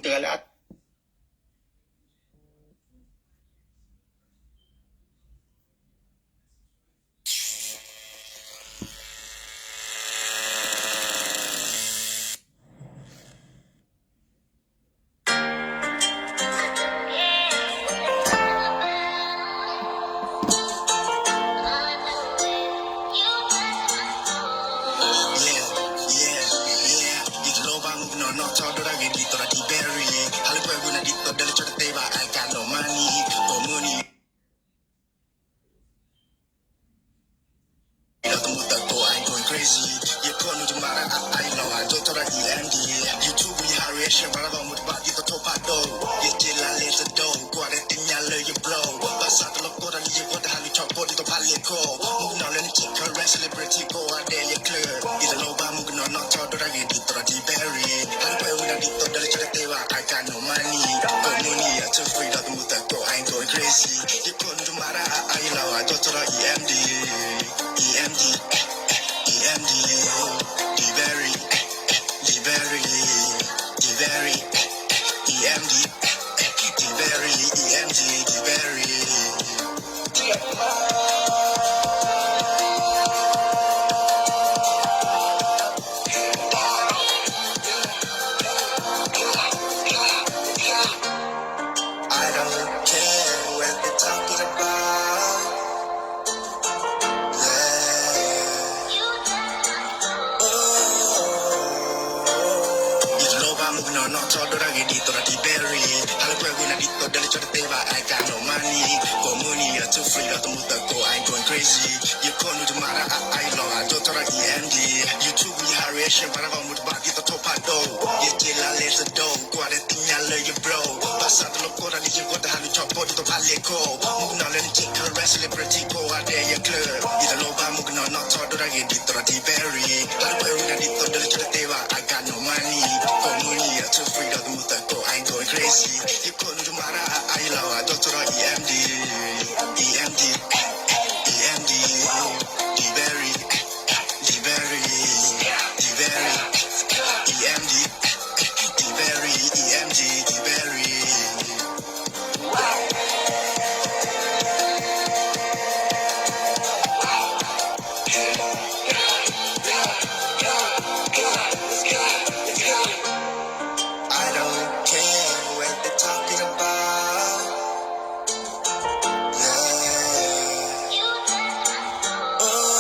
တဂၤလၢ ဒီးသမူသကိး I'm going crazy, ယခိၣ်နူာ်တမၤတၢ်အအါအံၤလီၤ အဒိၣ်ထီၣ်ဒီး E M D, YouTube ယဟး reaction ဘၣ်တၢ်ဂီၤမူတဘၣ်ဒ်သိးထိၣ်ဖးဒိၣ်, ယစ့လါလဲသဒိၣ် ကွၢ်ဒီးသ့ၣ်ညါလၢယ blow, ဘၣ်ဆၣ်တလိၣ်ကိၢ်တၢ်လံယဂီၢ်တဟးလူၤဆီကိၣ်ဒ်သိးဖးလ့ၢ်ခိၣ်, မူကနီၤလၢနထံၣ် current celebrity ကိးဂၤဒဲးယချၢၣ်, ယတလိၣ်ဘၣ်မူကနီၤနီၣ်ထီၣ်ဒိၣ်တၢ်ဂ့ၤဒ်သိးဒီး Berry, ဟးလၢပှဲၤဝံၤဒၣ်ဒ်သိးဒီးလၢဆီတသ့ဘၣ် I got no money, ကိးမုၢ်နံၤအ too free ဒီးသမူသကိး I'm going crazy, ယခိၣ်နူာ်တမၤတၢ်အအါအံၤလီၤ အဒိၣ်ထီၣ်ဒီး E M D, E M D, E M D, D Berry, D Berry, D Berry, E M D, D Berry, E M D, D Berry. I don't care what they talking about. Yeah. ယတလိၣ်ဘၣ်မူကနီၤနီၣ်ထီၣ်ဒိၣ်တၢ်ဂ့ၤဒ်သိးဒီး Berry, ဟးလၢပှဲၤဝံၤနၤဒ်သိးဒီးလၢဆီတသ့ဘၣ် I got no money, ကိးမုၢ်နံၤအ too free ဒီးသမူသကိး I'm going crazy, ယခိၣ်နူာ်တမၤတၢ်အအါအံၤလီၤ အဒိၣ်ထီၣ်ဒီး E M D, YouTube ယဟး reaction ဘၣ်တၢ်ဂီၤမူတဘၣ်ဒ်သိးထိၣ်ဖးဒိၣ်, ယစ့လါလဲသဒိၣ် ကွၢ်ဒီးသ့ၣ်ညါလၢယ blow, ဘၣ်ဆၣ်တလိၣ်ကိၢ်တၢ်လံယဂီၢ်တဟးလူၤဆီကိၣ်ဒ်သိးဖးလ့ၢ်ခိၣ်, မူကနီၤလၢနထံၣ် current celebrity ကိးဂၤဒဲးယချၢၣ်, ယတလိၣ်ဘၣ်မူကနီၤနီၣ်ထီၣ်ဒိၣ်တၢ်ဂ့ၤဒ်သိးဒီး Berry, ဟးလၢပှဲၤဝံၤနၤဒ်သိးဒီးလၢဆီတသ့ဘၣ် I got no money, ကိးမုၢ်နံၤအ too free ဒီးသမူသကိး I'm going crazy, ယခိၣ်နူာ်တမၤတၢ်အအါအံၤလီၤ အဒိၣ်ထီၣ်ဒီး E M D, E M D, E M D, D Berry, D Berry, D Berry, E M D, D Berry, E M D, D Berry. I don't care what they talking about. Yeah. Oh.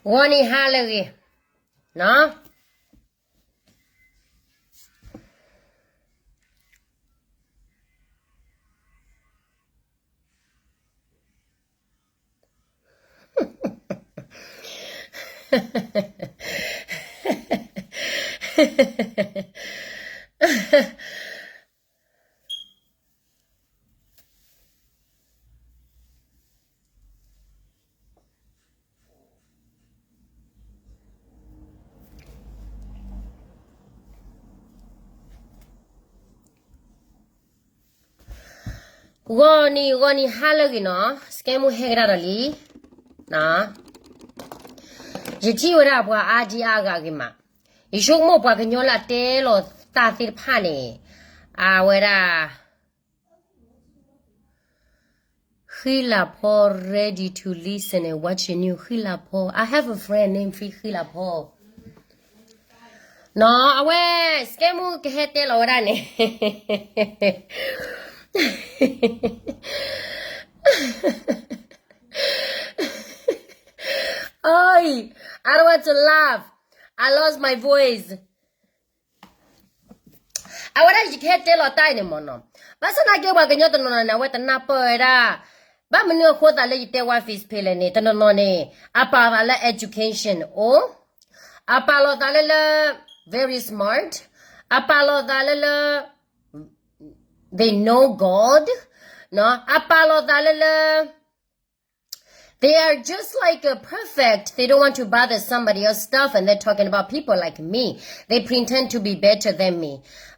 ဂီၤနံၤဟါလၢအဂ့ၤ, နီၤ. ဂီၤနံၤ ဂီၤနံၤဟါလၢအဂ့ၤနီၤ, စကဲမူဟဲကဒါဒီးလံ, ယထံၣ်ဝဲဒၣ်ပှၤအါဒံအါဂၤဂ့ၤမး, ယဆိကမိၣ်ပှၤကညီလၢအတဲလီၤတၢ်သ့ၣ်တဖၣ်န့ၣ်, အဝဲဒၣ် ဃံလၤဖီ ready to listen and watch the news, ဃံလၤဖီ, I have a friend named ဃံလၤဖီ, နီၤ, အဝဲ စကဲမူကဟဲတဲလီၤဝဲဒၣ်န့ၣ် Oi, I don't want to laugh. I lost my voice. အဝဲဒၣ်ယကဟဲတဲလီၤတၢ်အံၤန့ၣ်မ့ၢ်နီၤ, ဘၣ်ဆၣ်သနာ်က့ပှၤကညီတနီၤနီၤန့ၣ် အဝဲတနၢ်ပၢၢ်ဝဲဒၣ်, ဘၣ်မနုၤအဃိသးလၢယတဲဝဲ face page လဲၣ်န့ၣ် တနီၤနီၤန့ၣ် အပာ်သးလၢ education အိၣ်, အပာ်လီၤသးလၢလၢ very smart, အပာ်လီၤသးလၢလၢ they know God, အပာ်လီၤသးလၢလၢ they are just like a perfect, they don't want to bother somebody else's stuff, and they're talking about people like me. They pretend to be better than me.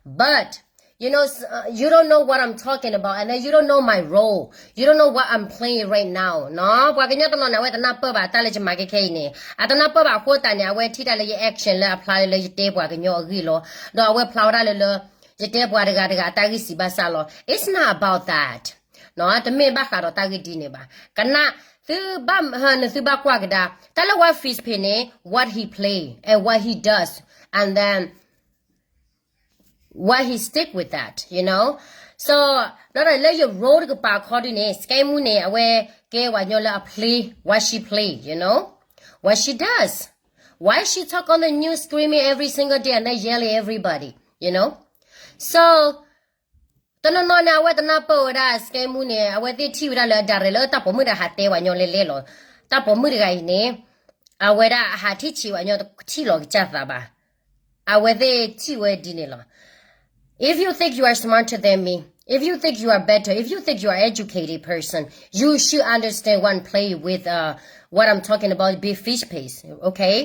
But you know, s- uh, you don't know what I'm talking about, and then you don't know my role. You don't know what I'm playing right now. နီၤ, ပှၤကညီတနီၤန့ၣ် အဝဲတနၢ်ပၢၢ်ဘၣ်တၢ်လၢယမၤကဲခဲအံၤန့ၣ်, အတနၢ်ပၢၢ်ဘၣ်အဃိသတးန့ၣ် အဝဲထံၣ်တၢ်လၢယ action လၢအဖျါလၢယတဲပှၤကညီအဂ့ၢ်လီၤ. ဒီးအဝဲဖျါဝဲဒၣ်လၢလၢ ယတဲပှၤတဂၤတဂၤအတၢ်ဂ့ၢ်စံးဘၣ်စၢ်လီၤ. It's not about that. နီၤ, တမ့ၢ်ဘၣ်ဃးဒီးတၢ်ဂ့ၢ်ဒ်န့ၣ်ဘၣ်. ကနၣ်, သုဘၣ်, နသုဘၣ်ကွၢ်ကဒါ, တၢ်လၢ what Fizz Pay န့ၣ် what he play and what he does, and then what he stick with that, you know. So နီၤ, လၢယ role တကပၤခီဒုန့ၣ် စကဲမူန့ၣ် အဝဲကဲပှၤကညီလၢအ play what she play, you know, what she does. Why she talk on the news screaming every single day and then yelling everybody, you know? So တနီၤနီၤန့ၣ် အဝဲတနၢ်ပၢၢ်ဝဲဒၣ် စကဲမူန့ၣ် အဝဲသ့ၣ်ထံၣ်ဝဲဒၣ်လၢအ direct လၢတၢ်ပိာ်မုၣ်တဂၤဟးတဲပှၤကညီလဲလဲလီၤ. တၢ်ပိာ်မုၣ်တဂၤအံၤန့ၣ် အဝဲဒၣ်အဟးထံၣ်ဆံးပှၤကညီတထံၣ်လီၤကစၢ်သးဘၣ်. အဝဲသ့ၣ်ထံၣ်ဝဲဒ်န့ၣ်လီၤ. If you think you are smarter than me, if you think you are better, if you think you are educated person, you should understand what I'm playing with, uh, what I'm talking about, big fish pays, okay?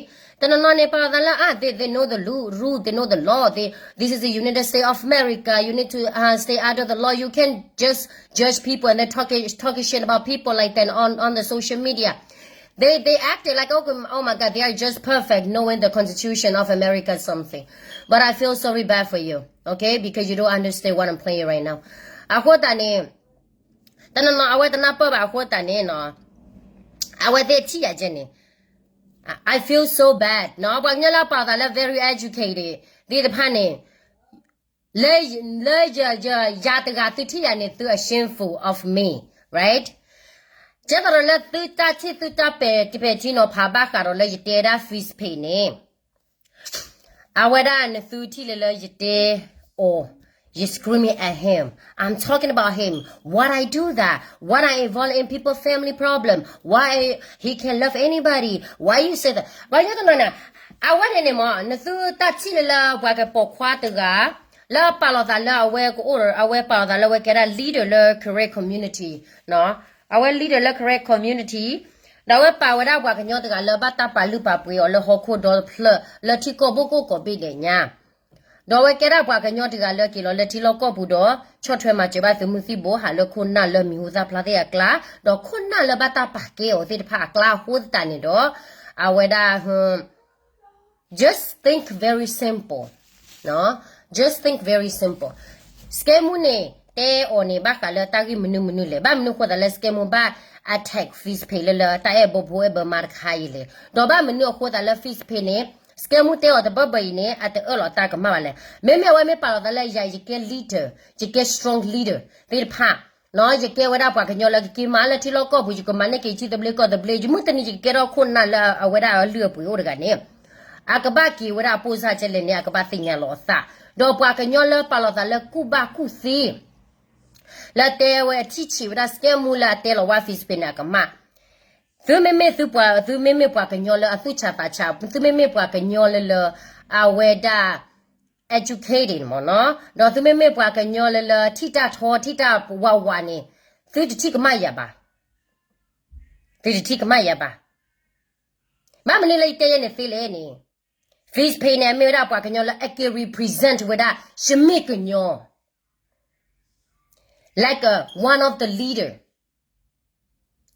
တနီၤနီၤန့ၣ် ပာ်လီၤသးလၢ ah, they, they know the lu- rule, they know the law. They, this is the United States of America. You need to, uh, stay under the law. You can't just judge people and then talking, talking shit about people like that on, on the social media. They, they acted like, oh, oh my God, they are just perfect, knowing the Constitution of America something. But I feel sorry bad for you, okay? Because you don't understand what I'm playing right now. အဃိသတးန့ၣ် တနီၤနီၤ အဝဲတနၢ်ပၢၢ်ဘၣ်အဃိသတးန့ၣ်နီၤ, အဝဲသ့ၣ်ထံၣ်ယၤကဲန့ၣ် I feel so bad နီၤ, ပှၤကညီလၢအပာ်လီၤသးလၢ very educated သ့ၣ်တဖၣ်န့ၣ်, လၢ, လၢယ, ယ, ယၤတဂၤသုထံၣ်ယၤန့ၣ် သု ashameful of me, right? ကဲသိးဒီးလၢသုတၢ်ထံၣ်သုတၢ်ပဲာ်တပဲာ်ထံနီၤဖးဘၣ်ဃးဒီးလၢယတဲဒၣ် Fizz Pay န့ၣ် အဝဲဒၣ်နသုထံၣ်လၢလၢယတဲအီၤ, you screaming at him, I'm talking about him, what I do that, what I involve in people family problem, why he can love anybody, why you say that. ပှၤကညီတနီၤန့ၣ်, အဝဲန့ၣ်န့ၣ်မ့ၢ် နသုတၢ်ထံၣ်လၢလၢပှၤကပိာ်ခွါတဂၤ လၢအပာ်လီၤသးလၢအဝဲကအိၣ်ဒီး အဝဲပာ်လီၤသးလၢအဝဲကဲဒၣ် leader လၢ Karen community, အဝဲ leader လၢ Karen community, ဒီးအဝဲပာ်ဝဲဒၣ်ပှၤကညီတဂၤလၢဘၣ်တၢ်ပာ်လုၢ်ပာ်ပှ့ၤအီၤလၢဟီၣ်ခိၣ်ဒီဖျၢၣ် လၢထံကီၢ်ဘိၣ်ကိၣ်ကိးဘ့ၣ်ဒဲးညါ, ဒီးအဝဲကဲဒၣ်ပှၤကညီတဂၤလၢက့ၤလီၤလၢထံလီၢ်ကီၢ်ပူၤဒီး ဆီၣ်ထွဲမၤစၢၤဘၣ်သုးမုၢ်သံၣ်ဘိဟးလၢခိၣ်နၢ်လၢမံၤဟူသၣ်ဖျါသ့ၣ်အကျါ, ဒီးခိၣ်နၢ်လၢဘၣ်တၢ်ပာ်ကဲအီၤသ့ၣ်တဖၣ်အကျါအဃိသတးန့ၣ်ဒီး, အဝဲဒၣ် just think very simple, just think very simple. စကဲမူန့ၣ် တဲအီၤန့ၣ် ဘၣ်ဃးလၢတၢ်ဂ့ၢ်မနုၤမနုၤလဲၣ်, ဘၣ်မနုၤဃိသးလၢစကဲမူဘၣ် attack Fizz Pay လၢလၢတၢ်အဲၣ်ဘိဖိအဲၣ်ဘၢမါတခါအံၤလဲၣ်, ဒီးဘၣ်မနုၤအဃိသးလၢ Fizz Pay န့ၣ် စကဲမူတဲအီၤတဘၢဘၢအံၤန့ၣ် အတအၢၣ်လီၤတၢ်ကမၣ်ဘၣ်လဲၣ်. မ့မ့ၢ်အဝဲမ့ၢ်ပာ်လီၤသးလၢယၤ ယကဲ leader, ယကဲ strong leader သ့ၣ်တဖၣ် ယကဲဝဲဒၣ်ပှၤကညီလၢကက့ၤမၤလၢထံလီၢ်ကီၢ်ပူၤ, ယကမၤန့ၢ်က့ၤထံသဘျ့ကီၢ်သဘျ့, ယမုၢ်တနံၤယကကဲထီၣ်ခိၣ်နၢ်လၢအဝဲဒၣ်အလုၢ်အပှ့ၤအိၣ်တဂၤန့ၣ်, အကဘၣ်က့ၤဝဲဒၣ်အပိၢ်စၢ်ကဲလဲၣ်န့ၣ် အကဘၣ်သ့ၣ်ညါလီၤအသး, ဒီးပှၤကညီလၢပာ်လီၤသးလၢကူၣ်ဘၣ်ကူၣ်သ့ လၢတဲဝဲအထံၣ်ဆံးဝဲဒၣ်စကဲမူလၢအတဲလီၤဝဲ Fizz Pay န့ၣ် အကမၣ်. သုမ့မ့ၢ်သုပှၤ, သုမ့မ့ၢ်ပှၤကညီလၢအသူၣ်ဆးသးဆး, သုမ့မ့ၢ်ပှၤကညီလၢလၢ အဝဲဒၣ် educated မ့ၢ်နီၤ, ဒီးသုမ့မ့ၢ်ပှၤကညီလၢလၢထံၣ်တၢ်ထီ ထံၣ်တၢ်ဝးဝးန့ၣ်, သုတထံၣ်ကမၣ်ယၤဘၣ်, သုတထံၣ်ကမၣ်ယၤဘၣ်. ဘၣ်မနုၤလၢယတဲယဲန့ၣ်သ့လဲၣ်န့ၣ်, Fizz Pay န့ၣ် အမ့ၢ်ဝဲဒၣ်ပှၤကညီလၢအက့ၤ represent ဝဲဒၣ် ယမ့ၢ်ကညီ like a, one of the leader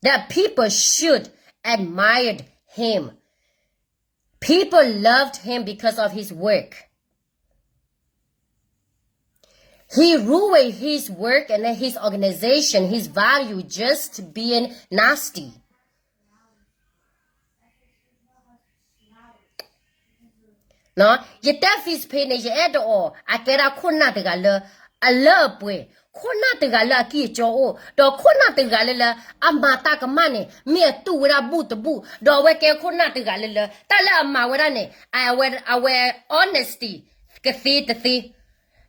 that people should admire him. People loved him because of his work. He ruined his work and then his organization, his value just being nasty. ယတဲ Fizz Pay န့ၣ် ယအဲၣ်ဒိးအီၤ အကဲဒၣ်ခိၣ်နၢ်တဂၤလၢ အလၢအပှဲၤ, ခိၣ်နၢ်တဂၤလၢအကံၢ်အကီအိၣ်, ဒီးခိၣ်နၢ်တဂၤလၢလၢ အမၤတၢ်ကမၣ်န့ၣ် မ့ၢ်အတူၢ်ဝဲဒၣ်ဘူၣ်တဘူၣ်, ဒီးအဝဲကဲခိၣ်နၢ်တဂၤလၢလၢ တၢ်လၢအမၤဝဲဒၣ်န့ၣ် အဝဲ, အဝဲ honesty ကသ့တသ့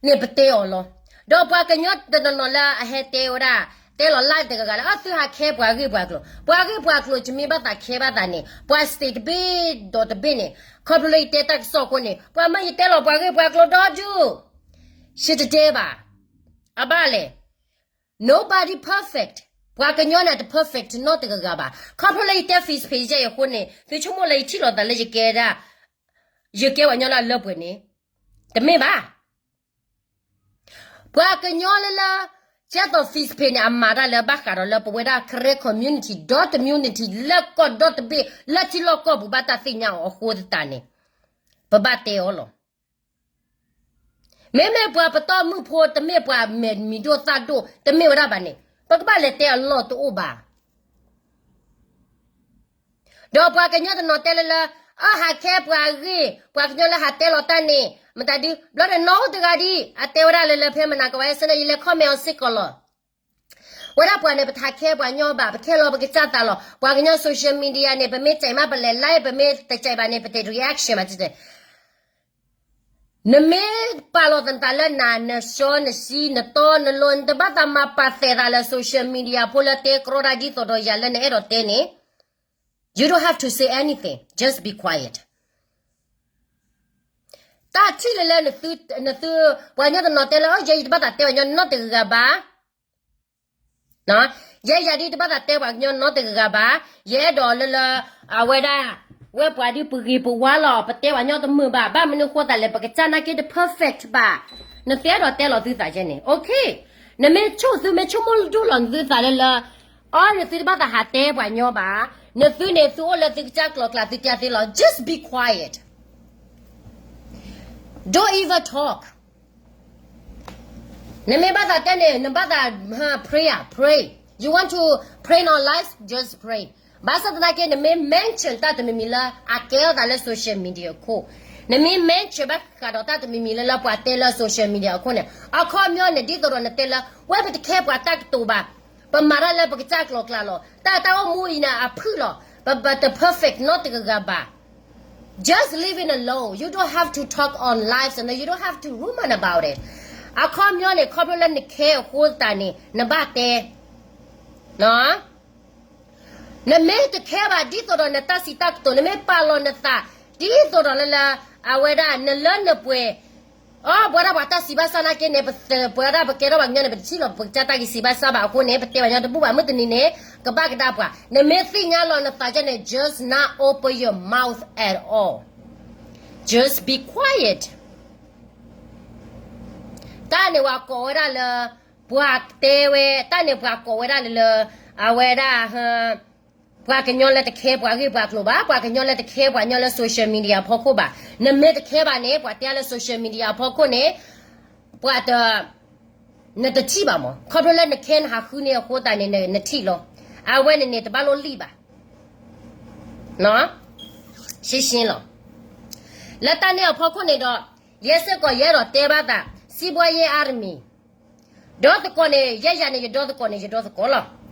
န့ၣ်ပတဲအီၤလီၤ. ဒီးပှၤကညီတနီၤနီၤလၢအဟဲတဲဝဲဒၣ် တဲလီၤလၢတဂၤဂၤလၢ အသုဟးခဲပှၤဂ့ၢ်ပှၤကျိၤ, ပှၤဂ့ၢ်ပှၤကျိၤ ယမ့ၢ်ဘၣ်သးခဲဘၣ်သးန့ၣ် ပှၤ state တဘ့ၣ်ဒီးတဘ့ၣ်န့ၣ် ခီဖျိလၢယတဲတၢ်ကစီၣ်အဃိန့ၣ် ပှၤမၢယတဲလီၤပှၤဂ့ၢ်ပှၤကျိၤဒီဒူၣ်, ရှတတဲဘၣ်, အဘၣ်လဲၣ်, nobody perfect, ပှၤကညီန့ၣ်တ perfect နီတဂၤဂၤဘၣ်. ခီဖျိလၢယတဲ Facebook page ယဲအံၤအဃိန့ၣ် သုဆိကမိၣ်လၢယထံၣ်လိာ်သးလၢယကဲဒၣ် ယကဲပှၤကညီလၢအလၢပှဲၤန့ၣ် တမ့ၢ်ဘၣ်. ပှၤကညီလၢလၢ ကဲသိး Facebook page န့ၣ် အမၤတၢ်လၢဘၣ်ဃးဒီးလၢပဝဲဒၣ် Karen community ဒီး community လၢကီၢ်ဒီတဘ့ၣ် လၢထံလီၢ်ကီၢ်ပူၤဘၣ်တၢ်သ့ၣ်ညါအီၤအဃိသတးန့ၣ် ပဘၣ်တဲအီၤလီၤ. မ့မ့ၢ်ပှၤပတီၢ်မုၢ်ဖိ တမ့ၢ်ပှၤမဲာ်မံၤဒိၣ်သၣ်ဒိၣ် တမ့ၢ်ဝဲဒၣ်ဘၣ်န့ၣ် ပကဘၣ်လဲၤတဲအလီၢ်တအိၣ်ဘၣ်. ဒီးပှၤကညီတနီၤတဲလၢလၢ အဟးခဲပှၤဂ့ၢ် ပှၤကညီလၢဟးတဲလီၤတၢ်န့ၣ် မတၤဒု ဘျီန့ၣ်နီၢ်အိၣ်တဂၤဒံး အတဲဝဲဒၣ်လၢလၢဖဲမနၤကဝဲစ့ၢ်န့ၣ် ယလဲၤ comment အီၤစ့ၢ်ကီးလီၤ. ဝဲဒၣ်ပှၤန့ၣ် ပတဟးခဲပှၤကညီဘၣ် ပခဲလီၤပကစၢ်သးလီၤ. ပှၤကညီ social media န့ၣ် ပမ့ၢ်စံးမး ပလဲၤ live ပမ့ၢ်တစံးဘၣ်န့ၣ် ပတ reaction မး နမ့ၢ်ပာ်လီၤသနသးလၢနၤ နဆှီ နဆှံ နတီ နလိၤ နတဘၣ်သးမၤပာ်သးလၢ social media ဖိလၢတဲကြီတၢ်ဒ်သိးဒီးယၤလၢနအဲၣ်ဒိးတဲန့ၣ် you don't have to say anything, just be quiet. တၢ်ထံၣ်လၢလၢ နသု ပှၤကညီတနီၤတဲလၢ ယဲယတဘၣ်သးတဲပှၤကညီနီတဂၤဘၣ် ယဲယၤဒ်တဘၣ်သးတဲပှၤကညီနီတဂၤဘၣ်. ယအဲၣ်ဒိးလၢလၢ အဝဲဒၣ် ဝဲပှၤဒ်ပဂ့ၤပဝါလီၤ ပတဲပှၤကညီတမုာ်ဘၣ်. ဘၣ်မနုၤဃိသးလဲၣ် ပကစၢ်နာ်က့တ perfect ဘၣ်. နသုအဲၣ်ဒိးတဲလီၤသုသးယဲန့ၣ် okay. နမ့ၢ်ဆိၣ် သုမ့ၢ်ဆိကမိၣ်ဒိၣ်လီၤနသုသးလၢလၢ အီ နသုတဘၣ်သးဟးတဲပှၤကညီဘၣ်. နသုန့ၣ် သုအိၣ်လၢသုကစၢ်ကျိၤကျဲ သုတဲသ့လီၤ. Just be quiet. Don't even talk. နမ့ၢ်ဘၣ်သးတဲန့ၣ် နဘၣ်သး pray ဧါ pray. You want to pray on live, just pray. ဘၣ်ဆၣ်သနာ်က့ နမ့ၢ် mention တၢ်တမံၤမံၤလၢအကဲထီၣ်သးလၢ social media အခိၣ်, နမ့ၢ် mention ဘၣ်ဃးဒီးတၢ်တမံၤမံၤလၢလၢပှၤတဲလၢ social media အခိၣ်န့ၣ် အခီပညီန့ၣ် ဒ်သိးဒီးနတဲလၢ ဝဲပတခဲပှၤတၢ်ကတိၤဘၣ်, ပမၤတၢ်လၢပကစၢ်ကျိၤကျဲလီၤ. တၢ်တၢ်အိၣ်မူအံၤန့ၣ်အဖုၣ်လီၤ. ပ ပတ perfect နီတဂၤဂၤဘၣ်. Just leave it alone. You don't have to talk on live and you don't have to rumor about it. အခီပညီန့ၣ် ခီဖျိလၢနခဲအဃိသတးန့ၣ် နဘၣ်တဲ, နမ့ၢ်တခဲဘၣ် ဒ်သိးဒီးနတၢ်စံးတၢ်ကတိၤ နမ့ၢ်ပာ်လီၤနသး ဒ်သိးဒီးလၢလၢ အဝဲဒၣ်နလၢနပှဲၤ အီ ပဝဲဒၣ်ပှၤတၢ်စံးဘၣ်စၢ်နာ်က့န့ၣ် ပ ပဝဲဒၣ်ပကဲထီၣ်ပှၤကညီန့ၣ် ပတထံၣ်လီၤပကစၢ်တၢ်ဂ့ၢ်စံးဘၣ်စၢ်ဘၣ်အဃိန့ၣ် ပတဲပှၤကညီတဘူၣ်ဘၣ် မုၢ်တနံၤန့ၣ် ကဘၣ်ကဒါပှၤ နမ့ၢ်သ့ၣ်ညါလီၤနသးကဲန့ၣ် just not open your mouth at all. Just be quiet. တၢ်န့ၣ်ပှၤကိးဝဲဒၣ်လၢ ပှၤတဲဝဲ တၢ်န့ၣ်ပှၤကိးဝဲဒၣ်လၢလၢ အဝဲဒၣ် ပှၤကညီလၢတခဲပှၤဂ့ၢ်ပှၤကျိၤဘၣ်, ပှၤကညီလၢတခဲပှၤကညီလၢ social media အဖီခိၣ်ဘၣ်. နမ့ၢ်တခဲဘၣ်န့ၣ် ပှၤတဲလၢ social media အဖီခိၣ်န့ၣ် ပှၤတ နတထံၣ်ဘၣ်မး, ခီဖျိလၢနခဲနဟးဃုန့ၢ်အဃိသတးန့ၣ် နထံၣ်လီၤ. အဝဲန့ၣ်န့ၣ် တဘၣ်လိၣ်လံၣ်ဘၣ်. ရှင်းရှင်းလီၤ. လၢတၢ်န့ၣ်အဖီခိၣ်န့ၣ်ဒီး ယဲစ့ၢ်ကီးယအဲၣ်ဒိးတဲဘၣ်သး စံးဘှါယဲအါတမံၤ ဒီသကိးန့ၣ် ယဲယၤန့ၣ် ယဒီသကိးန့ၣ် ယဒီသကိးလီၤ.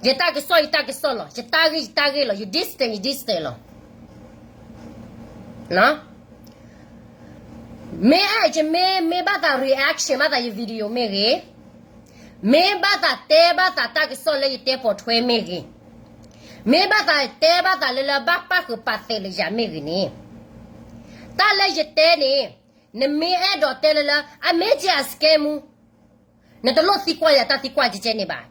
ယတၢ်ကစီၣ် ယတၢ်ကစီၣ်လီၤ. ယတၢ်ဂ့ၢ် ယတၢ်ဂ့ၢ်လီၤ. ယ distance ယ distance လီၤ. မ့ၢ်အယမ့ၢ် မ့ၢ်ဘၣ်သး reaction ဘၣ်သးယ video မ့ၢ်ဂ့ၤ, မ့ၢ်ဘၣ်သးတဲဘၣ်သးတၢ်ကစီၣ်လၢယတဲပိာ်ထွဲမ့ၢ်ဂ့ၤ, မ့ၢ်ဘၣ်သးတဲဘၣ်သးလၢလၢဘၣ်ပၣ်ဃုာ်ပာ်သးလၢယၤမ့ၢ်ဂ့ၤန့ၣ်, တၢ်လၢယတဲန့ၣ် နမ့ၢ်အဲၣ်ဒိးတဲလၢလၢ အမ့ၢ်ကဲအ scam မူ နတလိၣ်သံကွၢ်ယၤတၢ်သံကွၢ်ကဲကဲန့ၣ်ဘၣ်.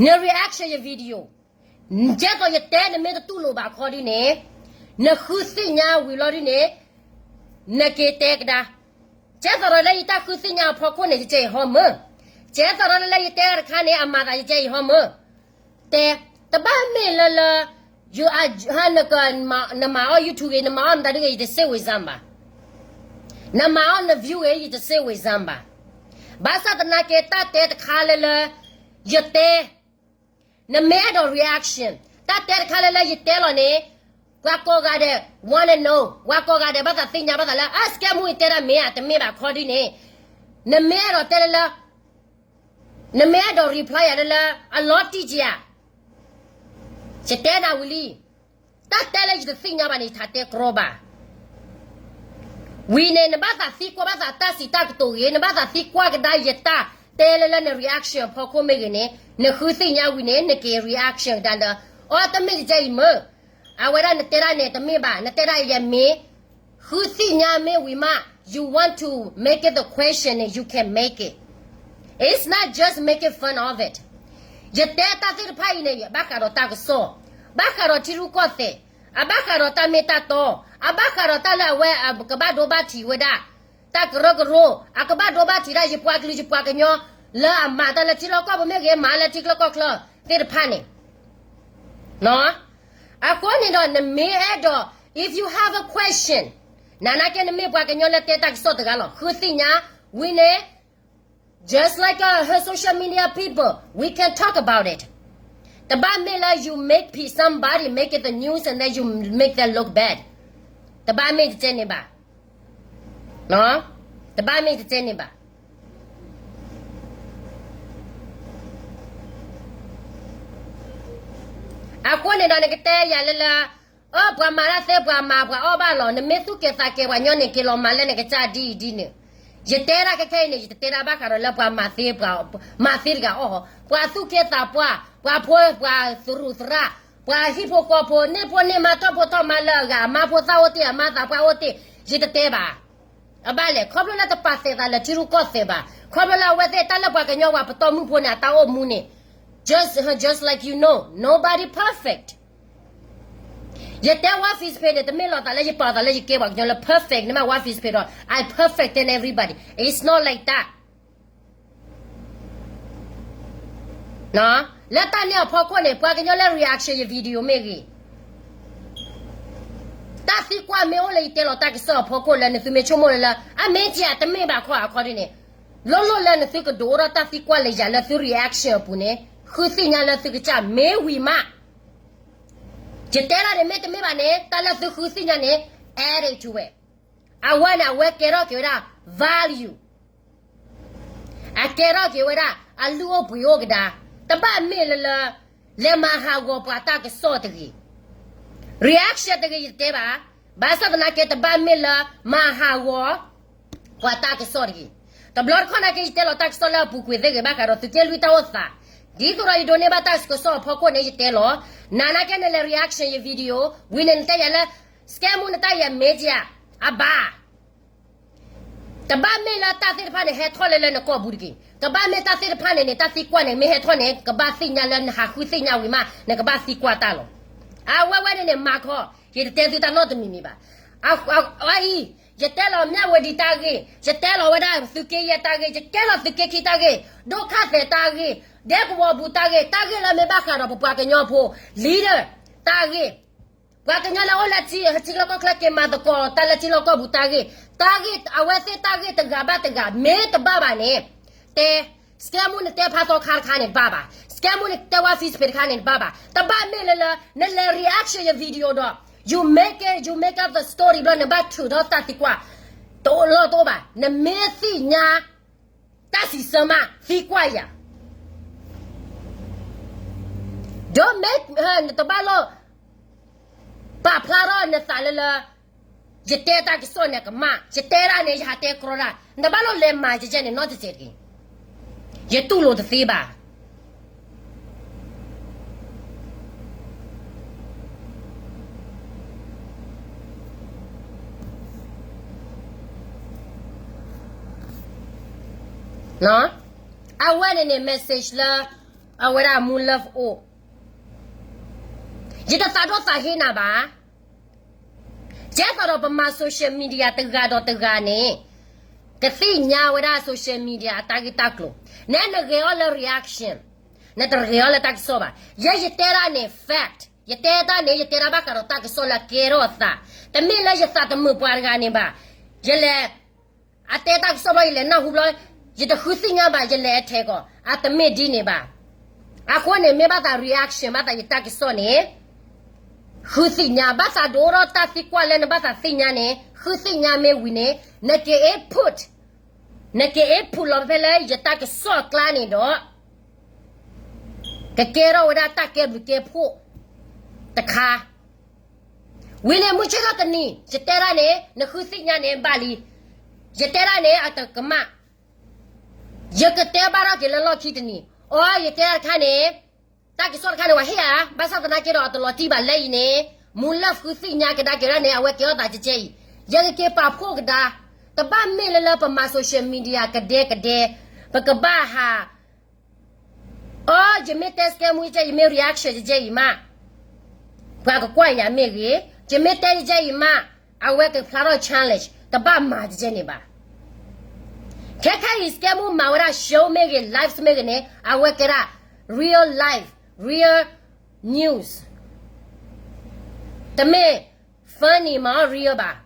န reaction ယ video ကဲသိးယတဲနမ့ၢ်တတူၢ်လိာ်ဘၣ်ခီဒ်န့ၣ်, နဃုသ့ၣ်ညါဝံၤလီၤဒ်န့ၣ်, နက့ၤတဲကဒါ. ကဲသိးဒီးလၢယတၢ်ဃုသ့ၣ်ညါအဖီခိၣ်န့ၣ် ယကဲယဟီမၢ်, ကဲသိးဒီးလၢယတဲတခါန့ၣ် အမၤသးယကဲယဟီမၢ်, တဲ, တဘၣ်မ့ၢ်လၢလၢ နမၤအီၣ် YouTube ဂ့ၤ နမၤအီၣ်မတၤဒုဂ့ၤ ယတစ့ဝ့ၤစၢ်ဘၣ်, နမၤအီၣ်န view ဂ့ၤ ယတစ့ဝ့ၤစၢ်ဘၣ်. ဘၣ်ဆၣ်သနာ်က့ တၢ်တဲတခါလၢလၢ ယတဲ နမ့ၢ်အဲၣ်ဒိး reaction တၢ်တဲတခါလၢလၢယတဲလီၤန့ၣ်, ပှၤကိးဂၤဒဲး wanna know, ပှၤကိးဂၤဒဲးဘၣ်သးသ့ၣ်ညါဘၣ်သးလၢ အ scam မူ ယတဲဒၣ်မ့ၢ်ဧါ တမ့ၢ်ဘၣ်ခီဒ်န့ၣ်, နမ့ၢ်အဲၣ်ဒိးတဲလၢလၢ, နမ့ၢ်အဲၣ်ဒိး reply ယၤလၢလၢ အလီၤတံၢ်ကယၤ, ယတဲနၤဝံၤလံ, တၢ်တဲလၢယတသ့ၣ်ညါဘၣ်န့ၣ် ယထးတဲကြီဘၣ် ဝံၤန့ၣ် နဘၣ်သးသံကွၢ်ဘၣ်သးတၢ်စံးတၢ်ကတိၤဂ့ၤ, နဘၣ်သးသံကွၢ်ကဒါယတၢ်, တဲလၢလၢန reaction အဖီခိၣ်မ့ၢ်ဂ့ၤန့ၣ် နဃုသ့ၣ်ညါဝံၤန့ၣ် နက့ၤ reaction ဒၣ်လၢ အီ တမ့ၢ်တကဲအံၤမ့ၢ် အဝဲဒၣ်နတဲဒၣ်န့ၣ် တမ့ၢ်ဘၣ် နတဲဒၣ်အံၤယမ့ၢ် ဃုသ့ၣ်ညါမ့ၢ်ဝံၤမး you want to make it the question န့ၣ် you can make it. It's not just making fun of it. ယတဲတၢ်သ့ၣ်တဖၣ်အံၤန့ၣ် ဘၣ်ဃးဒီးတၢ်ကစီၣ်, ဘၣ်ဃးဒီးထံရူၢ်ကီၢ်သဲး, အဘၣ်ဃးဒီးတၢ်မ့ၢ်တၢ်တီ, အဘၣ်ဃးဒီးတၢ်လၢအဝဲအကဘၣ်ဒိဘၣ်ထံးဝဲဒၣ် တၢ်ကရၢကရိ, အကဘၣ်ဒိဘၣ်ထံးဒၣ်ယပှၤကလုာ်ယပှၤကညီ လၢအမၤတၢ်လၢထံလီၢ်ကီၢ်ပူၤမ့ၢ်ဂ့ၤ မၤလၢထံချၢကီၢ်ချၢသ့ၣ်တဖၣ်န့ၣ် အဃိန့ၣ်ဒီးနမ့ၢ်အဲၣ်ဒိး if you have a question နနာ်က့နမ့ၢ်ပှၤကညီလၢတဲတၢ်ကစီၣ်တဂၤလီၤ ဃုသ့ၣ်ညါဝံၤန့ၣ် just like uh, her social media people, we can talk about it. တဘၣ်မ့ၢ်လၢ you make pe- somebody make it the news and then you make them look bad. တဘၣ်မ့ၢ်တကဲန့ၣ်ဘၣ်. တဘၣ်မ့ၢ်တကဲန့ၣ်ဘၣ်. အဃိန့ၣ်ဒီးနကတဲယၤလၢလၢ အၢ ပှၤမၤတၢ်သ့ပှၤမၤပှၤအီၣ်ဘၣ်လီၤ နမ့ၢ်သူၣ်ကဲၤသးကဲၤပှၤညီန့ၣ် က့ၤလီၤမၤလၢနကစၢ်ဒ်အံၤဒ်န့ၣ်. ယတဲဒၣ်ခဲခဲအံၤန့ၣ် ယတတဲဒၣ်ဘၣ်ဃးဒီးလၢပှၤမၤသ့ပှၤ မၤသ့တဂၤအီၣ်ဟီ ပှၤသူၣ်ကဲၤသးပှၢ် ပှၤဖိ ပှၤသရူးသရၣ် ပှၤဟံၣ်ဖိဃီဖိ န့ၢ်ဖိန့ၢ်မါထီၣ်ဖိထီၣ်မါလၢအဂၤ အမါဖိသၣ်အိၣ်တ့ၢ် အမါသးပှၢ်အိၣ်တ့ၢ် ယတတဲဘၣ်. အဘၣ်လဲၣ် ခီဖျိလၢတပာ်သဲးသးလၢထံရူၢ်ကီၢ်သဲးဘၣ် ခီဖျိလၢအဝဲသ့ၣ်တၢ်လၢပှၤကညီဝဲပတီၢ်မုၢ်ဖိန့ၣ် အတၢ်အိၣ်မူန့ၣ် just, just like you know, nobody perfect. ယတဲဝဲ Facebook န့ၣ် တမ့ၢ်လီၤသးလၢယပာ်သးလၢယကဲပှၤကညီလၢ perfect န့ၣ်မ့ၢ်ဝဲ Facebook ဒီး I perfect than everybody. It's not like that. လၢတၢ်န့ၣ်အဖီခိၣ်န့ၣ် ပှၤကညီလၢ reaction ယ video မ့ၢ်ဂ့ၤ တၢ်သံကွၢ်မ့ၢ်အိၣ်လၢယတဲလီၤတၢ်ကစီၣ်အဖီခိၣ်လၢနသုမ့ၢ်ဆိကမိၣ်လၢလၢ အမ့ၢ်ကဲတမ့ၢ်ဘၣ်ခီအခီဒ်န့ၣ် လိၣ်လိၣ်လၢနသုကဒိးအိၣ်ထီၣ်တၢ်သံကွၢ်လၢယၤလၢသု reaction အပူၤန့ၣ် ဃုသ့ၣ်ညါလၢသုကစၢ်မ့ၢ်ဝံၤမး ယတဲဒၣ်န့ၣ်မ့ၢ်တမ့ၢ်ဘၣ်န့ၣ် တၢ်လၢသုဃုသ့ၣ်ညါန့ၣ် add it to it. အဝဲန့ၣ် အဝဲကဲထီၣ်က့ၤဝဲဒၣ် value အကဲထီၣ်က့ၤဝဲဒၣ် အလုၢ်အိၣ်ပှ့ၤအိၣ်ကဒါ တဘၣ်မ့ၢ်လၢလၢ လဲၤမၤဟးဂီၤပှၤတၢ်ကစီၣ်တဂ့ၤ reaction တဂ့ၤ ယတတဲဘၣ်. ဘၣ်ဆၣ်သနာ်က့ တဘၣ်မ့ၢ်လၢမၤဟးဂီၤ ပှၤတၢ်ကစီၣ်တဂ့ၤ. တဘျီတခီၣ်နာ်က့ ယတဲလီၤတၢ်ကစီၣ်လၢအပူၤကွံာ်သ့ၣ်ဂ့ၤ ဘၣ်ဃးဒီးသုးက့လွံၢ်တၢ်အိၣ်သး ဒ်သိးဒီးယဒိးန့ၢ်ဘၣ်တၢ်ကစီၣ်အဖီခိၣ်န့ၣ် ယတဲလီၤ. နၤနာ်က့ နလဲၤ reaction ယ video ဝံၤန့ၣ် နတဲယၤလၢ scam မူနတၢ်ယၤ media အဘၣ် တဘၣ်မ့ၢ်လၢတၢ်သ့ၣ်တဖၣ်န့ၣ် ဟဲထီၣ်လၢလၢနကိာ်ပူၤတဂ့ၤ. ကဘၣ်မ့ၢ်တၢ်သ့ၣ်တဖၣ်န့ၣ်န့ၣ် တၢ်သံကွၢ်န့ၣ် မ့ၢ်ဟဲထီၣ်န့ၣ် ကဘၣ်သ့ၣ်ညါလၢနဟးဃုသ့ၣ်ညါဝံၤမး နကဘၣ်သံကွၢ်တၢ်လီၤ. အဝဲဝဲန့ၣ်န့ၣ် မၤခီ ယတတဲသုတၢ်နီတမံၤမံၤဘၣ်. အအံၤ ယတဲလီၤမၠၣ်ဝတံၤတၢ်ဂ့ၢ်, ယတဲလီၤဝဲဒၣ်သုးက့ယဲၢ်တၢ်ဂ့ၢ်, ယတဲလီၤသုးက့ခံတၢ်ဂ့ၢ်, ဒိၣ်ခါသဲးတၢ်ဂ့ၢ်, ဒဲကဝီၤပူၤတၢ်ဂ့ၢ်, တၢ်ဂ့ၢ်လၢမ့ၢ်ဘၣ်ဃးဒီးပပှၤကညီဖိ leader တၢ်ဂ့ၢ် ပှၤကညီလၢအိၣ်လၢထံ ထံလီၢ်ကီၢ်ချၢ က့ၤမၤသကိးတၢ်လၢထံလီၢ်ကီၢ်ပူၤတၢ်ဂ့ၢ်, တၢ်ဂ့ၢ် အဝဲသ့ၣ်တၢ်ဂ့ၢ်တဂၤဘၣ်တဂၤ မ့ၢ်တဘၣ်ဘၣ်န့ၣ် တဲ scam မူနတဲဖါသီခါတခါန့ၣ်တဘၣ်ဘၣ်, scam မူနတဲဝဲ Facebook တခါန့ၣ်တဘၣ်ဘၣ်, တဘၣ်မ့ၢ်လၢလၢ နလဲၤ reaction ယ video ဒီး you make it, you make up the story ဘျီ နဘၣ်ထုးထီၣ်တၢ်သံကွၢ် တအိၣ်လီၢ်တအိၣ်ဘၣ်, နမ့ၢ်သ့ၣ်ညါ တၢ်စံးဆၢမး သံကွၢ်ယၤ ဒီးမ့ၢ် နတဘၣ်လီၤ ပာ်ဖျါထီၣ်နသးလၢလၢ ယတဲတၢ်ကစီၣ်န့ၣ်ကမၣ်, ယတဲဒၣ်န့ၣ် ယဟးတဲကြီဒၣ်, နတဘၣ်လီၤလဲၤမၤကဲကဲန့ၣ်နီတစဲးတဂ့ၤ, ယတူၢ်လိာ်တသ့ဘၣ်. အဝဲန့ၣ်န့ၣ် message လၢ အဝဲဒၣ်မူ love အိၣ်, ယတသးဒိၣ်သးဟ့နၤဘၣ်. ကဲသိးဒီးပမၤ social media တဂၤဒီးတဂၤန့ၣ် ကသ့ၣ်ညါဝဲဒၣ် social media အတၢ်ဂ့ၢ်တၢ်ကျိၤ, နဲနဂဲၤအီၤလၢ reaction, နတဂဲၤအီၤလၢတၢ်ကစီၣ်ဘၣ်. ယဲယတဲဒၣ်န့ၣ် fact, ယတဲတၢ်န့ၣ် ယတဲဒၣ်ဘၣ်ဃးဒီးတၢ်ကစီၣ်လၢအကဲထီၣ်အသး, တမ့ၢ်လၢယသးတမုာ်ပှၤတဂၤန့ၣ်ဘၣ်. ယလဲၤ အတဲတၢ်ကစီၣ်ဘျီ ယလဲၤနၢ်ဟူဘျီ, ယတဃုသ့ၣ်ညါဘၣ် ယလဲၤအထဲကီး, အတမ့ၢ်ဒ်န့ၣ်ဘၣ်. အဃိန့ၣ် မ့ၢ်ဘၣ်သး reaction ဘၣ်သးယတၢ်ကစီၣ်န့ၣ် ဃုသ့ၣ်ညါ, ဘၣ်သးဒိၣ်ထီၣ်တၢ်သံကွၢ်လၢနဘၣ်သးသ့ၣ်ညါန့ၣ် ဃုသ့ၣ်ညါမ့ၢ်ဝံၤန့ၣ် နက့ၤ input, နက့ၤ input လီၤဖဲလၢယတၢ်ကစီၣ်အကျါန့ၣ်ဒီး ကကဲထီၣ်ဝဲဒၣ်တၢ်ကဲဘျုးကဲဖှိၣ်တခါ ဝံၤန့ၣ် မုၢ်ဆ့ၣ်ထီၣ်တနံၤ ယတဲဒၣ်န့ၣ် နဃုသ့ၣ်ညါန့ၣ်ဘၣ်လံ, ယတဲဒၣ်န့ၣ် အတကမၣ်. ယကတဲဘၣ်ထီၣ်က့ၤလၢလီၢ်ခံတနံၤ, အီ ယတဲတခါန့ၣ်, တၢ်ကစီၣ်တခါန့ၣ် ပှၤဟ့ၣ်ဧါ, ဘၣ်ဆၣ်သနာ်က့ဒီး အတလီၤတံၢ်ဘၣ်လၢအံၤန့ၣ်, မူလၢၢ်ဃုသ့ၣ်ညါကဒါက့ၤဒၣ်န့ၣ် အဝဲကဲထီၣ်သးကဲကဲအံၤ, ယကက့ၤပာ်ဖှိၣ်ကဒါ, တဘၣ်မ့ၢ်လၢလၢပမၤ social media ကဒဲကဒဲ, ပကဘၣ်ဟး အီ ယမ့ၢ်တဲ scam မူကဲ ယမ့ၢ် reaction ကဲအံၤမး, ပှၤကကွၢ်ယၤမ့ၢ်ဂ့ၤ, ယမ့ၢ်တဲကဲအံၤမး, အဝဲကဖျါထီၣ် challenge တဘၣ်မၤကဲန့ၣ်ဘၣ်. ခဲခဲအံၤ scam မူမၤဝဲဒၣ် show မ့ၢ်ဂ့ၤ live မ့ၢ်ဂ့ၤန့ၣ် အဝဲကဲဒၣ် real life, real news, တမ့ၢ် funny မၤအီၣ် real ဘၣ်.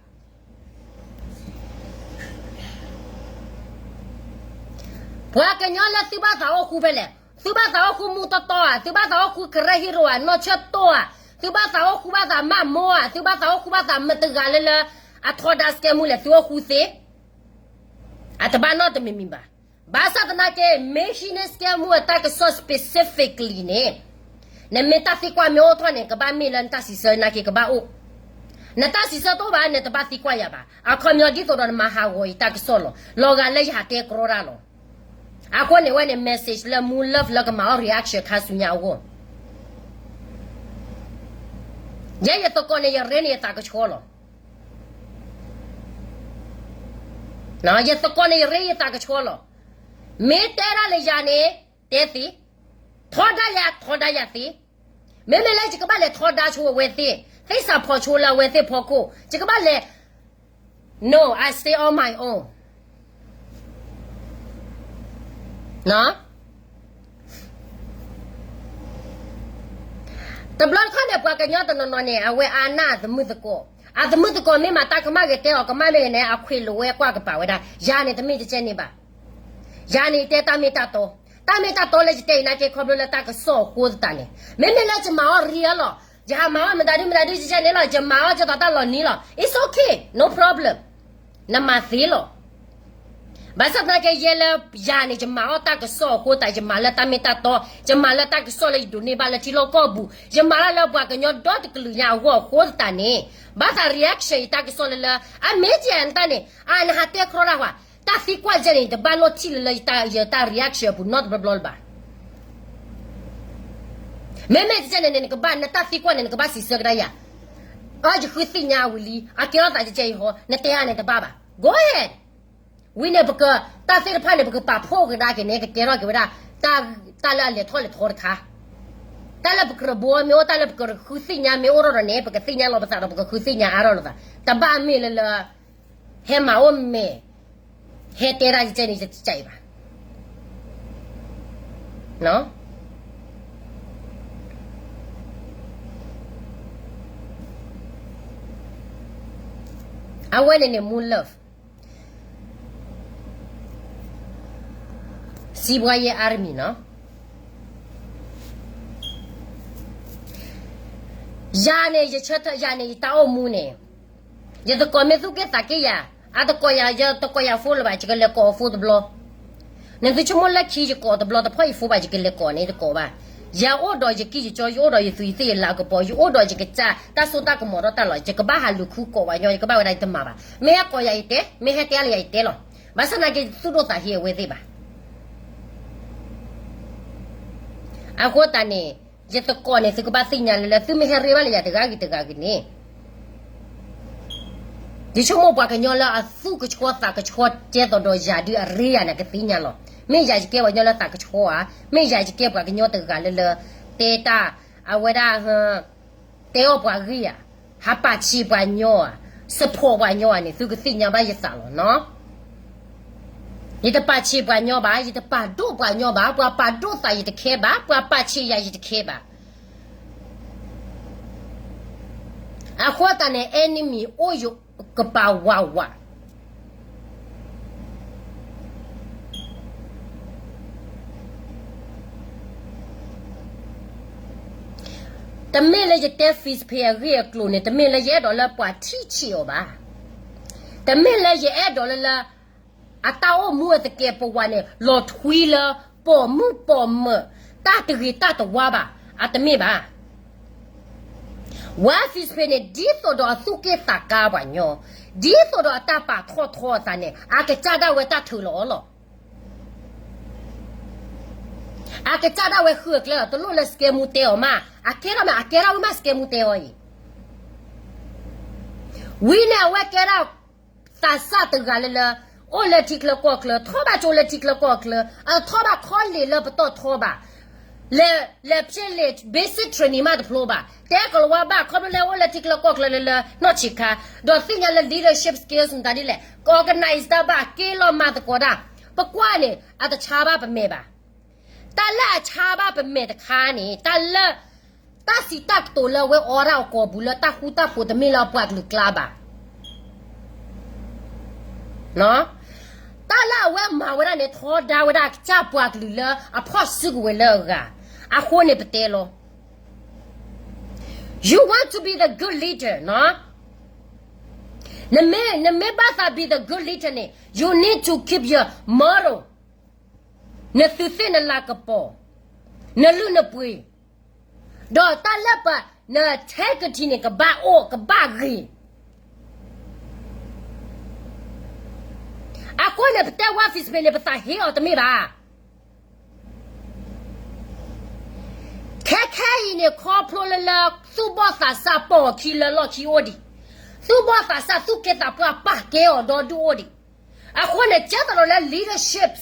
ပှၤကညီလၢသုဘၣ်သးအိၣ်ဃူဖဲလဲၣ်, သုဘၣ်သးအိၣ်ဃူမူတီတီဧါ, သုဘၣ်သးအိၣ်ဃူ ကရၢဟံရိဧါ, နီၢ်ဆၢတိၢ်ဧါ, သုဘၣ်သးအိၣ်ဃူဘၣ်သးမးမိၢ်ဧါ, သုဘၣ်သးအိၣ်ဃူဘၣ်သးမတဂၤလၢလၢ အထီဒါ scam မူလဲၣ် သုအိၣ်ဃူသ့, အတဘၣ်နီတမံၤမံၤဘၣ်. ဘၣ်ဆၣ်သနာ်က့ မ့ၢ်ဟံးန့ၢ် scam မူအတၢ်ကစီၣ် specifically န့ၣ်, နမ့ၢ်တၢ်သံကွၢ်မ့ၢ်အိၣ်ထီၣ်န့ၣ် ကဘၣ်မ့ၢ်လၢနတၢ်စံးဆၢနာ်က့ကဘၣ်အိၣ်, နတၢ်စံးဆၢတအိၣ်ဘၣ် နတဘၣ်သံကွၢ်ယၤဘၣ်. အခီပညီဒ်သိးဒီးနမၤဟးဂီၤယတၢ်ကစီၣ်လီၤ, လီၤဂာ်လၢယဟးတဲကြီတၢ်လီၤ. အဃိန့ၣ်ဝဲန့ၣ် message လၢမူလၢၢ်လၢကမၤအီၣ် reaction ခါဆူညါအဂီၢ်, ယဲယသကိးန့ၣ် ယရ့န့ၢ်ယသးကဆှီလီၤ. ယသကိးန့ၣ် ယရ့ယသးကဆှီလီၤ. မ့ၢ်တဲဒၣ်လၢယၤန့ၣ် တဲသ့, ထီဒါယၤ ထီဒါယၤသ့, မ့မ့ၢ်လၢယကဘၣ်လဲၤထီဒါဆိအဝဲသ့ၣ်, သ့ၣ်စးဖီးဆိလၢအဝဲသ့ၣ်ဖီခိၣ် ယကဘၣ်လဲၤ, no, I stay on my own. တဘျီတခီၣ်န့ၣ် ပှၤကညီတနီၤနီၤန့ၣ် အဝဲအါန့ၢ်အသမုၣ်သကိး, အသမုၣ်သကိးမ့ၢ်မၤတၢ်ကမၣ်ဂ့ၤ တဲအီၤကမၣ်မ့ၢ်ဂ့ၤန့ၣ် အခွဲးလိာ်ဝဲကွၢ်ကပၤဝဲဒၣ်, ယၤန့ၣ်တမ့ၢ်တကဲန့ၣ်ဘၣ်. ယၤန့ၣ်တဲတၢ်မ့ၢ်တၢ်တီ, တၢ်မ့ၢ်တၢ်တီလၢယတဲအံၤနာ်က့ ခီဖျိလၢတၢ်ကစီၣ်အဃိသတးန့ၣ်, မ့မ့ၢ်လၢယမၤအီၣ် real လီၤ, ယဟးမၤအီၣ်မတၤဒုမတၤဒုကဲန့ၣ်လီၤ, ယမၤအီၣ်ယသးတၢ်လီၤနံၤလီၤ, it's okay, no problem, နမၤသ့လီၤ. ဘၣ်ဆၣ်သနာ်က့ယဲလၢယၤန့ၣ် ယမၤအီၣ်တၢ်ကစီၣ်အဃိသတး ယမၤလၢတၢ်မ့ၢ်တၢ်တီ, ယမၤလၢတၢ်ကစီၣ်လၢယဒိးန့ၢ်ဘၣ်လၢ ထံလီၢ်ကီၢ်ပူၤ, ယမၤတၢ်လၢပှၤကညီဒီတကလုာ်ညါအဂီၢ်အဃိသတးန့ၣ်, ဘၣ်သး reaction ယတၢ်ကစီၣ်လၢလၢ အမ့ၢ်ယၤနတၢ်န့ၣ် အနဟးတဲကြီတၢ်ဃီ, တၢ်သံကွၢ်ယဲန့ၣ် တဘၣ်လီၢ်ထံၣ်လၢလၢယတၢ် reaction အပူၤနီတဘျီဘျီလၢၤဘၣ်. မ့မ့ၢ်တကဲန့ၣ်န့ၣ် နကဘၣ် နတၢ်သံကွၢ်န့ၣ် နကဘၣ်စံးဆၢကဒါယၤ, အီ ယဃုသ့ၣ်ညါဝံၤလံ အကဲထီၣ်သးကဲအံၤဟီ နတဲအါန့ၣ်တဘၣ်ဘၣ်, go ahead. ဝံၤန့ၣ် ပက တၢ်သ့ၣ်တဖၣ်န့ၣ် ပကပာ်ဖှိၣ်ကဒါက့ၤန့ၣ် ကကဲထီၣ်က့ၤဝဲဒၣ် တၢ်လၢအလဲၤထီၣ်လဲၤထီတခါ, တၢ်လၢပကရဘိမ့ၢ်အိၣ် တၢ်လၢပကဃုသ့ၣ်ညါမ့ၢ်အိၣ်ထီၣ်ဒီးန့ၣ် ပကသ့ၣ်ညါလီၤပသးဒီး ပကဃုသ့ၣ်ညါအါထီၣ်လိာ်သး, တဘၣ်မ့ၢ်လၢလၢ ဟဲမၤအိၣ်မဲာ် ဟဲတဲဒၣ်ယကဲန့ၣ် ယတကဲအံၤဘၣ်. အဝဲန့ၣ်န့ၣ် မူလၢၢ် စံးဘှါယဲအါတမံၤနီၤ, ယၤန့ၣ် ယဆၢထၢၣ်ယၤန့ၣ် ယတၢ်အိၣ်မူန့ၣ်, ယသကိးမ့ၢ်သူၣ်က့ၣ်သးက့ၣ်ယၤ, အတကိးယၤ ယတကိးယၤ phone လၢၤဘၣ် ယကလဲၤကိးအ phone တဘျီ, နသုဆိကမိၣ်လၢခံ ယကိးတဘျီတဖီၣ်ယ phone ဘၣ် ယကလဲၤကိးန့ၣ်တကိးဘၣ်, ယအိၣ်ဒီးယကံၢ်ယကီ ယအိၣ်ဒီးယသူးယသ့ၣ်ယလၤကပီၤ ယအိၣ်ဒီးယကစၢ် တၢ်စိတၢ်ကမီၤဒီးတၢ်လီၤ, ယကဘၣ်ဟးလူၤခူကိးပှၤညီ ယကဘၣ်ဝဲဒၣ်ယတမၤဘၣ်, မ့ၢ်ဟဲကိးယၤယတဲ မ့ၢ်ဟဲတဲလၢယၤယတဲလီၤ, ဘၣ်ဆၣ်သနာ်က့ ယသူၣ်ဒိၣ်သးဟ့အဝဲသ့ၣ်ဘၣ်. အဃိသတးန့ၣ် ယသကိးန့ၣ် သုကဘၣ်သ့ၣ်ညါလၢလၢ သုမ့ၢ်ဟဲရ့ဘၣ်လၢယၤတဂၤဂ့ၤတဂၤဂ့ၤန့ၣ်, ယဆိကမိၣ်ပှၤကညီလၢအသူၣ်ကဆှီသးကဆှီကဲသိးဒီးယၤဒုးအရ့ယၤန့ၣ် ကသ့ၣ်ညါလီၤ. မ့ၢ်ယၤယကဲပှၤကညီလၢသးကဆှီဧါ, မ့ၢ်ယၤယကဲပှၤကညီတဂၤလၢလၢ တဲတၢ် အဝဲဒၣ် တဲအီၣ်ပှၤဂ့ၢ်ဧါ, ဟးပာ်ဆံးပှၤညီဧါ, support ပှၤညီဧါန့ၣ် သုကသ့ၣ်ညါဘၣ်ယသးလီၤနီၤ. ယတပာ်ဆံးပှၤညီဘၣ်, ယတပာ်ဒိၣ်ပှၤညီဘၣ်, ပှၤပာ်ဒိၣ်သးယတခဲဘၣ်, ပှၤပာ်ဆံးယၤယတခဲဘၣ်. အဃိသတးန့ၣ် enemy အိၣ်ယကပၤဝးဝး တမ့ၢ်လၢယတဲ Fizz Pay အဂ့ၢ်အကျိၤန့ၣ် တမ့ၢ်လၢယအဲၣ်ဒိးလၢပှၤထံၣ်ဆံးအီၤဘၣ်, တမ့ၢ်လၢယအဲၣ်ဒိးလၢလၢ အတၢ်အိၣ်မူအသကဲးပဝးန့ၣ် လီၤထွံလၢပိာ်မုၣ်ပိာ်မၢၤ တၢ်တဂ့ၤတၢ်တဝါဘၣ်, အတမ့ၢ်ဘၣ်. ဝဲ Fizz Pay န့ၣ် ဒ်သိးဒီးအသူၣ်က့ၣ်သးကါပှၤညီ, ဒ်သိးဒီးအတၢ်ပာ်ထီၣ်ထီအသးန့ၣ် အကစၢ်ဒၣ်ဝဲတၢ်ထုးလီၤအီၤလီၤ. အကစၢ်ဒၣ်ဝဲဃုအကျဲလီၤ, တလိၣ်လၢစကဲမူတဲအီၤမး, အကဲထီၣ်မး အကဲထီၣ်ဝဲမး စကဲမူတဲအီၤအံၤ. ဝံၤန့ၣ် အဝဲကဲဒၣ် သးစၢ်တဂၤလၢလၢ အိၣ်လၢထံချၢကီၢ်ချၢ, ထီၣ်ဘၣ်ကၠိလၢထံချၢကီၢ်ချၢ, အထီၣ်ဘၣ်ခီလ့ၣ်လၢပတီၢ်ထီဘၣ်, လဲၤ လဲၤဖျဲးလ့ၣ် basic training မးတဖျိဘၣ်, တဲကလီၤဝါဘၣ်, ခီဖျိလၢအိၣ်လၢထံချၢကီၢ်ချၢလၢလၢ နီၢ်ဆံးခါ, ဒီးသ့ၣ်ညါလၢ leadership skills မတၤဒ်လဲၣ်, က organize တၢ်ဘၣ်, က့ၤလီၤမၤသကိးတၢ်, ပကွၢ်န့ၣ် အတဆါဘၣ်ပမဲာ်ဘၣ်. တၢ်လၢအဆါဘၣ်ပမဲာ်တခါန့ၣ် တၢ်လၢ တၢ်စံးတၢ်ကတိၤလၢအဝဲအိးထီၣ်အကိာ်ပူၤလၢတၢ်ဃူတၢ်ဖိးတမ့ၢ်လၢအပှၤကလုာ်ကျါဘၣ်. တၢ်လၢအဝဲမၤဝဲဒၣ်န့ၣ် ထီဒါဝဲဒၣ်အကစၢ်ပှၤကလုာ်လၢအဖီၣ်စုကဝဲၤလၢအဂၤ, အဃိန့ၣ်ပတဲလီၤ. You want to be the good leader နီၤ, နမ့ၢ် နမ့ၢ်ဘၣ်သး be the good leader န့ၣ် you need to keep your moral, နသုးသ့ၣ်နလၤကပီၤ, နလုၢ်နပှ့ၤ, ဒီးတၢ်လၢပှၤ န integrity န့ၣ် ကဘၣ်အိၣ်ကဘၣ်ဂ့ၤ. အဃိန့ၣ် ပတဲဝဲ Fizz ဖဲန့ၣ် ပသးဟ့အီၤတမ့ၢ်ဘၣ်. ခဲခဲအံၤန့ၣ် ခီဖျိလၢလၢ သူၣ်ဘီၣ်သးစၢ်ပိာ်အခံလၢလီၢ်ခံအိၣ်ဒံး, သူၣ်ဘီၣ်သးစၢ်သူၣ်ကဲသးပှၢ်ပာ်ကဲအီၤဒီဒူၣ်အိၣ်ဒံး. အဃိန့ၣ် ကဲသးဒီးလၢ leaderships,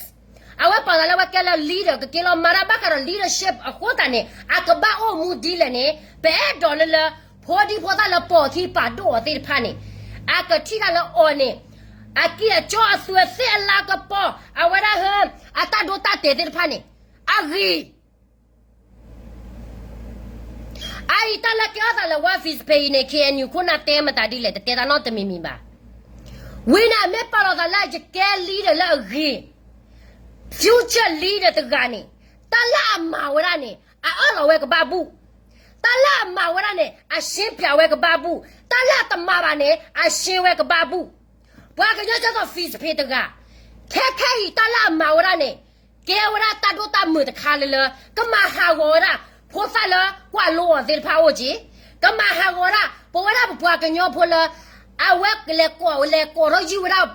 အဝဲပာ်သးလၢအဝဲကဲလၢ leader ကက့ၤလီၤမၤတၢ်ဘၣ်ဃးဒီး leadership အဃိသတးန့ၣ် အကဘၣ်အိၣ်မူဒ်လဲၣ်န့ၣ် ပအဲၣ်ဒိးလၢလၢ ဖိဒံဖိသၣ်လၢပိာ်အခံပာ်ဒိၣ်အီၤသ့ၣ်တဖၣ်န့ၣ် အကထံၣ်တၢ်လၢအီၤန့ၣ် အကံၢ်အစီအသွဲသ့ၣ်အလၤကပီၤ အဝဲဒၣ်ဟၢ အတၢ်ဒိတၢ်တဲာ်သ့ၣ်တဖၣ်န့ၣ် အဂ့ၤ အအံၤတၢ်လၢကဲထီၣ်သးလၢ Fizz ဖဲအံၤန့ၣ် K N U ခိၣ်နၢ်တဲမတၤဒ်လဲၣ် တတဲတၢ်နီတမံၤမံၤဘၣ်. ဝံၤန့ၣ် အမ့ၢ်ပာ်လီၤသးလၢယကဲ leader လၢအဂ့ၤ, future leader တဂၤန့ၣ် တၢ်လၢအမၤဝဲဒၣ်န့ၣ် အအၢၣ်လီၤဝဲကဘၣ်ဘူၣ်, တၢ်လၢအမၤဝဲဒၣ်န့ၣ် အရှင်းပြဝဲကဘၣ်ဘူၣ်, တၢ်လၢအတမၤဘၣ်န့ၣ် အရှင်းဝဲကဘၣ်ဘူၣ်. ပှၤကညီကဲသိး Fizz ဖဲတဂၤ, ခဲခဲအံၤတၢ်လၢအမၤဝဲဒၣ်န့ၣ် ကဲဝဲဒၣ်တၢ်ဒိၣ်တၢ်မုၢ်တခါလၢလၢ ကမၤဟးဂီၤဝဲဒၣ် ဖိသၣ်လၢကွၢ်လိအီၤသ့ၣ်တဖၣ်အိၣ်က့ၤ, ကမၤဟးဂီၤဝဲဒၣ် ပဝဲဒၣ်ပပှၤကညီဖိလၢ အဝဲလဲၤကိး လဲၤကိးထီၣ်ယုၢ်ဝဲဒၣ်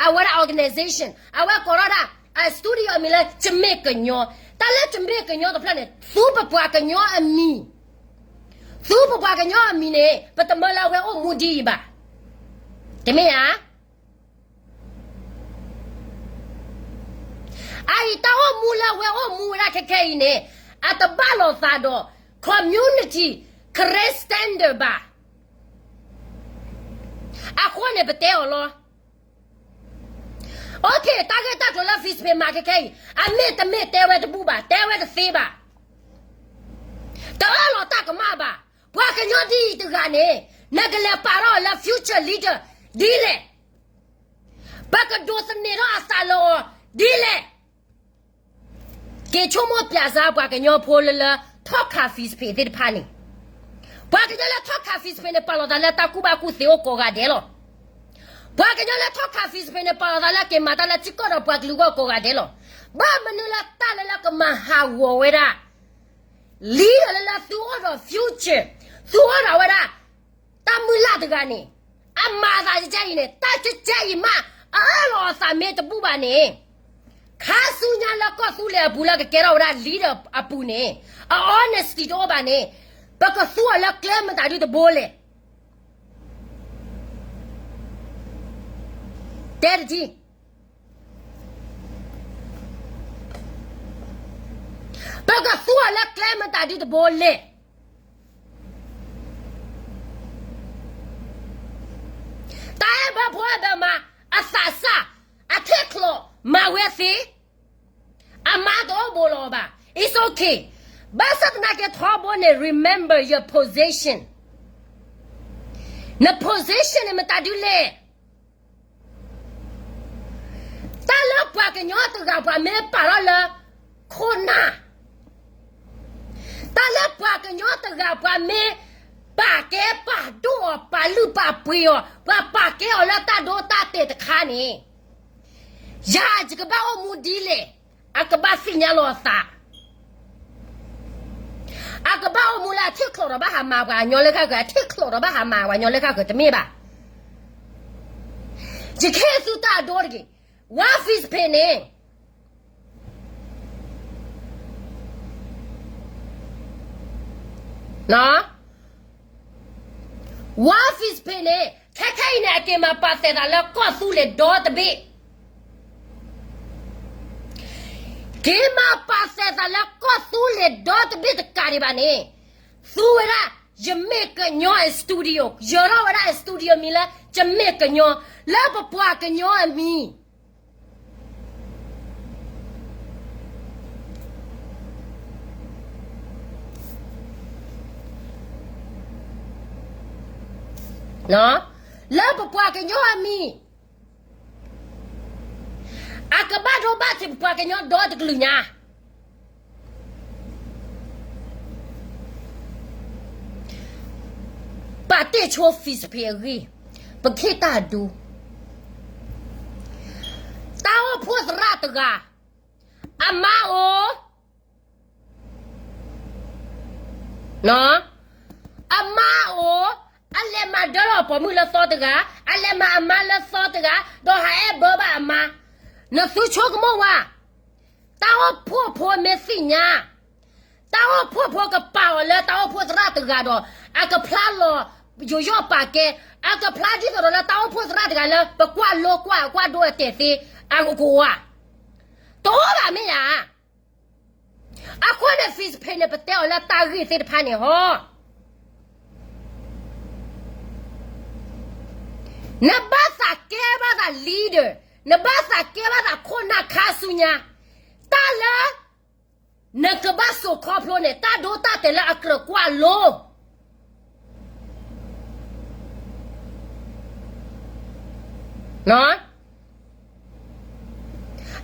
အဝဲဒၣ် organization အဝဲကိးထီၣ်ဒၣ် အ studio အမံၤလၢ ယမ့ၢ်ကညီ, တၢ်လၢယမ့ၢ်ကညီတဖျၢၣ်န့ၣ် သူပပှၤကညီအမံၤ, သူပပှၤကညီအမံၤန့ၣ် ပတမၢလၢအဝဲအိၣ်မူဒ်အံၤဘၣ်. တမ့ၢ်ဧါ. အအံၤတၢ်အိၣ်မူလၢအဝဲအိၣ်မူဝဲဒၣ်ခဲခဲအံၤန့ၣ် အတဘၣ်လိာ်သးဒီး community Christian standard ဘၣ်. အဃိန့ၣ်ပတဲအီၤလီၤ. Okay, တၢ်ဂ့ၢ်တၢ်ကျိၤလၢ Fizz ဖဲမၤခဲခဲအံၤ အမ့ၢ်တမ့ၢ်တဲဝဲတဘူၣ်ဘၣ်, တဲဝဲတသ့ဘၣ်, တအၢၣ်လီၤတၢ်ကမၣ်ဘၣ်. ပှၤကညီဒ်အံၤတဂၤန့ၣ် နကလဲၤပာ်ထီၣ်အီၤလၢ future leader ဒ်လဲၣ်. ပကဒိးသန့ၤထီၣ်အသးလၢအီၤဒ်လဲၣ်. က့ၤဆိကမိၣ်ပၠးစၢ်ပှၤကညီဖိလၢလၢ ထီၣ်ခး Fizz ဖဲသ့ၣ်တဖၣ်န့ၣ်, ပှၤကညီလၢထီၣ်ခး Fizz ဖဲန့ၣ် ပာ်လီၤသးလၢတၢ်ကူၣ်ဘၣ်ကူၣ်သ့အိၣ်ကိးဂၤဒဲးလီၤ. ပှၤကညီလၢထီၣ်ခး Fizz ဖဲန့ၣ် ပာ်လီၤသးလၢက့ၤမၤတၢ်လၢထံကီၢ်ဒီးပှၤကလုာ်အဂီၢ်ကိးဂၤဒဲးလီၤ. ဘၣ်မနုၤလၢတၢ်လၢလၢကမၤဟးဂီၤဝဲဒၣ် leader လၢလၢသုအိၣ်ဒီး future, သုအိၣ်ဒီးဝဲဒၣ် တၢ်မုၢ်လၢ်တဂၤန့ၣ် အမၤသးကကဲအံၤန့ၣ် တၢ်ကကဲအံၤမး အအၢၣ်လီၤအသးမ့ၢ်တဘူၣ်ဘၣ်န့ၣ်, ခါဆူညါလၢကီၢ်သူလ့ၤအပူၤလၢကကဲထီၣ်ဝဲဒၣ် leader အပူၤန့ၣ် အ honesty တအိၣ်ဘၣ်န့ၣ်, ပကသူအီၤလၢကျဲမတၤဒုတဘိလဲၣ်. တဲတထံၣ် ပကသူအီၤလၢကျဲမတၤဒုတဘိလဲၣ်. တၢ်အဲၣ်ဘၢဖိအဲၣ်ဘၢမါ အသးစၢ် အထံၣ်ချီၣ်မၤဝဲသ့, အမါတအိၣ်ဘူးလီၤဘၣ်, it's okay. ဘၣ်ဆၣ်သနာ်က့ထီဘိန့ၣ် remember your position. န position န့ၣ်မတၤဒုလဲၣ်. တၢ်လၢပှၤကညီတဂၤပှၤမ့ၢ်ပာ်ထီၣ်လၢ ခိၣ်နၢ်, တၢ်လၢပှၤကညီတဂၤပှၤမ့ၢ်ပာ်ကဲပာ်ဒိၣ်အီၤ ပာ်လုၢ်ပာ်ပှ့ၤအီၤ ပှၤပာ်ကဲအီၤလၢတၢ်ဒိတၢ်တဲာ်တခါန့ၣ်, ယၤယကဘၣ်အိၣ်မူဒ်လဲၣ်, အကဘၣ်သ့ၣ်ညါလီၤအသး အကဘၣ်အိၣ်မူလၢအထံၣ်ချီၣ်ဒီးဘၣ်ဟးမၤပှၤကညီလၢဃၣ်ဃၢၤ, အထံၣ်ချီၣ်ဒီးဘၣ်ဟးမၤပှၤကညီလၢဃၣ်ဃၢၤတမ့ၢ်ဘၣ်. ယကဟ့ၣ်သုတၢ်အဒိတက့ၢ်, ဝါ Fizz ဖဲန့ၣ်, ဝါ Facebook န့ၣ် ခဲခဲအံၤန့ၣ် အက့ၤမၤပာ်သဲးသးလၢကီၢ်သူလ့ၤဒီတဘ့ၣ်, က့ၤမၤပာ်သဲးသးလၢကီၢ်သူလ့ၤဒီတဘ့ၣ်တကးဒံးဘၣ်န့ၣ်, သူဝဲဒၣ် ယမ့ၢ်ကညီ အ studio, ယထီၣ်ဝဲဒၣ်အ studio မံၤလၢ ယမ့ၢ်ကညီ, လၢပပှၤကညီအမံၤ လၢပပှၤကညီအမံၤ, အကဘၣ်ဒိဘၣ်ထံးပပှၤကညီဒီတကလုာ်ညါ, ပာ်တ့ၢ်ဆိ Facebook အဂ့ၢ်, ပခ့ၣ်တၢ်ဒိ, တၢ်အိၣ်ဖှိၣ်သရၣ်တဂၤ, အမါအိၣ် အမါအိၣ်, အလဲၤမၤဒၢလီၤပိာ်မုၣ်လၢသီတဂၤ, အလဲၤမၤအမါလၢသီတဂၤ, ဒီးဟးအဲၣ်ဘၢဘၣ်အမါ, နသုဆိကမိၣ်ဝဲ, တၢ်အိၣ်ဖှိၣ်ဖိမ့ၢ်သ့ၣ်ညါ, တၢ်အိၣ်ဖှိၣ်ဖိကပာ်အီၤလၢတၢ်အိၣ်ဖှိၣ်သရၣ်တဂၤဒီး, အကဖျါလီၤ, ယိယီၣ်ပာ်ကဲ, အကဖျါဒ်သိးဒီးလၢတၢ်အိၣ်ဖှိၣ်သရၣ်တဂၤလၢပကွၢ်လိကွၢ်ကွၢ်ဒိအတဲာ်သ့, အကအိၣ်ဧါ, တအိၣ်ဘၣ်မ့ၢ်ဧါ အဃိန့ၣ် Facebook န့ၣ် ပတဲအီၤလၢတၢ်ဂ့ၢ်သ့ၣ်တဖၣ်န့ၣ်ဟီ, နဘၣ်သးကဲဘၣ်သး leader, နဘၣ်သးကဲဘၣ်သးခိၣ်နၢ်ခါဆူညါ, တၢ်လၢ နကဘၣ်စိာ်ခီဖျိန့ၣ် တၢ်ဒိတၢ်တဲာ်လၢအကြၢးကွၢ်လိ အ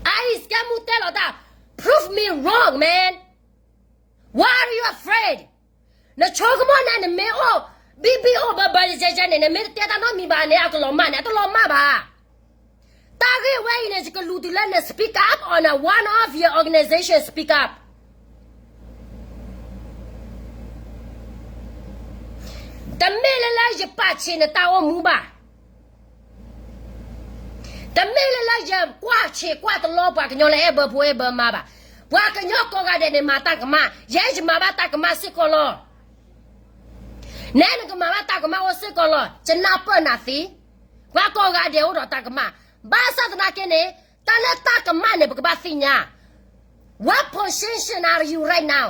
အံၤစကဲမူတဲလီၤတၢ်, prove me wrong, man. Why are you afraid? နဆိကမိၣ်န့ၣ် နမ့ၢ်အိၣ် ဘံၣ်ဘံၣ်အိၣ်ဘၢဘၢယဲယဲန့ၣ် နမ့ၢ်တတဲတၢ်နီတမံၤဘၣ်န့ၣ် အကလီၤမၢ်န့ၣ် အတလီၤမၢ်ဘၣ်. တၢ်ဂ့ၢ်ဝဲအံၤန့ၣ် ယကလူၤတုၤလၢန speak up on a one of your organization speak up. တမ့ၢ်လၢလၢယပာ်ဆံးနတၢ်အိၣ်မူဘၣ်. တမ့ၢ်လၢလၢယကွၢ်ဆံးကွၢ်တလီပှၤကညီလၢအဲၣ်ဘၢဖိအဲၣ်ဘၢမါဘၣ်. ပှၤကညီကိးဂၤဒဲးန့ၣ်မၤတၢ်ကမၣ်, ယဲယမၤဘၣ်တၢ်ကမၣ်စ့ၢ်ကီးလီၤ. နဲနကမၤဘၣ်တၢ်ကမၣ်အိၣ်စ့ၢ်ကီးလီၤ, ယနၢ်ပၢၢ်နၤသ့. ပှၤကိးဂၤဒဲးအိၣ်ဒီးတၢ်ကမၣ်, ဘၣ်ဆၣ်သနာ်က့န့ၣ် တၢ်လၢတၢ်ကမၣ်န့ၣ် ပကဘၣ်သ့ၣ်ညါ. What position are you right now?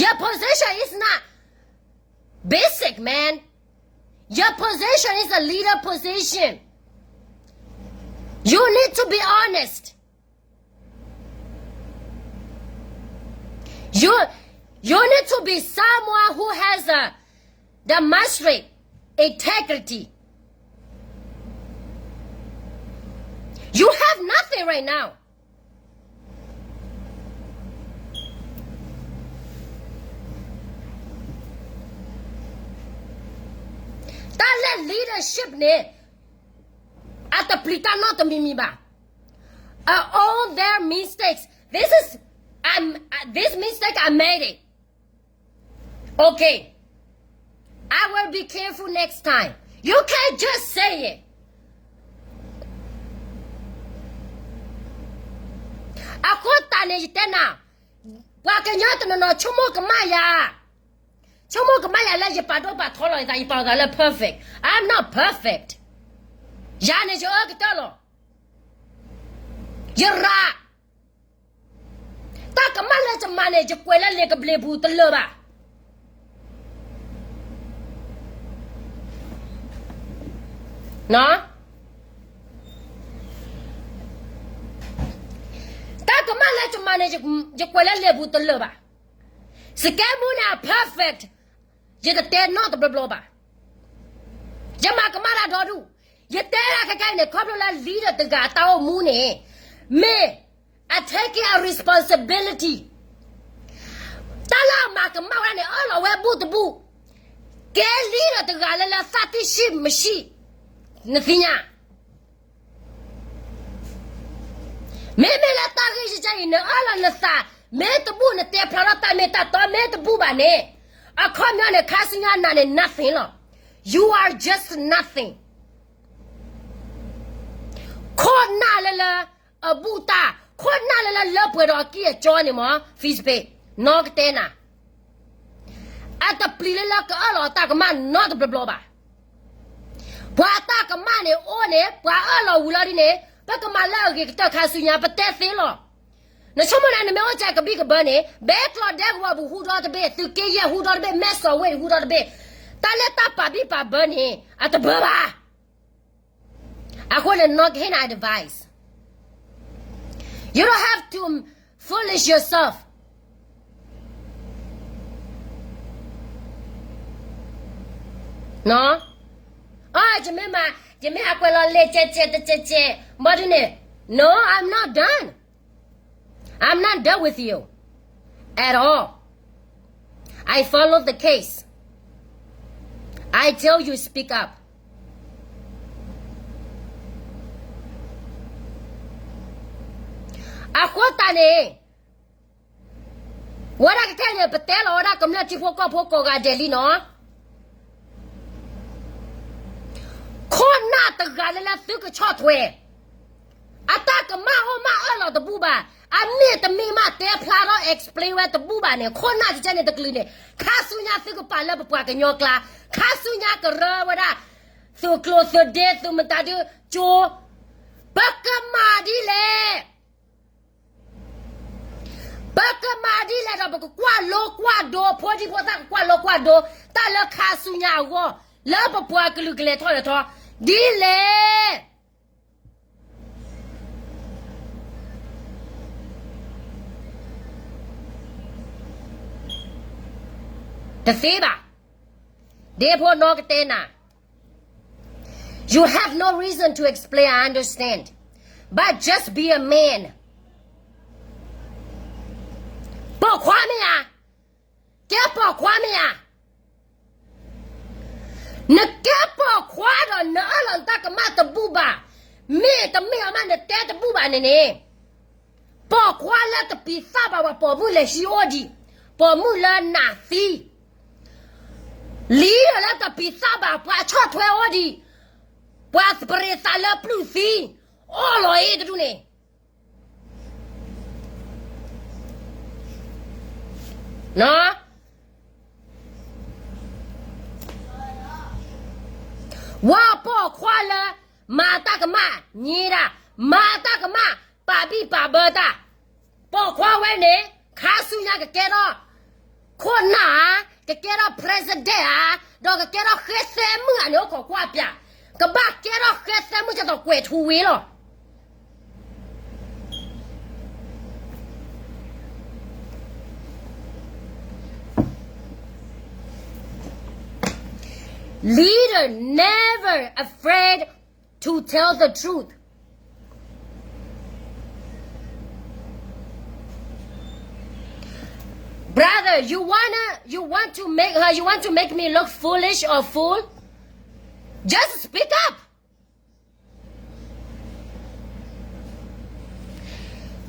Your position is not basic, man. Your position is a leader position. You need to be honest. You, you need to be someone who has a, the mastery, integrity. You have nothing right now. တၢ်လၢ leadership န့ၣ် အတပျံၤတၢ်နီတမံၤမံၤဘၣ်. I own their mistakes. This is, I'm, this mistake I made it. Okay. I will be careful next time. You can't just say it. အဃိသတးန့ၣ် ယတဲနၤ, ပှၤကညီတနီၤနီၤဆိကမိၣ်ကမၣ်ယၤ, ဆိကမိၣ်ကမၣ်ယၤလၢယပာ်ဒိၣ်ပာ်ထီလီၤယသး ယပာ်လီၤသးလၢ perfect. I'm not perfect. ယၤန့ၣ်ယအၢကတၢၢ်လီၤ. ယရၤ တၢ်ကမၣ်လၢယမၤန့ၣ် ယကွဲးလၢလံာ်ကဘျံးပူၤတလၢာ်ဘၣ်. တၢ်ကမၣ်လၢယမၤန့ၣ် ယကွဲးလၢလံာ်ပူၤတလၢာ်ဘၣ်. စကဲမူန့ၣ် perfect, ယတတဲနီတဘျီဘျီဘၣ်. ယမၤကမၣ်တၢ်ဒီဒူၣ်, ယတဲဒၣ်ခဲကနံၣ်အံၤန့ၣ် ခီဖျိလၢ leader တဂၤအတၢ်အိၣ်မူန့ၣ်, မ့ၢ် အ take a responsibility. တၢ်လၢအမၤကမၣ်ဝဲဒၣ်န့ၣ် အၢၣ်လီၤဝဲဘူၣ်တဘူၣ်, ကဲ leader တဂၤလၢလၢသးတံၢ်ဆံၣ်မဆံၣ်, နသ့ၣ်ညါ မ့မ့ၢ်လၢတၢ်ဂ့ၢ်ယဲအံၤ နအၢၣ်လီၤနသးမ့ၢ်တဘူၣ်, နတဲဖျါထီၣ်တၢ်မ့ၢ်တၢ်တီမ့ၢ်တဘူၣ်ဘၣ်န့ၣ်, အခီပညီန့ၣ် ခါဆူညါနၤန့ၣ် nothing လီၤ. You are just nothing. ခိၣ်နၢ်လၢလၢအဘူၣ်တၢ်, ခိၣ်နၢ်လၢလၢလၢပှဲၤဒီးအကံၢ်အကီန့ၣ်မ့ၢ် Facebook နီၢ်ကတဲနၤ. အတပျံၤလၢလၢကအၢၣ်လီၤအတၢ်ကမၣ်နီတဘျီဘျီဘၣ်. ပှၤအတၢ်ကမၣ်န့ၣ်အိၣ်န့ၣ် ပှၤအၢၣ်လီၤဝံၤလီၤဒ်န့ၣ် ပကမၤလၢအဂ့ၤကတၢၢ်ခါဆူညါ ပတဲသ့လီၤ. နဆိကမိၣ်န့ၣ် နမ့ၢ်အိၣ်ကဲကဘံၣ်ကဘၢန့ၣ် ဘဲကျီဒဲကဝီၤပူၤဟူထီၣ်တဘ့ၣ်, သုးက့ယဲၢ်ဟူထီၣ်တဘ့ၣ်, မဲၢ်စီၤဝ့ၢ်ဟူထီၣ်တဘ့ၣ်, တၢ်လၢတၢ်ပာ်ဘံၣ်ပာ်ဘၢန့ၣ် အတဘၢဘၣ်. According to Nok Hena advice, you don't have to foolish yourself. ယမ့ၢ်မၤ, ယမ့ၢ်ဟးကွဲးလီၤလဲၤကဲကဲတကဲကဲ, ဘၣ်ဒ်န့ၣ်, no, I'm not done. I'm not done with you at all. I follow the case. I tell you, speak up. အဃိသတးန့ၣ် ဝဲဒၣ်ကခဲန့ၣ် ပတဲလီၤဝဲဒၣ်ကမျၢၢ်ထံဖိကီၢ်ဖိကိးဂၤဒဲးလံနီၤ. ခိၣ်နၢ်တဂၤလၢလၢသုကဆီၣ်ထွဲ အတၢ်ကမၣ်အိၣ်မးအၢၣ်လီၤတဘူၣ်ဘၣ်, အမ့ၢ်တမ့ၢ်မးတဲဖျါထီၣ် explain ဝဲတဘူၣ်ဘၣ်န့ၣ် ခိၣ်နၢ်ကကဲန့ၣ်တကလုာ်န့ၣ် ခါဆူညါသုကပာ်လၢပပှၤကညီကျါ, ခါဆူညါကရၢဝဲဒၣ် သုးကျိၤသုးဒ့သုးမတၤဒုကၠိ, ပကမၤဒ်လဲၣ် ပကမၤဒ်လဲၣ်ဒီး ပကကွၢ်လိကွၢ်ဒိ, ဖိဒံဖိသၣ်ကကွၢ်လိကွၢ်ဒိ, တၢ်လၢခါဆူညါအဂီၢ် လၢပပှၤကလုာ်ကလဲၤထီၣ်လဲၤထီ, ဒ်လဲၣ် တသ့ဘၣ်. ဒ့ဖိနီၢ်ကတဲနၤ, you have no reason to explain, I understand, but just be a man. ပိာ်ခွါမ့ၢ်ဧါ, ကဲပိာ်ခွါမ့ၢ်ဧါ. နကဲပိာ်ခွါဒီးနအၢၣ်လီၤနတၢ်ကမၣ်တဘူၣ်ဘၣ်, မ့ၢ်တမ့ၢ်အီၤမးနတဲတဘူၣ်ဘၣ်န့ၣ်န့ၣ်, ပိာ်ခွါလၢတပံၤသၣ်ဘၣ်ပှၤပိာ်မုၣ်လဲၤဟံးအိၣ်ဒံး, ပိာ်မုၣ်လၢနးသံ, လံဒီးလၢတပံၤသၣ်ဘၣ်ပှၤဆီၣ်ထွဲအိၣ်ဒံး, ပှၤသပရ့ၤသးလၢပျုၢ်သံ, အီၣ်လီၤအ့ၣ်တဒူၣ်န့ၣ် ဝဲပိာ်ခွါလၢ မၤတၢ်ကမၣ်ညံဒၣ်, မၤတၢ်ကမၣ်ပာ်ဘံၣ်ပာ်ဘၢတၢ်, ပိာ်ခွါဝဲန့ၣ် ခါဆူညါကကဲထီၣ်ခိၣ်နၢ်ဧါ, ကကဲထီၣ် president ဧါ, ဒီးကကဲထီၣ်ဃဲသဲမုၣ်ဧါန့ၣ် အိၣ်ခိးကွၢ်ပၠး, ကဘၣ်ကဲထီၣ်ဃဲသဲမုၣ်ကဲသိးကွဲးထူဝ့လီၤ. Leader never afraid to tell the truth. Brother, you wanna, you want to make her, you want to make me look foolish or fool? Just speak up.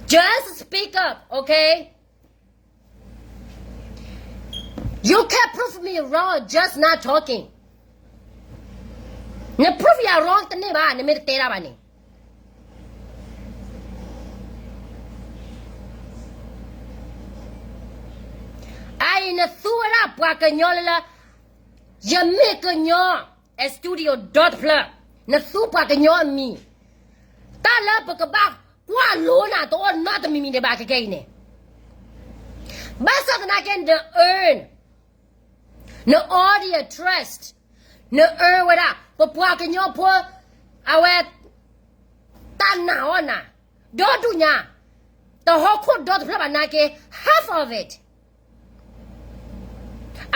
Just speak up, okay? You can't prove me wrong just not talking. န prove ယၤ wrong တန့ၢ်ဘၣ်, နမ့ၢ်တတဲတၢ်ဘၣ်န့ၣ်. အအံၤနသူဝဲဒၣ်ပှၤကညီလၢလၢ ယမ့ၢ်ကညီ studio ဒီတဖျၢၣ်, နသူပှၤကညီအမံၤ, တၢ်လၢပကဘၣ်ကွၢ်လိနၤတအိၣ်နီတမံၤမံၤဒံးဘၣ်ခဲကဲအံၤန့ၣ်. ဘၣ်ဆၣ်သနာ်က့ န earn, န earn ဒီး trust, န earn ဝဲဒၣ် ပပှၤကညီဖိ အဝဲ တၢ်နာ်အီၤနၤ ဒီဒူၣ်ညါ, တဟီၣ်ခိၣ်ဒီတဖျၢၣ်ဘၣ်နာ်က့ half of it.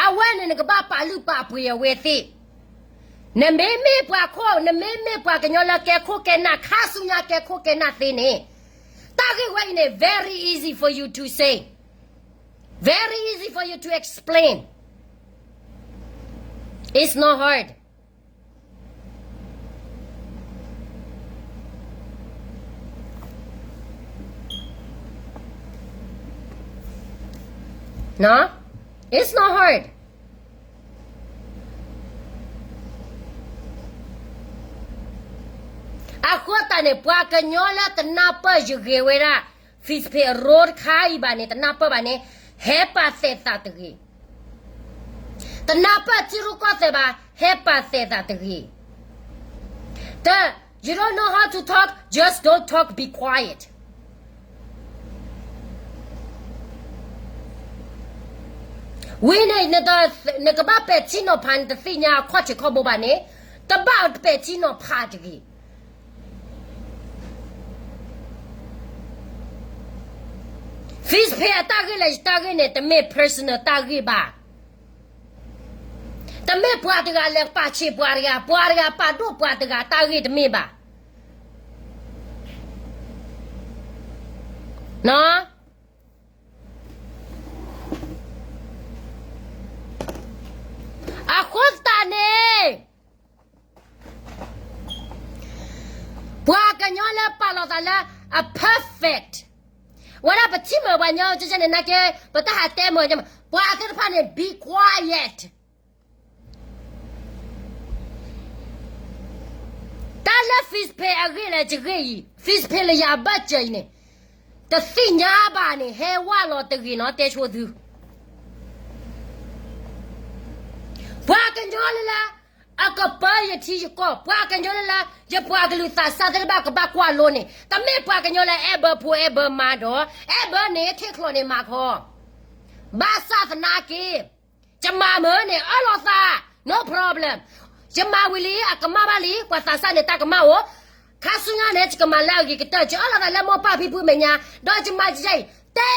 အဝဲန့ၣ်နကဘၣ်ပာ်လုၢ်ပာ်ပှ့ၤအဝဲသ့ၣ်. နမ့မ့ၢ်ပှၤခိၣ်, နမ့မ့ၢ်ပှၤကညီလၢကဲခိၣ်ကဲနၢ်, ခါဆူညါကဲခိၣ်ကဲနၢ်သ့န့ၣ်, တၢ်ဂ့ၢ်ဝဲအံၤန့ၣ် very easy for you to say, very easy for you to explain. It's not hard. No, it's not hard. အဃိသတးန့ၣ် ပှၤကညီလၢတနၢ်ပၢၢ်ယဂ့ၤဝဲဒၣ် Facebook အရိတခါအံၤဘၣ်န့ၣ် တနၢ်ပၢၢ်ဘၣ်န့ၣ် ဟဲပာ်သဲးသးတဂ့ၤ. တနၢ်ပၢၢ်ထံရူၢ်ကီၢ်သဲးဘၣ်, ဟဲပာ်သဲးသးတဂ့ၤ. တ, you don't know how to talk, just don't talk, be quiet. ဝံၤန့ၣ် နကဘၣ်ပဲာ်ထံနီၤဖး နတသ့ၣ်ညါအခီၣ်ထံးခီၣ်ဘိဘၣ်န့ၣ်, တဘၣ်ပဲာ်ထံနီၤဖးတဂ့ၤ. Fizz Pay အတၢ်ဂ့ၢ်လၢယတၢ်ဂ့ၢ်န့ၣ် တမ့ၢ် personal တၢ်ဂ့ၢ်ဘၣ်. တမ့ၢ်ပှၤတဂၤလဲၤပာ်ဆံးပှၤတဂၤ, ပှၤတဂၤပာ်ဒိၣ်ပှၤတဂၤတၢ်ဂ့ၢ်တမ့ၢ်ဘၣ်. အဃိသတးန့ၣ် ပှၤကညီလၢပာ်လီၤသးလၢအ perfect, ဝဲဒၣ်ပထံၣ်မုာ်ပှၤကညီကဲန့ၣ် နာ်က့ ပတၢ်ဟးတဲမုာ်, ပှၤသ့ၣ်တဖၣ်န့ၣ် be quiet. တၢ်လၢ Fizz Pay အဂ့ၢ်လၢယဂ့ၢ်အံၤ, Fizz Pay လၢယၤဘၢၣ်စၢၤအံၤန့ၣ်, တသ့ၣ်ညါဘၣ်န့ၣ် ဟဲဝဲလီၤတဂ့ၤနီၤ တဲဆိသု. ပှၤကညီလၢလၢ အကပၢယထံယကီၢ်, ပှၤကညီလၢလၢ ယပှၤကလုာ်သးစၢ်သ့ၣ်တဖၣ်ကဘၣ်ကွၢ်လိန့ၣ်, တမ့ၢ်ပှၤကညီလၢအဲၣ်ဘၢဖိအဲၣ်ဘၢမါဒီး, အဲၣ်ဘၢန့ၣ် ထံၣ်ချီၣ်န့ၣ်မၤခီ, ဘၣ်ဆၣ်သနာ်က့ ယမၤမုာ်န့ၣ် အၢၣ်လီၤသး, no problem. ယမၤဝံၤလံ အကမၣ်ဘၣ်လံ, ပှၤသးစၢ်န့ၣ် တၢ်ကမၣ်အိၣ်, ခါဆူညါန့ၣ် ယကမၤလၢအဂ့ၤကတၢၢ်, ယအၢၣ်လီၤသးလၢမိၢ်ပၢ်ဖံဖုမဲာ်ညါ, ဒီးယမၤယဲအံၤ, တဲ,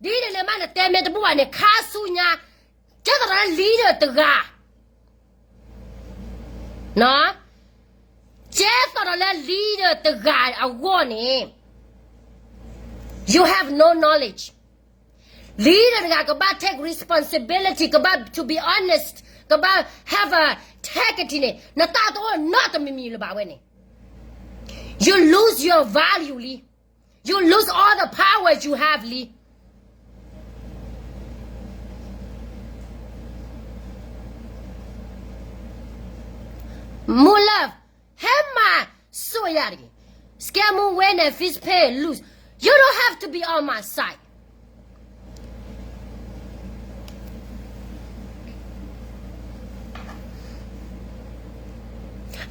ဒ်န့ၣ်န့ၣ်မး နတဲမ့ၢ်တဘူၣ်ဘၣ်န့ၣ် ခါဆူညါ, ကဲသိးဒီးလၢ leader တဂၤ ကဲသိးဒီးလၢ leader တဂၤအဂီၢ်န့ၣ် you have no knowledge. Leader တဂၤကဘၣ် take responsibility, ကဘၣ် to be honest, ကဘၣ် have a integrity န့ၣ် နတၢ်တအိၣ်နီတမံၤမံၤလၢၤဘၣ်ဝဲန့ၣ်, you lose your value လံ, you lose all the power you have လံ. မုၢ်လၢ်, ဟဲမၤစိာ်ယၤတဂ့ၤ. Scammer win and Fizz Pay lose. You don't have to be on my side.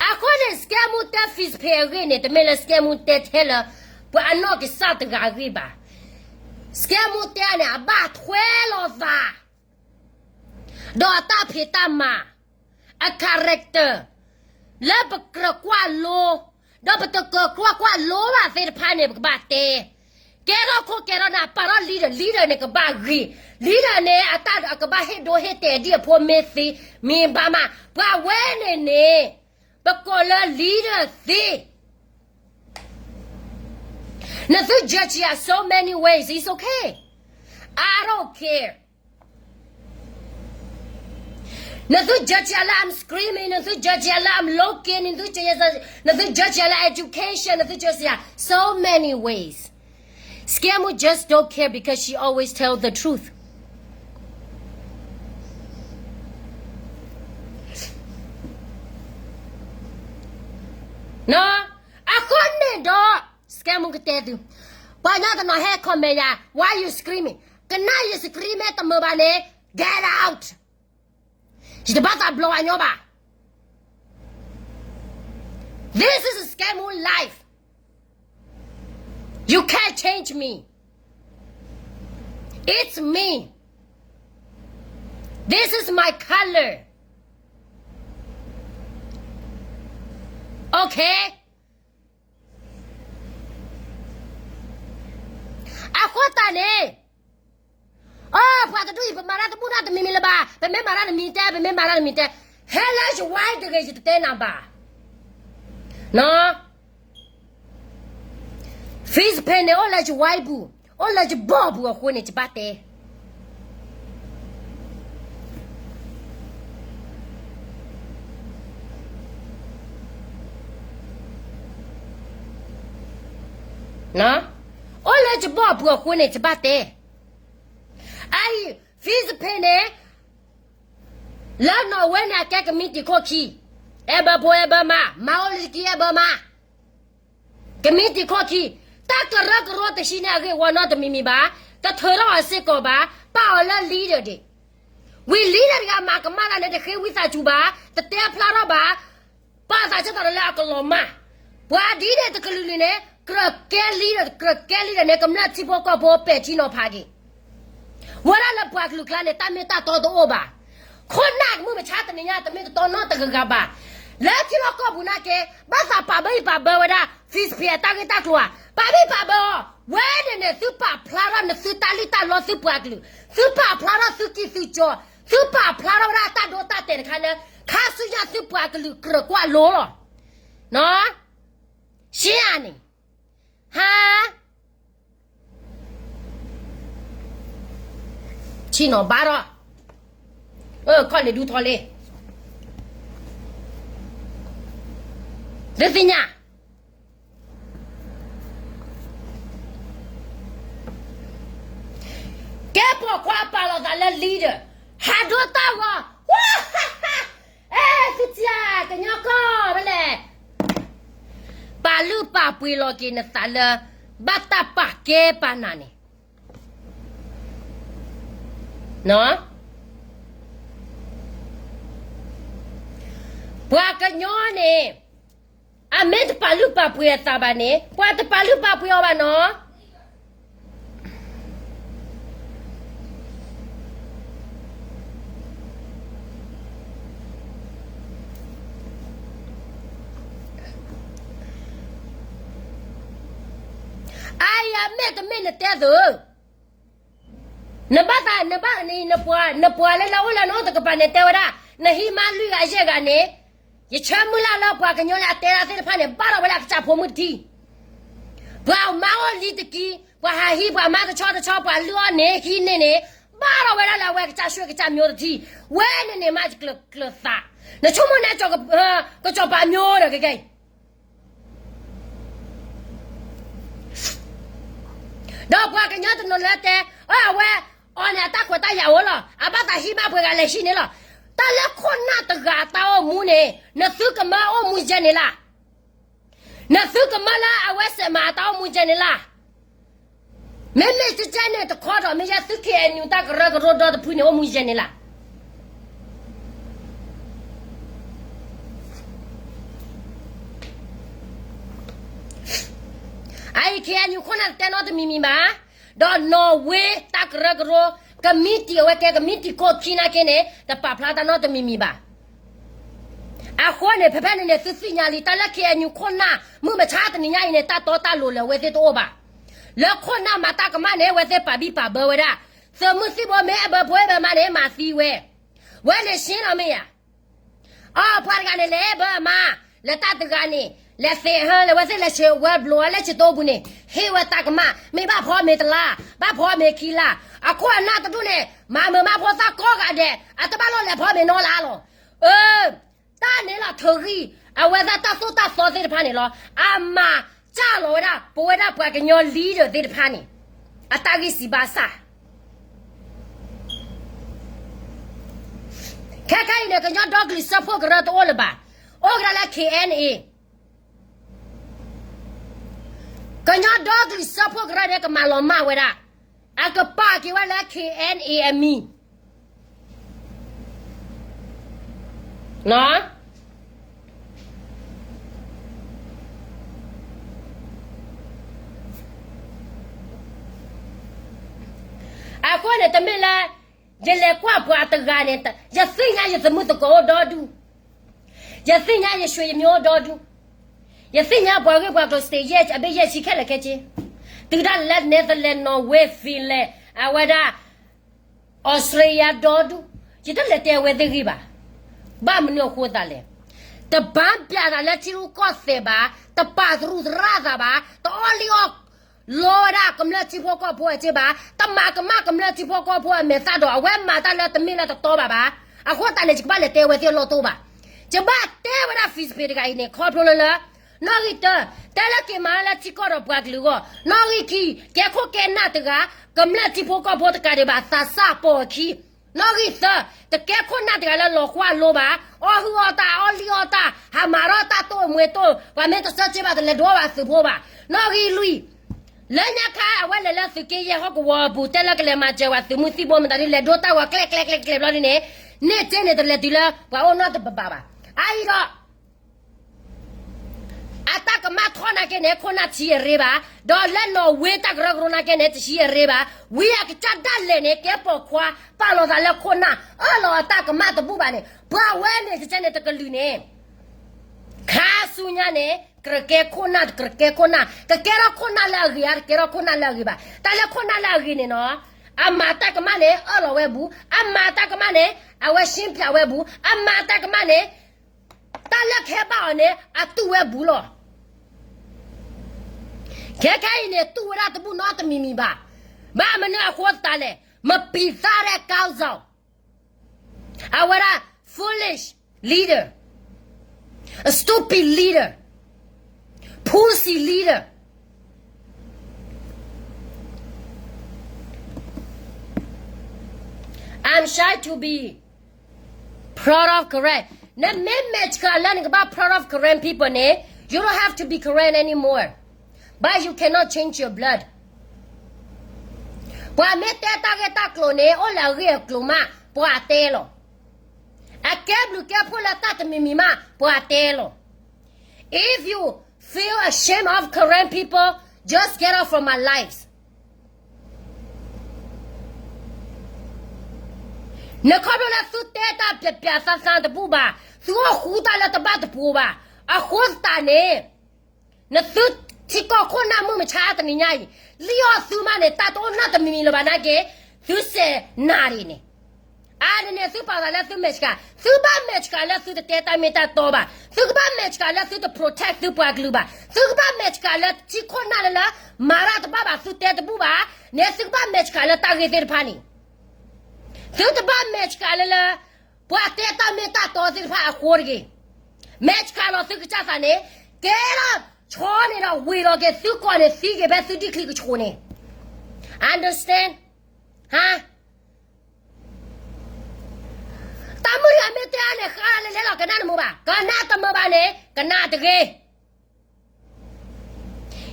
အဃိန့ၣ် Scammer တဲ Fizz Pay အဂ့ၢ်န့ၣ် တမ့ၢ်လၢ Scammer တဲထဲလၢ ပှၤအနီၢ်ကစၢ်တဂၤအဂ့ၢ်ဘၣ်. Scammer တဲန့ၣ် အဘၣ်ထွဲလိာ်သး ဒီးအတၢ်ဖံးတၢ်မၤ, အ character, လၢပကြၢးကွၢ်လိ, ဒီးပတကြၢးကွၢ်ကွၢ်လိဘၣ်သ့ၣ်တဖၣ်န့ၣ် ပကဘၣ်တဲ, ကဲထီၣ်ခိၣ်ကဲထီၣ်နၢ် ပာ်ထီၣ် leader, leader န့ၣ် ကဘၣ်ဂ့ၤ, leader န့ၣ် အတၢ်ကဘၣ်ဟ့ၣ်ဒိဟ့ၣ်တဲာ်ဒ်အဖိမ့ၢ်သ့, မ့ၢ်ဘၣ်မး, ပှၤဝဲန့ၣ်န့ၣ် ပကိးလၢ leader သ့ နသု judge ယၤ so many ways, it's okay. I don't care. နသု judge ယၤလၢ I'm screaming, နသု judge ယၤလၢ I'm looking, နသု judge ယၤ, နသု judge ယၤလၢ education, နသု judge ယၤ so many ways. Scammer just don't care because she always tell the truth. အဃိန့ၣ်ဒီး Scammer ကတဲသု, ပှၤကညီတနီၤဟဲ comment ယၤ, why you screaming? ကနၣ်ယ scream မ့ၢ်တမုာ်ဘၣ်န့ၣ် get out. ယတဘၣ်သးဘျီအညီဘၣ်. This is Scammer life. You can't change me. It's me. This is my color. Okay? အဃိသတးန့ၣ်, အိ ပှၤတဒူၣ်အံၤ ပမၤတၢ်တဘူၣ်တၢ်တမံၤမံၤလၢၤဘၣ်, ပမ့ၢ်မၤတၢ်တမံၤတဲ, ပမ့ၢ်မၤတၢ်တမံၤတဲ, ဟဲလၢယဝါတဂ့ၤ ယတတဲနၤဘၣ်. Facebook န့ၣ် အိၣ်လၢယဝါပူၤ, အိၣ်လၢယဘီၣ်ပူၤအဃိန့ၣ် ယဘၣ်တဲ အိၣ်လၢယဘီၣ်ပူၤအဃိန့ၣ် ယဘၣ်တဲ. အအံၤ Facebook န့ၣ် လၢနီၣ်ဝဲန့ၣ် အကဲကမံးတံာ်ခိၣ်ခံ, အဲၣ်ဘၢဖိအဲၣ်ဘၢမါ, မါအိၣ်လၢယခံအဲၣ်ဘၢမါ, ကမံးတံာ်ခိၣ်ခံ, တၢ်ကရၢကရိတဆံန့ၣ် အဂ့ၢ်ဝီနီတမံၤမံၤဘၣ်, တထုးထီၣ်အီၤစ့ၢ်ကီးဘၣ်, ပာ်အီၤလၢ leader ဒံး. ဝံၤလံဒီးတဂၤမၤကမၣ်တၢ်န့ၣ် တဃ့ဝံသးစူၤဘၣ်, တတဲဖျါထီၣ်ဘၣ်, ပာ်သးဆၢထီၣ်လၢအကလီၤမၢ်. ပှၤဒ်န့ၣ်တကလုာ်လုာ်န့ၣ် ကြၢးကဲလံဒီး ကြၢးကဲလံဒီးန့ၣ် ကမျၢၢ်ထံဖိကီၢ်ဖိပဲာ်ထံနီၤဖးက့ၤ ဝဲဒၣ်လၢပှၤကလုာ်ကျါန့ၣ် တၢ်မ့ၢ်တၢ်တီတအိၣ်ဘၣ်. ခိၣ်နၢ်ကမုၢ်မဆါတနံၤညါ တမ့ၢ်တတီနီတဂၤဂၤဘၣ်. လၢထံလီၢ်ကီၢ်ပူၤနာ်က့ ဘၣ်သးပာ်ဘၣ်အံၤပာ်ဘၢဝဲဒၣ် Facebook အတၢ်ဂ့ၢ်တၢ်ကျိၤဧါ, ပာ်ဘၣ်အံၤပာ်ဘၢအီၤ, ဝဲန့ၣ်န့ၣ် သုပာ်ဖျါထီၣ်နသုတၢ်လံၣ်တၢ်လီသုပှၤကလုာ်, သုပာ်ဖျါထီၣ်သုကံၢ်သုကၠီ, သုပာ်ဖျါထီၣ်ဝဲဒၣ်တၢ်ဒိတၢ်တဲာ်တခါလၢ ခါဆူညါသုပှၤကလုာ်ကြၢးကွၢ်လိလီၤ. နီၢ် ရှ့ဧါန့ၣ်, ဟါ ဆ့ၣ်နီၤဘါထီၣ်, ခီၣ်လ့ၣ်ဒူထီလ့, ဒ်သ့ၣ်ညါ, ကဲပိာ်ခွါပာ်လီၤသးလၢ leader, ဟးဒိတၢ်ဂီၤ, ဝါ, အဲ သုထံၣ်ဧါ ကညီကီၢ်ဖဲလဲၣ်, ပာ်လုၢ်ပာ်ပှ့ၤလီၤက့ၤနသးလၢ ဘၣ်တၢ်ပာ်ကဲပာ်နၤန့ၣ်, ပှၤကညီန့ၣ် အမ့ၢ်တပာ်လုၢ်ပာ်ပှ့ၤအသးဘၣ်န့ၣ် ပှၤတပာ်လုၢ်ပာ်ပှ့ၤအီၤဘၣ်နီၤ. အအံၤအမ့ၢ်တမ့ၢ်နတဲသု, နဘၣ်သး နဘၣ်နံၤ နပှၤ နပှၤလၢလၢအိၣ်လၢနအိၣ်တကပၤန့ၣ် တဲဝဲဒၣ် နဟံးမါလွံၢ်ဂၤယဲၢ်ဂၤန့ၣ်, ယဆၢမုၢ်လၢ်လၢပှၤကညီလၢအတဲဒၣ်သ့ၣ်တဖၣ်န့ၣ် ဘၣ်ထီၣ်ဝဲဒၣ်အကစၢ်ဖိမုၣ်တထံ, ပှၤမါအိၣ်လံတကံ, ပှၤဟးဟံးပှၤမါတဆီတဆီ ပှၤလုၢ်အီၣ်န့ၢ်ဟံးန့ၢ်န့ၣ်, ဘၣ်ထီၣ်ဝဲဒၣ်လၢအဝဲကစၢ်ဆှၢကစၢ်မျိၤတထံ, ဝဲန့ၣ်န့ၣ်မးယကျၢၤသး, နဆိကမိၣ်န့ၣ် ကစီၤပၤမျိၤဒီးကကဲအံၤ ဒီးပှၤကညီတနီၤလၢတဲ, အဝဲ, အီၤန့ၣ်အတၢ်ခွဲးတၢ်ယာ်အိၣ်လီၤ, အဘၣ်သးဟံးဘၣ်ပှဲၤဂၤလဲၤဟံးန့ၣ်လီၤ. တၢ်လၢခိၣ်နၢ်တဂၤအတၢ်အိၣ်မူန့ၣ် နသုကမၢအိၣ်မူယဲန့ၣ်လၢ်, နသုကမၢလၢအဝဲစဲးမၤအတၢ်အိၣ်မူယဲန့ၣ်လၢ်. မ့မ့ၢ်ကကဲန့ၣ်တခီဒီး မ့ၢ်ယဲသု KNU တၢ်ကရၢကရိဒီတဖုန့ၣ်အိၣ်မူယဲန့ၣ်လၢ်. အအံၤ KNU ခိၣ်နၢ်တတဲနီတမံၤမံၤဘၣ်, ဒီးနီၣ်ဝ့တၢ်ကရၢကရိ ကမံးတံာ်အဝဲကဲကမံးတံာ်ခိၣ်ခံနာ်က့န့ၣ် တပာ်ဖျါတၢ်နီတမံၤမံၤဘၣ်. အဃိန့ၣ် ဖဲဖဲန့ၣ်န့ၣ် သုသ့ၣ်ညါလံ တၢ်လၢ KNU ခိၣ်နၢ် မုၢ်မဆါတနံၤညါအံၤန့ၣ် တၢ်တီတၢ်လိၤလၢအဝဲသ့ၣ်တအိၣ်ဘၣ်. လၢခိၣ်နၢ်မၤတၢ်ကမၣ်န့ၣ် အဝဲသ့ၣ်ပာ်ဘံၣ်ပာ်ဘၢဝဲဒၣ်, သုးမုၢ်သံၣ်ဘိမ့ၢ်အဘၢဖိအဘၢမါန့ၣ် မၤသံဝဲ, ဝဲန့ၣ်ရှင်းလီၤမ့ၢ်ဧါ. အပှၤတဂၤန့ၣ် လဲၤဘၢအမါ, လဲၤတၢ်တဂၤန့ၣ် လဲၤသ့ၣ်ဟၢ လဲၤဝဲသ့ၣ်လဲၤဆှၢဝဲဘျီလၢဆ့တိပူၤန့ၣ် ဟ့ၣ်ဝဲတၢ်ကမၣ် မ့ၢ်ဘၣ်ဖီမ့ၤတလါ, ဘၣ်ဖီမ့ၤခံလါ, အခိၣ်အနၢ်တဒူၣ်န့ၣ် မၤမုာ်မၤဖိသၣ်ကိးဂၤဒဲး အတဘၣ်လီၤလဲၤဖီမ့ၤနီတလါလီၤ. အၢ, တၢ်န့ၣ်လီၤထုးဂံၢ်, အဝဲသ့ၣ်တၢ်သိၣ်တၢ်သီသ့ၣ်တဖၣ်န့ၣ်လီၤ. အမၤစၢ်လီၤဝဲဒၣ် ပဝဲဒၣ်ပှၤကညီ leader သ့ၣ်တဖၣ်န့ၣ် အတၢ်ဂံၢ်စၢ်ဘါစၢ် ခဲခါအံၤန့ၣ် ကညီဒီကလုာ်စၢဖှိၣ်ကရၢတအိၣ်လၢၤဘၣ်, အိၣ်ကဒီးလၢ KNA, ကညီဒီကလုာ်စၢဖှိၣ်ကရၢန့ၣ် ကမၤလီၤမၢ်ဝဲဒၣ်, အကပာ်က့ၤဝဲလၢ KNA အမံၤ အဃိန့ၣ် တမ့ၢ်လၢ ယလဲၤကွၢ်ပှၤတဂၤန့ၣ်, ယသ့ၣ်ညါယသမုၢ်သကိးအိၣ်ဒီဒူၣ်, ယသ့ၣ်ညါယဆွေယမျိုးအိၣ်ဒီဒူၣ်, ယသ့ၣ်ညါပှၤဂ့ၢ်ပှၤကျိၤ state ယဲၢ် အဘ့ၣ်ယဲၢ်ဆံခဲလၢာ်ခဲဆ့, တုၤဒၣ်လဲာ် Netherlands, Norway, Finland, အဝဲဒၣ် Australia ဒီဒူၣ်, ယတလဲၤတဲအဝဲသ့ၣ်ဂ့ၢ်ဘၣ်. ဘၣ်မနုၤအဃိသတးလဲၣ်, တဘၣ်ပျဲသးလၢထံရူၢ်ကီၢ်သဲးဘၣ်, တပာ်သရူးသရၣ်သးဘၣ်, တအီၣ်လံၣ်အီၣ်လီဝဲဒၣ်ကမျၢၢ်ထံဖိကီၢ်ဖိအစ့ဘၣ်, တမၤကမၣ်ကမျၢၢ်ထံဖိကီၢ်ဖိအမဲာ်သၣ်ဒီး အဝဲမၤတၢ်လၢတမ့ၢ်လၢတတီဘၣ်ဘၣ်. အဃိသတးန့ၣ် ယကဘၣ်လဲၤတဲအဝဲသ့ၣ်အလီၢ်တအိၣ်ဘၣ်. ယဘၣ်တဲဝဲဒၣ် Facebook တဂၤအံၤန့ၣ် ခီဖျိလၢလၢ နီၣ်ဂံၢ်တၢ, တဲလၢက့ၤမၤလၢထံကီၢ်ဒီးပှၤကလုာ်အဂီၢ်, နီၣ်ဂံၢ်ခံ, ကဲခိၣ်ကဲနၢ်တဂၤ, ကမျၢၢ်ထံဖိကီၢ်ဖိတကးဒံးဘၣ် သးစၢ်ပိာ်အခံ, နီၣ်ဂံၢ်သၢ, တကဲခိၣ်နၢ်တဂၤလၢလီၤကွၢ်လိဘၣ်, အီၣ်ဟုၣ်အီၣ်တၢ်, အီၣ်လံၣ်အီၣ်တၢ်, ဟးမၤထီၣ်တၢ်တိၢ်အမှဲတိၢ်, ပှၤမ့ၢ်တဆၢစ့ဘၣ် တလဲၤဒိးဘၣ်သုးဖိဘၣ်. နီၣ်ဂံၢ်လွံၢ်, လၢညါခါ အဝဲလဲၤလၢသုးက့ယဲၢ်ဟီၣ်ကဝီၤအပူၤ တဲလၢကလဲၤမၤစၢၤဝဲသုးမုၢ်သံၣ်ဘိမတၤဒ်လဲၣ် ဒိတၢ်ဂီၤကျဲကျဲကျဲကျဲဘျီဒ်န့ၣ်, န့ၢ်စ့န့ၣ်တလဲၤတုၤလၢပှၤအိၣ်နီတဘးဘၣ်ဘၣ်. အအံၤဒီး အတၢ်ကမၣ်ထီၣ်နာ်က့န့ၣ် ခိၣ်နၢ်တဆံအရ့ဘၣ်, ဒီးလၢနီၣ်ဝ့တၢ်ကရၢကရိနာ်က့န့ၣ် တဆံအရ့ဘၣ်. ဝံအကစၢ်ဒၣ်လဲာ်န့ၣ် ကဲပိာ်ခွါ ပာ်လီၤသးလၢခိၣ်နၢ် အၢၣ်လီၤအတၢ်ကမၣ်တဘူၣ်ဘၣ်န့ၣ် ပှၤဝဲန့ၣ်ကစၢ်န့ၣ်တကလုာ်န့ၣ် ခါဆူညါန့ၣ် ကရၢကဲခိၣ်နၢ် ကရၢကဲခိၣ်နၢ် ကကဲထီၣ်ခိၣ်နၢ်လၢအဂ့ၤဧါ တကဲထီၣ်ခိၣ်နၢ်လၢအဂ့ၤဘၣ်. တၢ်လၢခိၣ်နၢ်လၢအဂ့ၤန့ၣ်နီၤ အမၤတၢ်ကမၣ်န့ၣ် အၢၣ်လီၤဝဲဘူး, အမၤတၢ်ကမၣ်န့ၣ် အဝဲရှင်းပြဝဲဘူး, အမၤတၢ်ကမၣ်န့ၣ် တၢ်လၢခဲဘၣ်အီၤန့ၣ် အတူၢ်ဝဲဘူးလီၤ. ခဲခဲအံၤန့ၣ် တူၢ်ဝဲဒၣ်တဘူၣ်နီတမံၤမံၤဘၣ်. ဘၣ်မနုၤအဃိသတးလဲၣ်, မပံၤသၣ်ရဲၣ်ကၠီၣ် အဝဲဒၣ် foolish leader, stupid leader, pussy leader. I'm shy to be proud of Karen. နမ့ၢ်မဲာ်ဆှးလၢနကဘၣ် proud of Karen people န့ၣ် you don't have to be Karen anymore, but you cannot change your blood. ပှၤမ့ၢ်တဲတၢ်ဂ့ၢ်တၢ်ကျိၤန့ၣ် အိၣ်လၢအဂ့ၢ်အကျိၤမး ပှၤတဲလီၤ. အကဲဘျုးကဲဖှိၣ်လၢတၢ်တမံၤမံၤမး ပှၤတဲလီၤ. If you feel ashamed of Karen people, just get out from my lives. နခီဖျိလၢသုတဲတၢ်ပျးပျးသးသးတဘူၣ်ဘၣ်, သုအိၣ်ဃူတၢ်လၢတဘၣ်တပူၤဘၣ်. အဃိသတးန့ၣ် နသုထံကီၢ်ခိၣ်နၢ်မုၢ်မဆါတနံၤညါအံၤ လံၣ်အီၣ်သုမးန့ၣ် တၢ်တအိၣ်နီတမံၤမံၤလၢၤဘၣ်နာ်က့, သုစဲးနၤဒ်န့ၣ်. အါန့ၣ်န့ၣ် သုပာ်သးလၢသုမဲာ်ဆှး, သုဘၣ်မဲာ်ဆှးလၢသုတတဲတၢ်မ့ၢ်တၢ်တီဘၣ်, သုကဘၣ်မဲာ်ဆှးလၢသုတ protect သုပှၤကလုာ်ဘၣ်, သုကဘၣ်မဲာ်ဆှးလၢထံခိၣ်နၢ်လၢလၢ မၤတၢ်တဘၣ်ဘၣ် သုတဲတဘူၣ်ဘၣ်, န့ၣ်သုကဘၣ်မဲာ်ဆှးလၢတၢ်ဂ့ၢ်သ့ၣ်တဖၣ်န့ၣ် သုတဘၣ်မဲာ်ဆှးလၢလၢ ပှၤတဲတၢ်မ့ၢ်တၢ်တီသ့ၣ်တဖၣ်အဃိတဂ့ၤ. မဲာ်ဆှးလီၤသုကစၢ်သးန့ၣ်, ကဲထီၣ်ဆီန့ၣ်ဒီးဝ့ၤလီၤက့ၤသုကီၢ်န့ၣ် သံက့ၤဖဲသုဒံၣ်ချံကဆိးန့ၣ်. Understand? ဟါ, တၢ်မုၢ်ယၤမ့ၢ်တဲအါန့ၣ် ဃါလဲၤလဲၤလီၤကနၣ်တမုာ်ဘၣ်, ကနၣ်တမုာ်ဘၣ်န့ၣ် ကနၣ်တဂ့ၤ.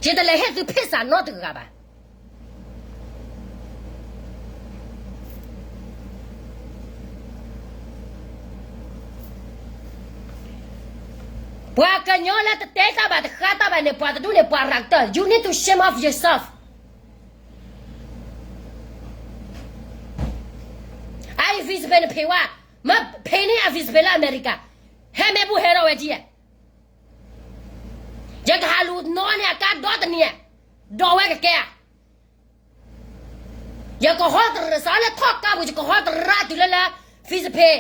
ယတလဲၤဟ့ၣ်သုဖ့ၣ်စးနီတဂၤဘၣ်. ပှၤကညီလၢတတဲတၢ်ဘၣ်တဃါတၢ်ဘၣ်န့ၣ် ပှၤတဒူၣ်န့ၣ် ပှၤရၤကတၢၢ်, you need to shame of yourself. အအံၤ Facebook နဖံးဝဲ, မ့ၢ်ဖံးန့ၢ်အ Facebook လၢအမဲရကၤ, ဟဲမ့ၢ်ဘူၣ်ဟဲထီၣ်ဝဲဒ်ဧါ. ယကဟးလူၤနီၢ်န့ၢ်အကါဒီတနံၤဧါ, ဒီးဝဲကကဲဧါ. ယကဟီတရၢစးလၢထီၣ်ကါပူၤ ယကဟီတရၢတုၤလၢလၢ Facebook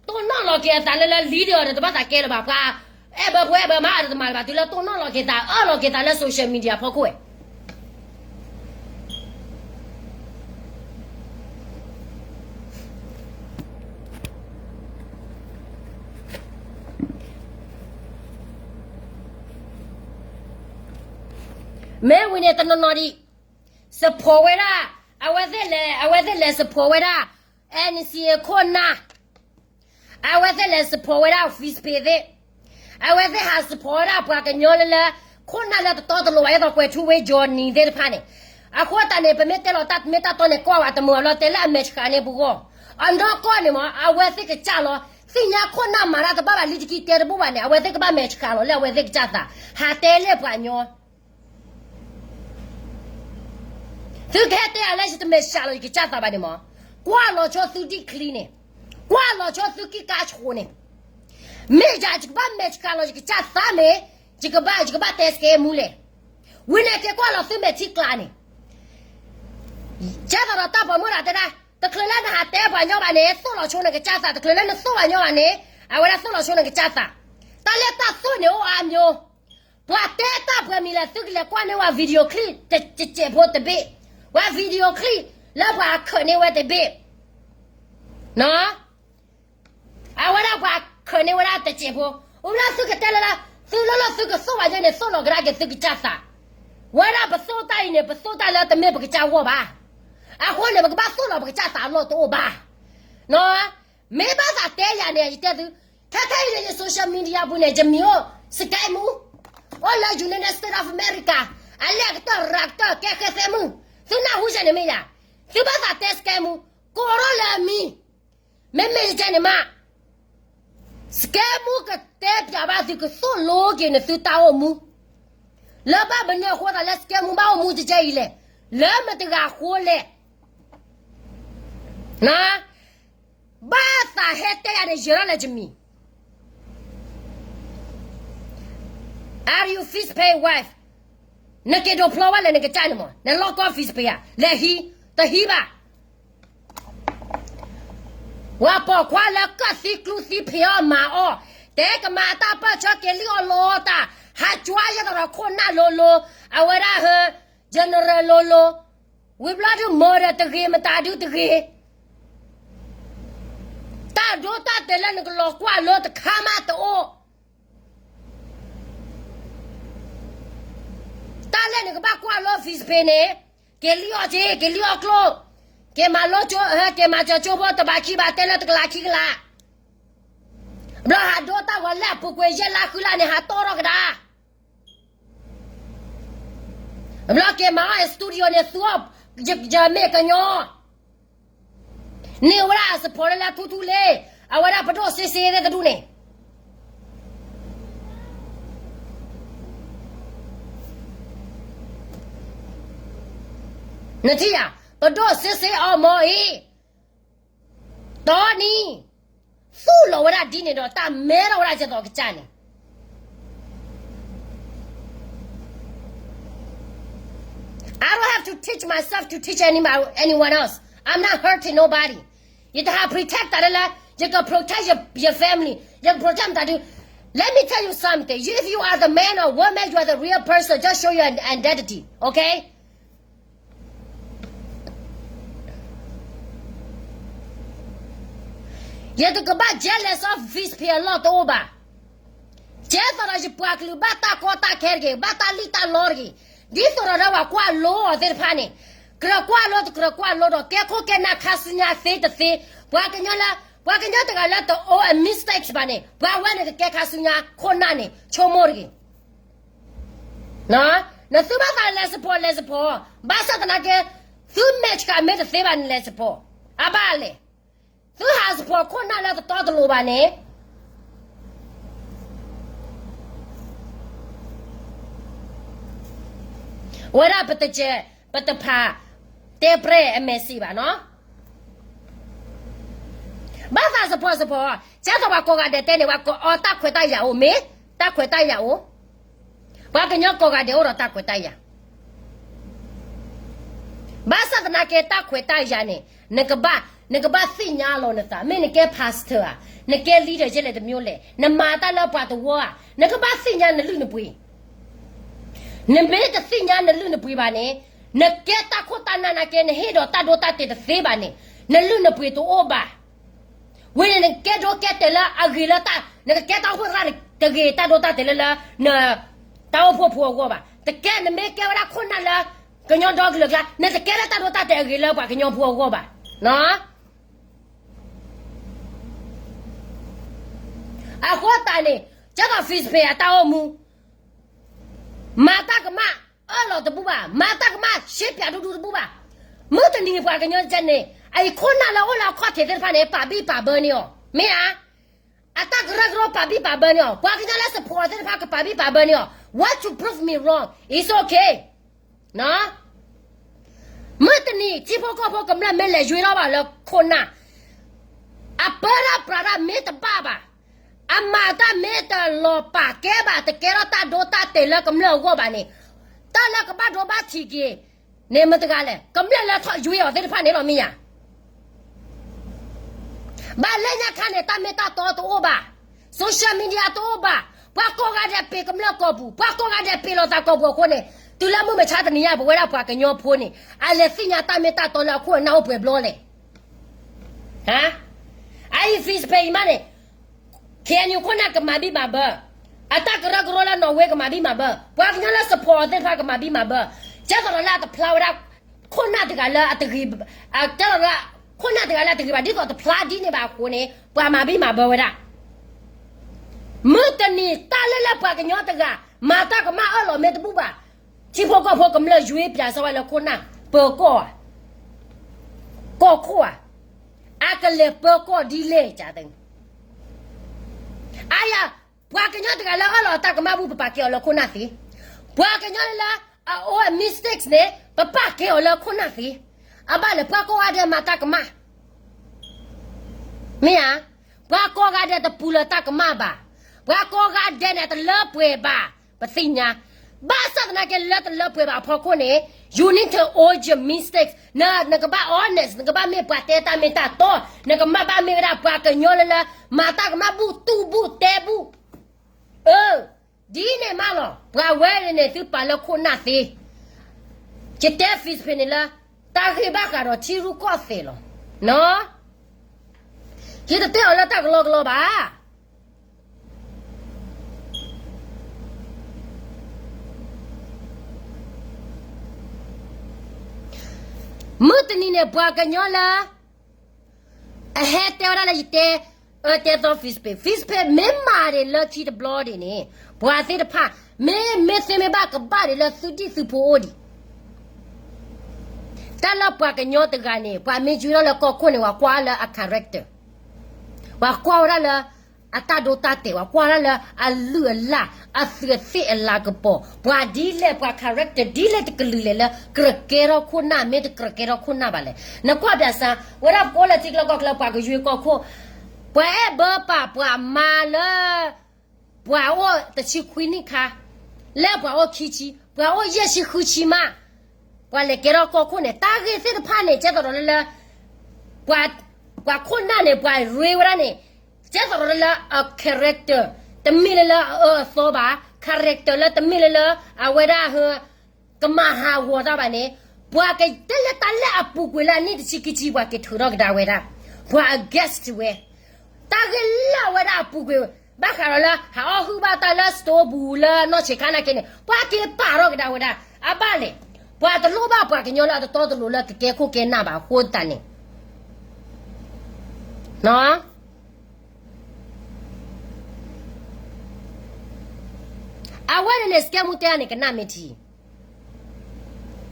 တိၢ်နီၣ်လီၤက့ၤအသးလၢလၢ leader ဒီးတဘၣ်သးကဲလၢၤဘၣ်, ပှၤအဲၣ်ဘၢပှဲၤအဲၣ်ဘၢမးဒီးတမၤလၢၤဘၣ် တုၤလၢတိၢ်နီၣ်လီၤက့ၤသး အၢၣ်လီၤက့ၤသးလၢ social media ဖီခိၣ်ဝဲ မ့ၢ်ဝံၤန့ၣ်တနီၤနီၤဒံး support ဝဲဒၣ်, အဝဲသ့ၣ်လဲၤ, အဝဲသ့ၣ်လဲၤ support ဝဲဒၣ် NCA ခိၣ်နၢ်, အဝဲသ့ၣ်လဲၤ support ဝဲဒၣ် Facebook သ့ၣ်, အဝဲသ့ၣ်ဟး support ဝဲဒၣ်ပှၤကညီလၢလၢ ခိၣ်နၢ်လၢတတီတလိၤဘၣ် အဲၣ်ဒိးကွဲးထူဝ့ Johnny သ့ၣ်တဖၣ်န့ၣ်, အဃိသတးန့ၣ် ပမ့ၢ်တဲလီၤတၢ်မ့ၢ်တၢ်တီန့ၣ် ကွၢ်ဝဲတမုာ်ဘၣ်လီၤ တဲလၢအမဲာ်ဆှးန့ၣ်ပဂီၢ်, အနီၢ်ကီၢ်န့ၣ်မ့ၢ် အဝဲသ့ၣ်ကစၢ်လီၤ, သ့ၣ်ညါခိၣ်နၢ်မၤတၢ်တဘၣ်ဘၣ်လံတကံတဲတဘူၣ်ဘၣ်န့ၣ် အဝဲသ့ၣ်ကဘၣ်မဲာ်ဆှးလီၤလၢအဝဲသ့ၣ်ကစၢ်သး, ဟးတဲလၢပှၤကညီ သုကဟဲတဲအလၢယတမဲာ်ဆှးလီၤယကစၢ်သးဘၣ်န့ၣ်မ့ၢ်, ကွၢ်လီၤဆိသုဒံၣ်ချံန့ၣ်, ကွၢ်လီၤဆိသုကံၢ်ကါဆိန့ၣ်, မ့ၢ်ယၤယကဘၣ်မဲာ်ဆှးလီၤယကစၢ်သးမ့ၢ်, ယကဘၣ်, ယကဘၣ်တဲစကဲမူလဲၣ်, ဝံၤန့ၣ်က့ၤကွၢ်လီၤသုမဲာ်ထံကျါန့ၣ်, ကဲသိးဒီးတၢ်ပိာ်မုၣ်တၢ်တဲဒၣ်, တချုးလၢနဟးတဲပှၤညီဘၣ်န့ၣ် သိၣ်လီၤဆိနကစၢ်သး, တချုးလၢနသိၣ်ပှၤညီဘၣ်န့ၣ်, အဝဲဒၣ်သိၣ်လီၤဆိနကစၢ်သး, တၢ်လၢတၢ်သိၣ်န့ၣ်အိၣ်အါမျိုး ပှၤတဲတၢ်ပှဲၤမံၤလဲၣ် သုကလဲၤကွၢ်န့ၢ်ဝဲ video clip တစဲးဖိတဘ့ၣ်, ဝဲ video clip လၢပှၤခၢးန့ၢ်ဝဲတဘ့ၣ်, အဝဲဒၣ်ပှၤခၢးန့ၢ်ဝဲဒၣ်တစဲးဖိ, အိၣ်ဝဲဒၣ်သုကတဲလၢလၢ, သုလၢလၢသုကသိၣ်ဘၣ်ယဲန့ၣ် သိၣ်လီၤကဒါက့ၤသုကစၢ်သး, ဝဲဒၣ်ပသိၣ်တၢ်အံၤန့ၣ် ပသိၣ်တၢ်လၢတမ့ၢ်ပကစၢ်ဂီၢ်ဘၣ်, အဃိန့ၣ် ပကဘၣ်သိၣ်လီၤပကစၢ်သးအလီၢ်တအိၣ်ဘၣ် မ့ၢ်ဘၣ်သးတဲယၤန့ၣ် ယတဲသု, ခဲခဲအံၤန့ၣ် ယ social media ပူၤန့ၣ် ယမံၤအိၣ် စကဲမူ, အိၣ်လၢ United States of America, အလဲၢ်ကတၢၢ်ရၤကတၢၢ်ကဲဃဲသဲမုၢ်, သုနၢ်ဟူယဲန့ၣ်မ့ၢ်ယၤ, သုဘၣ်သးတဲစကဲမူ, ကိးထီၣ်လၢအမံၤ, မ့မ့ၢ်ယကဲန့ၣ်မး, စကဲမူကတဲပၠးဘၣ်သုကသိၣ်လိက့ၤနသုတၢ်အိၣ်မူ, လၢဘၣ်မနုၤအဃိသးလၢစကဲမူဘၣ်အိၣ်မူကဲအံၤလဲၣ်, လၢမတၤတဂၤအဃိလဲၣ် ဘၣ်သးဟဲတဲယၤန့ၣ် ယဲၤထီၣ်လၢယမံၤ, Are you Fizz Pay wife? နက့ၤဒိးဖျီဝဲလဲၣ်နကစၢ်န့ၣ်မး, နလီၢ်ကီၢ် Fizz Pay ဧါ, လဲၤဟံး, တဟံးဘၣ်. ပှၤပိာ်ခွါလၢကၢၣ်သံကျူသံဖံးအီၣ်မၤအီၣ်, တဲကမၤအတၢ်ပၢၢ်ဆၢက့ၤလံၣ်အီၣ်လိတၢ်, ဟးကွၢ်ယဲၢ်သရၣ်ခိၣ်နၢ်လိၤလိၤ, အဝဲဒၣ်ဟၢ general လိၤလိၤ, ဝံၤဘျီဒုးမၤဒီးတဂ့ၤ မတၤဒုတဂ့ၤ, တၢ်ဒိတၢ်တဲာ်လၢနကလီၤကွၢ်လိတခါမးတအိၣ်. တၢ်လၢနကဘၣ်ကွၢ်လိ Fizz Pay န့ၣ်, က့ၤလံၣ်အီၣ်က့ၤ, က့ၤလံၣ်အီၣ်ကျိၣ်, က့ၤမၤလိကၠိ, က့ၤမၤစၢၤကၠိဖိတဘးခံဘးတဲလၢတကလးခံကလး, ဘျီဟးဒိတၢ်ဂီၤလၢအပူၤကွံာ်ယဲၢ်လါဃုလါန့ၣ် ဟးတီထီၣ်ကဒါ ဘျီက့ၤမၤအီၣ် studio န့ၣ် သူအီၣ်, ယမ့ၢ်ကညီ, န့ၢ်ဝဲဒၣ်အ support လၢလၢထူထူလံ, အဝဲဒၣ်ပဒိၣ်စ့စ့သ့ၣ်တဒူၣ်န့ၣ် နထံၣ်ဧါ, ပဒိၣ်စ့စ့အီၤမ့ၢ်အံၤ, တီနံၤ, သူၣ်လီၤဝဲဒၣ်ဒ်န့ၣ်ဒီး တၢ်မဲထီၣ်ဝဲဒၣ်ကဲသိးကစၢ်န့ၣ် I don't have to teach myself to teach anybody, anyone else. I'm not hurting nobody. ယတဟး protect တၢ်လၢလၢ, ယက protect your, your family. ယက protect မတၤဒု. Let me tell you something. You, if you are the man or woman, you are the real person, just show your identity, okay? ယတကဘၣ် jealous of Fizz Pay အလီၢ်တအိၣ်ဘၣ်. ကဲသိးဒီးယပှၤကလုာ်ဘၣ်တၢ်ကီတၢ်ခဲတဂ့ၤ, ဘၣ်တၢ်လံၣ်တၢ်လီတဂ့ၤ, ဒ်သိးဒီးပှၤကွၢ်လိအီၤသ့ၣ်တဖၣ်န့ၣ်, ကြၢးကွၢ်လိတကြၢးကွၢ်လိဒီး ကဲခိၣ်ကဲနၢ်ခါဆူညါသ့တသ့, ပှၤကညီလၢ, ပှၤကညီတဂၤလၢတအိၣ်အ mistakes ဘၣ်န့ၣ် ပှၤဝဲန့ၣ်ကကဲခါဆူညါခိၣ်နၢ်န့ၣ် ဆိကမိၣ်တဂ့ၤ နသုဘၣ်သးလဲၤ support လဲၤ support, ဘၣ်ဆၣ်သနာ်က့, သု match ကမ့ၢ်တသ့ဘၣ်န့ၣ်လဲၤ support, အဘၣ်လဲၣ်, သုဟး support ခိၣ်နၢ်လၢတတီတလိၤဘၣ်န့ၣ်, ဝဲဒၣ်ပတစဲး, ပတဖး, တဲပြဲၢ်အမဲာ်စံးဘၣ်နီၤ, ဘၣ်သး support support, ကဲသိးပှၤကိးဂၤဒဲးတဲန့ၣ် ပှၤကိးအီၤတၢ်ခွဲးတၢ်ယာ်အိၣ်မ့ၢ်, တၢ်ခွဲးတၢ်ယာ်အိၣ် ပှၤကညီကိးဂၤဒဲးအိၣ်ဒီးတၢ်ခွဲးတၢ်ယာ်, ဘၣ်ဆၣ်သနာ်က့တၢ်ခွဲးတၢ်ယာ်န့ၣ်, နကဘၣ်, နကဘၣ်သ့ၣ်ညါလီၤနသး, မ့ၢ်နကဲ pastor ဧါ, နကဲ leader ယဲလဲၣ်တမံၤလဲၣ်, နမၤတၢ်လၢပှၤတဝၢဧါ, နကဘၣ်သ့ၣ်ညါနလုၢ်နပှ့ၤ နမ့ၢ်တသ့ၣ်ညါနလုၢ်နပှ့ၤဘၣ်န့ၣ်, နကဲတၢ်ခိၣ်တၢ်နၢ်နာ်က့ နဟ့ၣ်ဒီးတၢ်ဒိတၢ်တဲာ်တသ့ဘၣ်န့ၣ်, နလုၢ်နပှ့ၤတအိၣ်ဘၣ်. ဝံၤန့ၣ်နကဲဒိကဲတဲာ်လၢအဂ့ၤလၢတၢ်, နကကဲတၢ်အိၣ်ဖှိၣ်သရၣ်တဂ့ၤ တၢ်ဒိတၢ်တဲာ်လၢလၢ, န, တၢ်အိၣ်ဖှိၣ်ဖိအဂီၢ်ဘၣ်. တကဲနမ့ၢ်ကဲဝဲဒၣ်ခိၣ်နၢ်လၢ, ကညီဒီကလုာ်အကျါ, နတကဲလၢတၢ်ဒိတၢ်တဲာ်အဂ့ၤလၢပှၤကညီဖိအဂီၢ်ဘၣ်. အဃိသတးန့ၣ်, ကဲသိး Fizz Pay အတၢ်အိၣ်မူ, မၤတၢ်ကမၣ်အၢၣ်လီၤတဘူၣ်ဘၣ်, မၤတၢ်ကမၣ်ရှဲပၠးဒူဒူတဘူၣ်ဘၣ်. မုၢ်တနံၤပှၤကညီကဲန့ၣ်, အအံၤခိၣ်နၢ်လၢအိၣ်လၢအခီၣ်ထံးသ့ၣ်တဖၣ်န့ၣ် ပာ်ဘံၣ်ပာ်ဘၢန့ၢ်အီၤ, မ့ၢ်ဧါ. အတၢ်ကရၢကရိပာ်ဘံၣ်ပာ်ဘၢန့ၢ်အီၤ, ပှၤကညီလၢ support သ့ၣ်တဖၣ်ကပာ်ဘံၣ်ပာ်ဘၢန့ၢ်အီၤ, what to prove me wrong, it's okay. မုၢ်တနံၤ ထံဖိကီၢ်ဖိကမျၢၢ်မ့ၢ်လဲၤယွ့ထီၣ်ဘၣ်လၢခိၣ်နၢ်, အပၢတၢ်ပြးတၢ်မ့ၢ်တဘၣ်ဘၣ်, အမၤတၢ်မ့ၢ်တလီၤပာ်ကဲဘၣ် တကဲထီၣ်တၢ်ဒိတၢ်တဲာ်လၢကမျၢၢ်အဂီၢ်ဘၣ်န့ၣ်, တၢ်လၢကဘၣ်ဒိဘၣ်ထံးက့ၤန့ၣ် မတၤတဂၤလဲၣ်, ကမျၢၢ်လၢထီၣ်ယွ့အီၤသ့ၣ်တဖၣ်န့ၣ်လီၤ မ့ၢ်ဧါ. ဘၣ်လၢညါခါန့ၣ် တၢ်မ့ၢ်တၢ်တီတအိၣ်ဘၣ်, social media တအိၣ်ဘၣ်, ပှၤကိးဂၤဒဲးပ့ၤကမျၢၢ်ကိာ်ပူၤ, ပှၤကိးဂၤဒဲးပ့ၤလိာ်သးကိာ်ပူၤအဃိန့ၣ်, တုၤလၢမုၢ်မဆါတနံၤညါ ပဝဲဒၣ်ပှၤကညီဖိန့ၣ် အလဲၤသ့ၣ်ညါတၢ်မ့ၢ်တၢ်တီလၢအခိၣ်အနၢ်အိၣ်ပှဲၤဘျီလဲၣ်. အအံၤ Fizz Pay အံၤမးန့ၣ်, KNU ခိၣ်နၢ်ကမၤဘံၣ်မၤဘၢ, အတၢ်ကရၢကရိလၢ Norway ကမၤဘံၣ်မၤဘၢ, ပှၤကညီလၢ support သ့ၣ်တဖၣ်ကမၤဘံၣ်မၤဘၢ, ကဲသိးဒီးလၢအတဖျါဝဲဒၣ် ခိၣ်နၢ်တဂၤလၢအတဂ့ၤ, ကဲသိးဒီး ခိၣ်နၢ်တဂၤလၢအတဂ့ၤဘၣ် ဒ်သိးတဖျါဒ်န့ၣ်ဘၣ်အဃိန့ၣ် ပှၤမၤဘံၣ်မၤဘၢဝဲဒၣ်. မုၢ်တနံၤတၢ်လၢလၢပှၤကညီတဂၤ မၤတၢ်ကမၣ်အၢၣ်လီၤမ့ၢ်တဘူၣ်ဘၣ်, ထံဖိကီၢ်ဖိကမျၢၢ်ယွ့ပၠးစီဝဲလၢခိၣ်နၢ် ပၢၤကီၢ်ဧါ, ကီၢ်ခိၣ်ဧါ, အကလဲၤပၢၤကီၢ်ဒ်လဲၣ်ကသ့, အါယၤ, ပှၤကညီတဂၤလၢအၢၣ်လီၤအတၢ်ကမၣ်ဘူၣ် ပပာ်ကဲအီၤလၢခိၣ်နၢ်သ့, ပှၤကညီလၢအအိၣ် mistakes န့ၣ် ပပာ်ကဲအီၤလၢခိၣ်နၢ်သ့, အဘၣ်လဲၣ် ပှၤကိးဂၤဒဲးမၤတၢ်ကမၣ် မ့ၢ်ဧါ, ပှၤကိးဂၤဒဲးတပူၤလၢတၢ်ကမၣ်ဘၣ်, ပှၤကိးဂၤဒဲးန့ၣ် တလၢပှဲၤဘၣ်, ပသ့ၣ်ညါ, ဘၣ်ဆၣ်သနာ်က့လၢတလၢပှဲၤဘၣ်အဖီခိၣ်န့ၣ် you need to own your mistakes, နကဘၣ် honest, နကဘၣ်မ့ၢ်ပှၤတဲတၢ်မ့ၢ်တၢ်တီ, နကဘၣ်မ့ၢ်ဝဲဒၣ်ပှၤကညီလၢလၢ မၤတၢ်ကမၣ်ဘူၣ်တူၢ်ဘူၣ်တဲဘူၣ်, အၢ ဒ်န့ၣ်မးလီၤ, ပှၤဝဲန့ၣ်န့ၣ် သုပာ်လၢခိၣ်နၢ်သ့, ယတဲ Facebook န့ၣ်လၢ တၢ်ဂ့ၢ်ဘၣ်ဃးဒီးထံရူၢ်ကီၢ်သဲးလီၤ, ယတတဲအီၤလၢတၢ်ကလီကလီဘၣ်. မုၢ်တနံၤန့ၣ် ပှၤကညီလၢ အဟဲတဲဝဲဒၣ်လၢယတဲ, အၢတဲသီ Facebook, Facebook မ့ၢ်မၤဒံးလၢခံတဘျီဒံးန့ၣ်, ပှၤသ့ၣ်တဖၣ် မ့ၢ်မ့ၢ်သ့မ့ၢ်ဘၣ်ကဘၣ်ဒံးလၢသုဒံၣ်သုဖိအိၣ်ဒံး, တၢ်လၢပှၤကညီတဂၤန့ၣ် ပှၤမ့ၢ်ယွ့ထီၣ်လၢကီၢ်ခိၣ်န့ၣ် ပှၤကွၢ်လၢအ character, ပှၤကွၢ်ဝဲဒၣ်လၢ အတၢ်ဒိတၢ်တဲာ်, ပှၤကွၢ်ဝဲဒၣ်လၢအလုၢ်အလၢ်, အသူးအသ့ၣ်အလၤကပီၤ, ပှၤဒ်လဲၣ် ပှၤ character ဒ်လဲၣ်တကလုာ်လဲၣ်လၢ ကြၢးကဲထီၣ်ခိၣ်နၢ် မ့ၢ်တကြၢးကဲထီၣ်ခိၣ်နၢ်ဘၣ်လဲၣ်. နကွၢ်ဘၣ်ဆၣ် ဝဲဒၣ်ပအိၣ်လၢထံကျါကီၢ်ကျါ ပှၤကယွ့ကီၢ်ခိၣ်, ပှၤအဲၣ်ဘၢပာ်ပှၤမါလၢ ပှၤအိၣ်တဆံခွံနံၣ်ခါ, လၢပှၤအိၣ်ခံဆံ, ပှၤအိၣ်ယဲၢ်ဆံဃုဆံမး, ပှၤလဲၤကဲထီၣ်ကီၢ်ခိၣ်န့ၣ် တၢ်ဂ့ၢ်သ့ၣ်တဖၣ်န့ၣ် ကဲသိးဒီးလၢလၢ ပှၤခိၣ်နၢ်န့ၣ် ပှၤရ့ဝဲဒၣ်န့ၣ် ကဲသိးဒီးလၢလၢအ character တမ့ၢ်လၢလၢအအၢအသီဘၣ်, character လၢတမ့ၢ်လၢလၢ အဝဲဒၣ် ကမၤဟးဂီၤတၢ်ဘၣ်န့ၣ်, ပှၤကတဲလၢတၢ်လၢအပူၤကွံာ်လၢအနံၣ်တဆံခံဆံ ပှၤကထုးထီၣ်ကဒါဝဲဒၣ်, ပှၤ against ဝဲ, တၢ်ဂ့ၢ်လၢအဝဲဒၣ်အပူၤကွံာ်, ဘၣ်ဃးဒီးလၢဟးအီၣ်ဟုၣ်ဘၣ်တၢ်လၢ စတိပူၤလၢနီၢ်ဆံးခါနာ်က့န့ၣ် ပှၤက့ၤပာ်ထီၣ်ကဒါဝဲဒၣ်, အဘၣ်လဲၣ်, ပှၤတလိၣ်ဘၣ်ပှၤကညီလၢအတတီတလိၤလၢကကဲခိၣ်ကဲနၢ်ဘၣ်အဃိသတးန့ၣ် အဝဲန့ၣ်န့ၣ် စကဲမူတဲန့ၣ် ကနၣ်မ့ၢ်ထံ,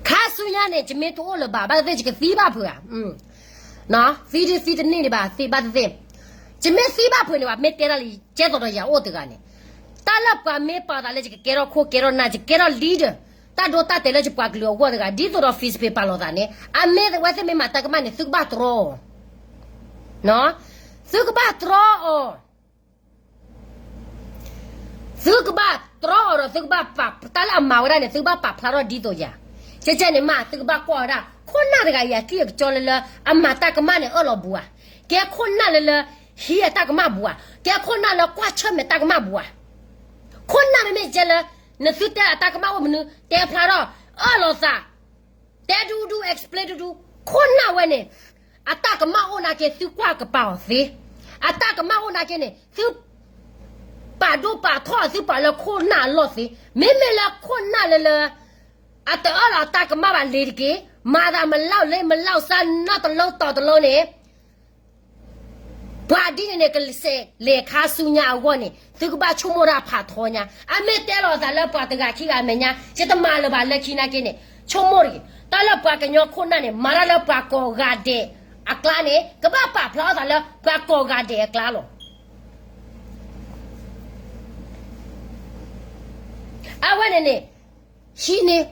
ခါဆူညါန့ၣ် ယမ့ၢ်တအိၣ်လၢၤဘၣ် ဘၣ်သ့ၣ်သ့ၣ် ယကသံဘၣ်ဖုးဧါ, သံဒုသံတန့ၢ်ဒံးဘၣ် သံဘၣ်သ့ၣ်သ့ၣ်, ယမ့ၢ်သံဘၣ်ဖုးန့ၣ်ဘၣ် မ့ၢ်တဲဒၣ်လၢ ကဲသိးဒီးယၤအိၣ်တဂၤန့ၣ်, တၢ်လၢပှၤမ့ၢ်ပာ်သးလၢယကကဲထီၣ်ခိၣ်ကဲထီၣ်နၢ် ယကဲထီၣ် leader တၢ်ဒိတၢ်တဲာ်လၢယပှၤကလုာ်အဂီၢ်တဂၤ ဒ်သိးဒီး Facebook ပာ်လီၤသးန့ၣ် အမ့ၢ်ဝဲသ့ၣ်မ့ၢ်မၤတၢ်ကမၣ်န့ၣ် သုကဘၣ်တြီအီၤ, သုကဘၣ်တြီအီၤ သုကဘၣ်တြီအီၤဒီး သုကဘၣ်ပာ် တၢ်လၢအမၤဝဲဒၣ်န့ၣ် သုကဘၣ်ပာ်ဖျါထီၣ်ဒ်သိးယၤ, ကဲကဲန့ၣ်မး သုကဘၣ်ကွၢ်ဝဲဒၣ် ခိၣ်နၢ်တဂၤအံၤ အကံၢ်အကစီလၢလၢ အမၤတၢ်ကမၣ်န့ၣ် အၢၣ်လီၤဘူးဧါ, ကဲခိၣ်နၢ်လၢလၢ ဟံးအတၢ်ကမၣ်ဘူးဧါ, ကဲခိၣ်နၢ်လၢကွၢ်ဆၢၣ်မဲာ်တၢ်ကမၣ်ဘူးဧါ, ခိၣ်နၢ်မ့မ့ၢ်ကဲလၢ နသုတဲအတၢ်ကမၣ်အိၣ်မနုၤ တဲဖျါထီၣ် အၢၣ်လီၤသး တဲဒူဒူ explain ဒူဒူ, ခိၣ်နၢ်ဝဲန့ၣ် အတၢ်ကမၣ်အိၣ်နာ်က့ သုကွၢ်ကပၤအီၤသ့, အတၢ်ကမၣ်အိၣ်နာ်က့န့ၣ် သု ပာ်ဒိၣ်ပာ်ထီၣ်သုပာ်လၢခိၣ်နၢ်အလီၢ်သ့, မ့မ့ၢ်လၢခိၣ်နၢ်လၢလၢ အတအၢၣ်လီၤအတၢ်ကမၣ်ဘၣ်လ့ၤတက့ၢ်, မၤသးမလီၤလ့ၤမလီၤဆါ နီၢ်တလိတတီၤတလိန့ၣ် ပှၤဒ်န့ၣ်န့ၣ် ကစဲးလဲၤခါဆူညါအဂီၢ်န့ၣ် သုကဘၣ်ဆိကမိၣ်တၢ်ဖးထီညါ, အမ့ၢ်တဲလီၤသးလၢပှၤတဂၤခံဂၤအမဲာ်ညါ ယတမၤလၢၤဘၣ်လၢခံနာ်က့န့ၣ် ဆိကမိၣ်တဂ့ၤ, တၢ်လၢပှၤကညီခိၣ်နၢ်န့ၣ် မၤတၢ်လၢပှၤကိးဂၤဒဲးအကျါန့ၣ် ကဘၣ်ပာ်ဖျါထီၣ်သးလၢပှၤကိးဂၤဒဲးအကျါလီၤ. အဝဲန့ၣ်န့ၣ် ဟံးန့ၢ်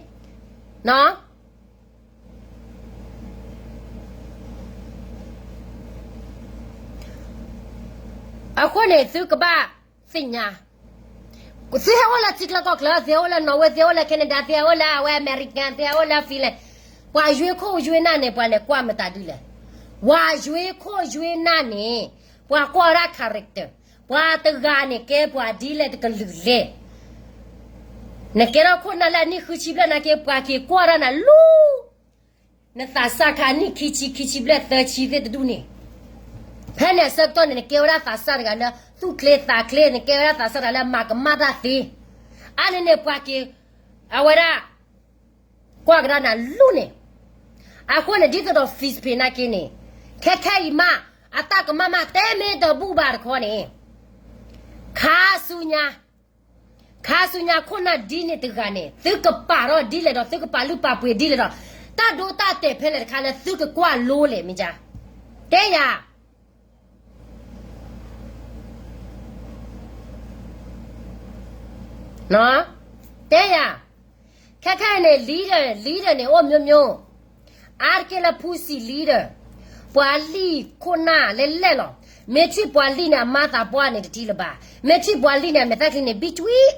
အဃိန့ၣ် သုကဘၣ်သ့ၣ်ညါ, သုဟဲအိၣ်လၢထံချၢကီၢ်ချၢ, သုဟဲအိၣ်လၢ Norway, သုဟဲအိၣ်လၢ Canada, သုဟဲအိၣ်လၢအဝဲ America, သုဟဲအိၣ်လၢ Finland, ပှၤယွ့ခိၣ်ယွ့နၢ်န့ၣ် ပှၤလဲၤကွၢ်မတၤဒ်လဲၣ်, ပှၤယွ့ခိၣ်ယွ့နၢ်န့ၣ် ပှၤကွၢ်ဝဲဒၣ် character, ပှၤတဂၤန့ၣ် ကဲပှၤဒ်လဲၣ်တကလုာ်လဲၣ်. နကဲထီၣ်ခိၣ်နၢ်လၢအနံၣ်ဃုဆံဘျဲၣ်နာ်က့ ပှၤက့ၤကွၢ်ဒၣ်နၤလူၤ နသးစၢ်ခါနံၣ်ခံဆံ ခံဆံဘျဲၣ် သၢဆံသ့ၣ်တဒူၣ်န့ၣ်, ဖဲန့ၣ်အဆၢကတီၢ်န့ၣ် နကဲဝဲဒၣ်သးစၢ်တဂၤလၢ သူၣ်ချ့သးချ့, နကဲဝဲဒၣ်သးစၢ်တဂၤလၢမၤကမၣ်တၢ်သ့, အါန့ၣ်န့ၣ် ပှၤက့ၤ အဝဲဒၣ် ကွၢ်ကဒါနၤလူၤန့ၣ်, အဃိန့ၣ် ဒ်သိးဒီး Facebook နာ်က့န့ၣ်, ခဲခဲအံၤမး အတၢ်ကမၣ်မး တဲမ့ၢ်တဘူၣ်ဘၣ်တခီန့ၣ်, ခါဆူညါ ခ ခါဆူညါခိၣ်နၢ်ဒ်န့ၣ်တဂၤန့ၣ် သုကပာ်ထီၣ်ဒ်လဲၣ်ဒီး သုကပာ်လုၢ်ပာ်ပှ့ၤဒ်လဲၣ်ဒီး တၢ်ဒိတၢ်တဲာ်ဖဲလဲၣ်တခါလၢသုကကွၢ်လိလဲၣ်မ့ၢ်ဧါ. တဲယၤ တဲယၤ, ခဲခဲအံၤန့ၣ် leader, leader န့ၣ် အိၣ် မျိုးမျိုး, အါတက့ၢ်လၢ pussy leader, ပှၤလံၣ်ခိၣ်နၢ်လဲၣ်လဲၣ်လီၤ. မ့ၢ်ထံၣ်ပှၤလံၣ်န့ၣ် အမါသးပှၢ်န့ၣ်တထံၣ်လၢၤဘၣ်. မ့ၢ်ထံၣ်ပှၤလံၣ်န့ၣ် အမဲာ်သၣ်ချံန့ၣ် ဘံၣ်ထွံၣ်,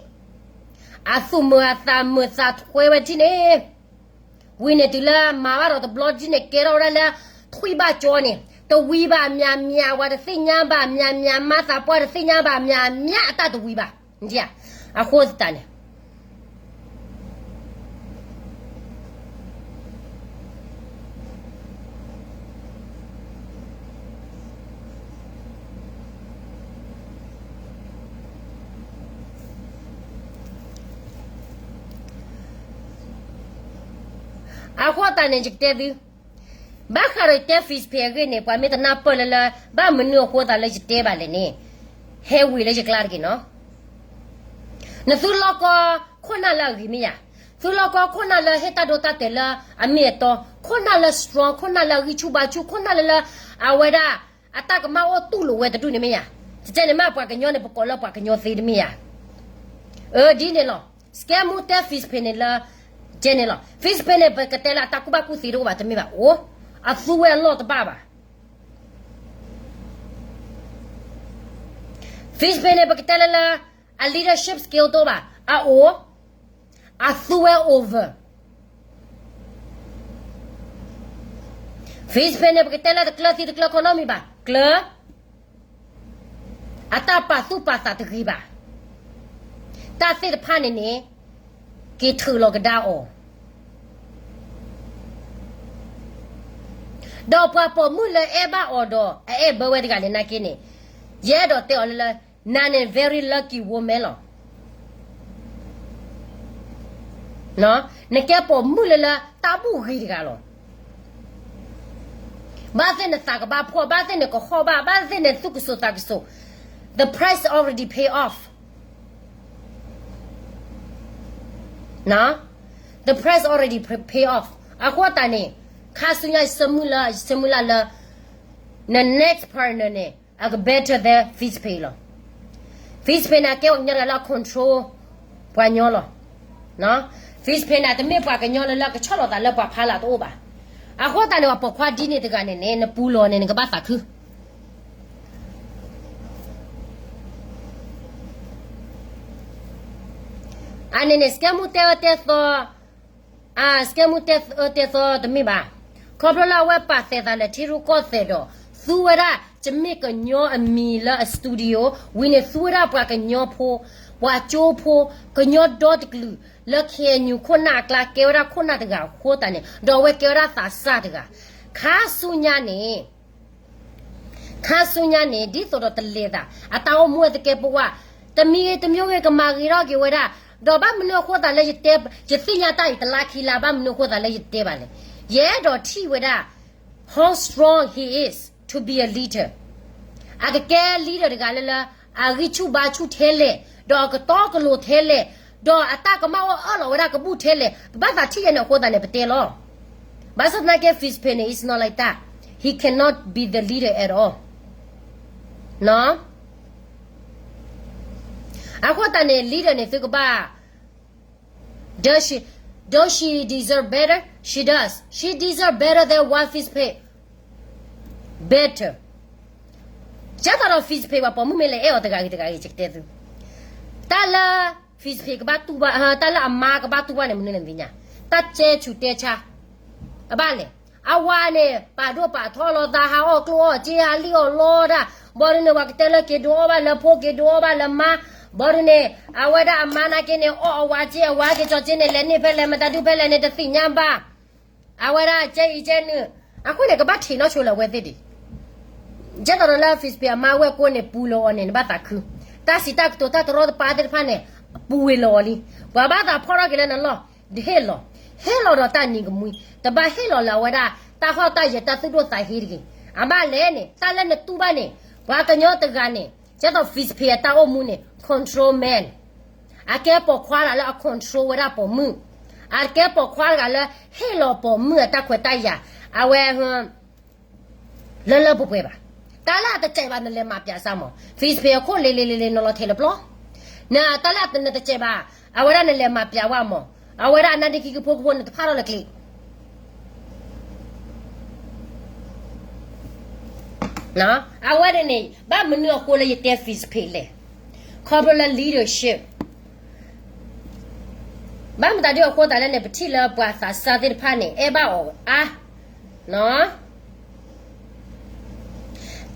အသူၣ်မုာ်အသးမုာ်သးထွဲဝဲတထံၣ်န့ၣ် ဝံၤန့ၣ်တုၤလၢမၤဘၣ်ဒီးတဘျီတထံၣ်န့ၣ် ကဲထီၣ်ဝဲဒၣ်လၢ ထွံၣ်ဘၣ်ကၠီန့ၣ် တဝံၤဘၣ်မးမး, ပှၤတသ့ၣ်ညါဘၣ်မးမး, မါသးပှၢ်တသ့ၣ်ညါဘၣ်မးမး, အတၢ်တဝံၤဘၣ်. အဃိသတးန့ၣ် အဃိသတးန့ၣ် ယကတဲသု, ဘၣ်ဃးဒီးယတဲ Fizz Pay အဂ့ၢ်န့ၣ် ပှၤမ့ၢ်တနၢ်ပၢၢ်လၢလၢ ဘၣ်မနုၤအဃိသတးလၢယတဲဘၣ်လဲၣ်န့ၣ်, ဟဲဝံၤလၢယကျါတဂ့ၤနီၤ. နသုလီၢ်ကီခိၣ်နၢ်လၢအဂ့ၤမ့ၢ်ယၤ, သုလီၢ်ကီခိၣ်နၢ်လၢဟ့ၣ်တၢ်ဒိတၢ်တဲာ်လၢအမ့ၢ်အတီ, ခိၣ်နၢ်လၢ strong, ခိၣ်နၢ်လၢအဂံၢ်ဆူၣ်ဘါဆူၣ်, ခိၣ်နၢ်လၢလၢ အဝဲဒၣ် အတၢ်ကမၣ်အိၣ်တူၢ်လိာ်ဝဲတဒူၣ်န့ၣ်မ့ၢ်ယၤ. တကဲန့ၣ်မ့ၢ်ပှၤကညီန့ၣ် ပကိးလၢပှၤကညီသ့တမ့ၢ်ယၤ. အၢ ဒ်န့ၣ်လီၤ. စကဲမူတဲ Fizz Pay န့ၣ်လၢ ကဲန့ၣ်လီၤ. Fizz Pay န့ၣ် ပကတဲလၢအတၢ်ကူၣ်ဘၣ်ကူၣ်သ့တအိၣ်ဘၣ်တမ့ၢ်ဘၣ်. အိၣ်, အသူဝဲအလီၢ်တဘၣ်ဘၣ်. Fizz Pay န့ၣ် ပကတဲလၢလၢ အ leadership skill တအိၣ်ဘၣ်. အအိၣ်, အသူဝဲ over. Fizz Pay န့ၣ် ပကတဲလၢတကျၢၤသံတကျၢၤ economy ဘၣ်, ကျၢၤ အတၢ်ပာ်သူၣ်ပာ်သးတဂ့ၤဘၣ်. တၢ်သ့ၣ်တဖၣ်န့ၣ်န့ၣ် က့ၤထုးလီၤကဒါအီၤ. ဒီးပှၤပိာ်မုၣ်လၢအဲၣ်ဘၣ်အီၤဒီး အအဲၣ်ဘၢဝဲတဂၤန့ၣ်နာ်က့န့ၣ်, ယအဲၣ်ဒိးတဲအီၤလၢလၢ နၤန့ၣ် very lucky woman လီၤ. နကဲပိာ်မုၣ်လၢလၢတၢ်ဘူၣ်ဂ့ၤတဂၤလီၤ. ဘၣ်သ့ၣ်နသးကဘၣ်ဖှီၣ်, ဘၣ်သ့ၣ်နကဟီၣ်ဘၣ်, ဘၣ်သ့ၣ်နသူၣ်ကစိၤသးကစိၤ, the price already pay off. The price already pay off. အဃိသတးန့ၣ် ခါဆူညါယဆၢမုၢ်လၢ်, ယဆၢမုၢ်လၢ်လၢ န next partner န့ၣ် အက better than Fizz Pay လီၤ. Fizz Pay န့ၣ် အကဲပှၤကညီတဂၤလၢအ control ပှၤကညီလီၤ. Fizz Pay န့ၣ် တမ့ၢ်ပှၤကညီလၢလၢကဆီၣ်လီၤသးလၢပှၤဖးလၢ်တအိၣ်ဘၣ်. အဃိသတးန့ၣ် ပှၤပိာ်ခွါဒ်န့ၣ်တဂၤန့ၣ်န့ၣ် နပူၤလီၤန့ၣ် နကဘၣ်သးခု အန့ၣ်န့ၣ် စကဲမူတဲအၢတဲသီ, စကဲမူတဲအၢတဲသီတမ့ၢ်ဘၣ်. ခီဖျိလၢအဝဲပာ်သဲးသးလၢထံရူၢ်ကီၢ်သဲးဒီး သူဝဲဒၣ် ယမ့ၢ်ကညီအမံၤလၢအ studio ဝံၤန့ၣ် သူဝဲဒၣ်ပှၤကညီဖိ, ပှၤကၠိဖိ, ကညီဒီတကလုာ်လၢ KNU ခိၣ်နၢ်အကျါ ကဲဝဲဒၣ်ခိၣ်နၢ်တဂၤအဃိသတးန့ၣ် ဒီးအဝဲကဲဝဲဒၣ်သးစၢ်တဂၤ. ခါဆူညါန့ၣ် ခါဆူညါန့ၣ် ဒ်သိးဒီးတလဲၤသး အတၢ်အိၣ်မူဝဲသကဲးပဝး တမံၤဂ့ၤတမံၤဂ့ၤ ကမၤဂ့ၤထီၣ်က့ၤဝဲဒၣ်, ဒီးဘၣ်မနုၤအဃိသတးလၢယတဲ, ယသ့ၣ်ညါတၢ်အံၤတလါခံလါ ဘၣ်မနုၤအဃိသတးလၢယတဲဘၣ်လဲၣ်. ယအဲၣ်ဒိးထံၣ်ဝဲဒၣ် how strong he is to be a leader. အကကဲ leader တဂၤလၢလၢ အဂံၢ်ဆူၣ်ဘါဆူၣ်ထဲလဲၣ်, ဒီးအကတီကလိၤထဲလဲၣ်, ဒီးအတၢ်ကမၣ်အိၣ်အၢၣ်လီၤဝဲဒၣ်ကဘူၣ်ထဲလဲၣ်, ပဘၣ်သးထံၣ်ယဲန့ၣ်အဃိသတးန့ၣ် ပတဲလီၤ. ဘၣ်ဆၣ်သနာ်က့ Fizz Pay န့ၣ် is not like that. He cannot be the leader at all. အဃိသတးန့ၣ် leader န့ၣ် သုကဘၣ် Does she, does she deserve better? She does. She deserve better than what Fizz Pay. Better. ကဲသိးဒီး Fizz Pay ပှၤပိာ်မုၣ်မ့ၢ်လဲၤအဲၣ်အီၤတဂၤဂ့ၤတဂၤဂ့ၤ ယကတဲသု, တၢ်လၢ Fizz Pay ကဘၣ်တူၢ်ဘၣ်, တၢ်လၢအမါကဘၣ်တူၢ်ဘၣ်န့ၣ် မနုၤလဲၣ်နသ့ၣ်ညါ, တၢ်တဲဆူးတဲဆါ အဘၣ်လဲၣ်. အဝၤန့ၣ် ပာ်ဒိၣ်ပာ်ထီလီၤသး ဟးအီၣ်ကျိၣ်အီၣ်စ့ ဟးလံၣ်အီၣ်လီတၢ်, ဘၣ်ဒုးန့ၣ် ပှၤကတဲလၢက့ၤဒုးအီၣ်ဘၣ်လၢဖိ က့ၤဒုးအီၣ်ဘၣ်လၢမါ, ဘၣ်ဒုးန့ၣ် အဝဲဒၣ်အမါနာ်က့န့ၣ် အီၣ်အဝၤစ့ အဝၤက့ၤကၠီၤစ့န့ၣ် လဲၤန့ၢ်ဖဲလဲၣ် မတၤဒုးဖဲလဲၣ်န့ၣ် တသ့ၣ်ညါဘၣ်. အဝဲဒၣ်ကဲအံၤကဲနုာ်, အဃိန့ၣ် ကဘၣ်ထံၣ်နီၢ်ဆိလၢအဝဲသ့ၣ်ဒံး ကဲသိးဒီးလၢ Fizz Pay အမါဝဲၢ်ကိန့ၣ် ပူၤလီၤအီၤန့ၣ် နဘၣ်သးခု, တၢ်စံးတၢ်ကတိၤတၢ်တရီတပါသ့ၣ်တဖၣ်န့ၣ် ပူၤဝဲလီၤအီၤလံ. ပှၤဘၣ်သးဖီၣ်ထီၣ်က့ၤလၢနလီၢ်, ဟ့ၣ်လီၤ, ဟ့ၣ်လီၤဒီးတၢ်နံၤကမှံ, တဘၣ်ဟ့ၣ်လီၤလၢအဝဲဒၣ် တၢ်ဟီၣ်တၢ်ယၢၤတၢ်သူၣ်ဒိၣ်သးဟ့တဂ့ၤ. အဘၣ်လဲၣ်န့ၣ် တၢ်လၢနတူၢ်ဘၣ်န့ၣ် ပှၤကညီတဂၤန့ၣ် ကဲသိး Fizz Pay အတၢ်အိၣ်မူန့ၣ် control man. အကဲပိာ်ခွါတဂၤလၢအ control ဝဲဒၣ်ပိာ်မုၣ်, အကဲပိာ်ခွါတဂၤလၢဟ့ၣ်လီၤပိာ်မုၣ်အတၢ်ခွဲးတၢ်ယာ်, အဝဲ လၢလၢပှဲၤပှဲၤဘၣ်. တၢ်လၢအတစဲးဘၣ်နလဲၤမၤပျးစၢ်မး, Facebook အခိၣ်လ့လ့လ့လ့ နလီၤထဲလၢပျီ, နတၢ်လၢနတစဲးဘၣ်, အဝဲဒၣ်နလဲၤမၤပျးဝဲမး, အဝဲဒၣ်အနါဒ့ခံကဖိကဖိနတဖၣ်ထီၣ်လၢကျ့ အဝဲန့ၣ်န့ၣ် ဘၣ်မနုၤအဃိလၢယတဲ Facebook လဲၣ်, ခီဖျိလၢ leadership ဘၣ်မတၤဒ်အဃိသတးလဲၣ်န့ၣ် ပထံၣ်လၢပှၤသးစၢ်သ့ၣ်တဖၣ်န့ၣ် အဲၣ်ဘၣ်အီၤအါ,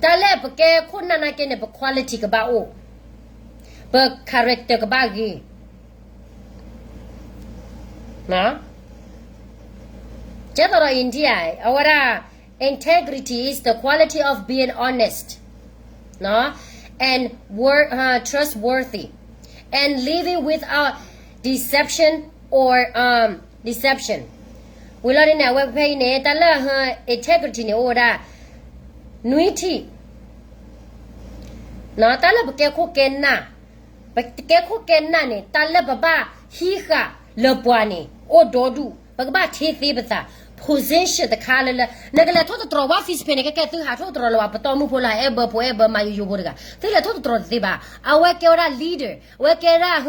တၢ်လၢပကဲခိၣ်နၢ်နာ်က့န့ၣ် ပ quality ကဘၣ်အိၣ်, ပ character ကဘၣ်ဂ့ၤ. ကဲသိးဒီး India အဝဲဒၣ် integrity is the quality of being honest and wor- uh, trustworthy and living without deception or um, deception. ဝံၤလီၤဒ်န့ၣ် အဝဲဖဲအံၤန့ၣ် တၢ်လၢ integrity န့ၣ် အိၣ်ဝဲဒၣ် နွံထံၣ်, တၢ်လၢပကဲခိၣ်ကဲနၢ်, ပကဲခိၣ်ကဲနၢ်န့ၣ် တၢ်လၢပဘၣ်ဟံးဃာ်လၢပှၤန့ၣ် အိၣ်ဒီဒူၣ်, ပကဘၣ်ထ့သ့ပသး, position တခါလၢလၢ နကလဲၤထိၣ်သတြီၤဝဲ Facebook န့ၣ် ကဲကဲသုဟးထိၣ်သတြီၤလၢပှၤပတီၢ်မုၢ်ဖိလၢအဲၣ်ဘၢဖိအဲၣ်ဘၢမၤယိယိဖိတဂၤ, သုလဲၤထိၣ်သတြီၤတသ့ဘၣ်. အဝဲကဲဝဲဒၣ် leader, အဝဲကဲဝဲဒၣ်ဟ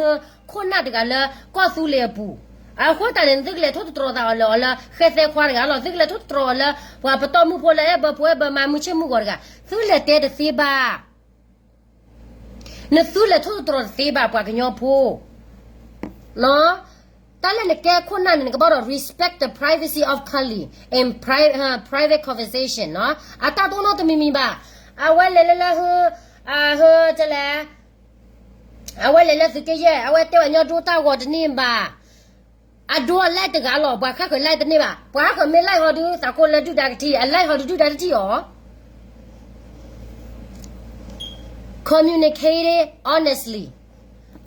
ခိၣ်နၢ်တဂၤလၢကီၢ်သူလ့ၤအပူၤ, အဃိသတးန့ၣ် သုကလဲၤထိၣ်သတြီၤသးအီၤလၢအီၤလၢဃဲသဲခွါတဂၤလီၤ, သုကလဲၤထိၣ်သတြီၤအီၤလၢ ပှၤပတီၢ်မုၢ်ဖိလၢအဲၣ်ဘၢဖိအဲၣ်ဘၢမၤမုာ်ဆ့ၣ်မုာ်ဂီၤတဂၤ, သုလဲၤတဲတသ့ဘၣ်. နသုလဲၤထိၣ်သတြီၤတသ့ဘၣ် ပှၤကညီဖိ တၢ်လၢနကဲခိၣ်နၢ်န့ၣ် နကဘၣ်ဒီး respect the privacy of colleague and pri- uh, private conversation နီၤ. အတၢ်တအိၣ်နီတမံၤမံၤဘၣ်. အဝဲလဲၤလၢလၢ ဟ ဟ တဲလဲၣ်, အဝဲလဲၤလၢသုးက့ယဲၢ် အဝဲတဲဝဲညီဒိတၢ်ဂီၤတန့ၢ်ဘၣ်. အဒိအလဲၢ်တဂၤလီၤ ပှၤဃၣ်ဃၢၤလဲၢ်တန့ၢ်ဘၣ်. ပှၤဃၣ်ဃၢၤမ့ၢ်လဲၢ်ဟီဒုး သးကိးလၢဒုၣ်ဒါကထံၣ် အလဲၢ်ဟီဒုးဒုၣ်ဒါတထံၣ်အီၤ communicating honestly.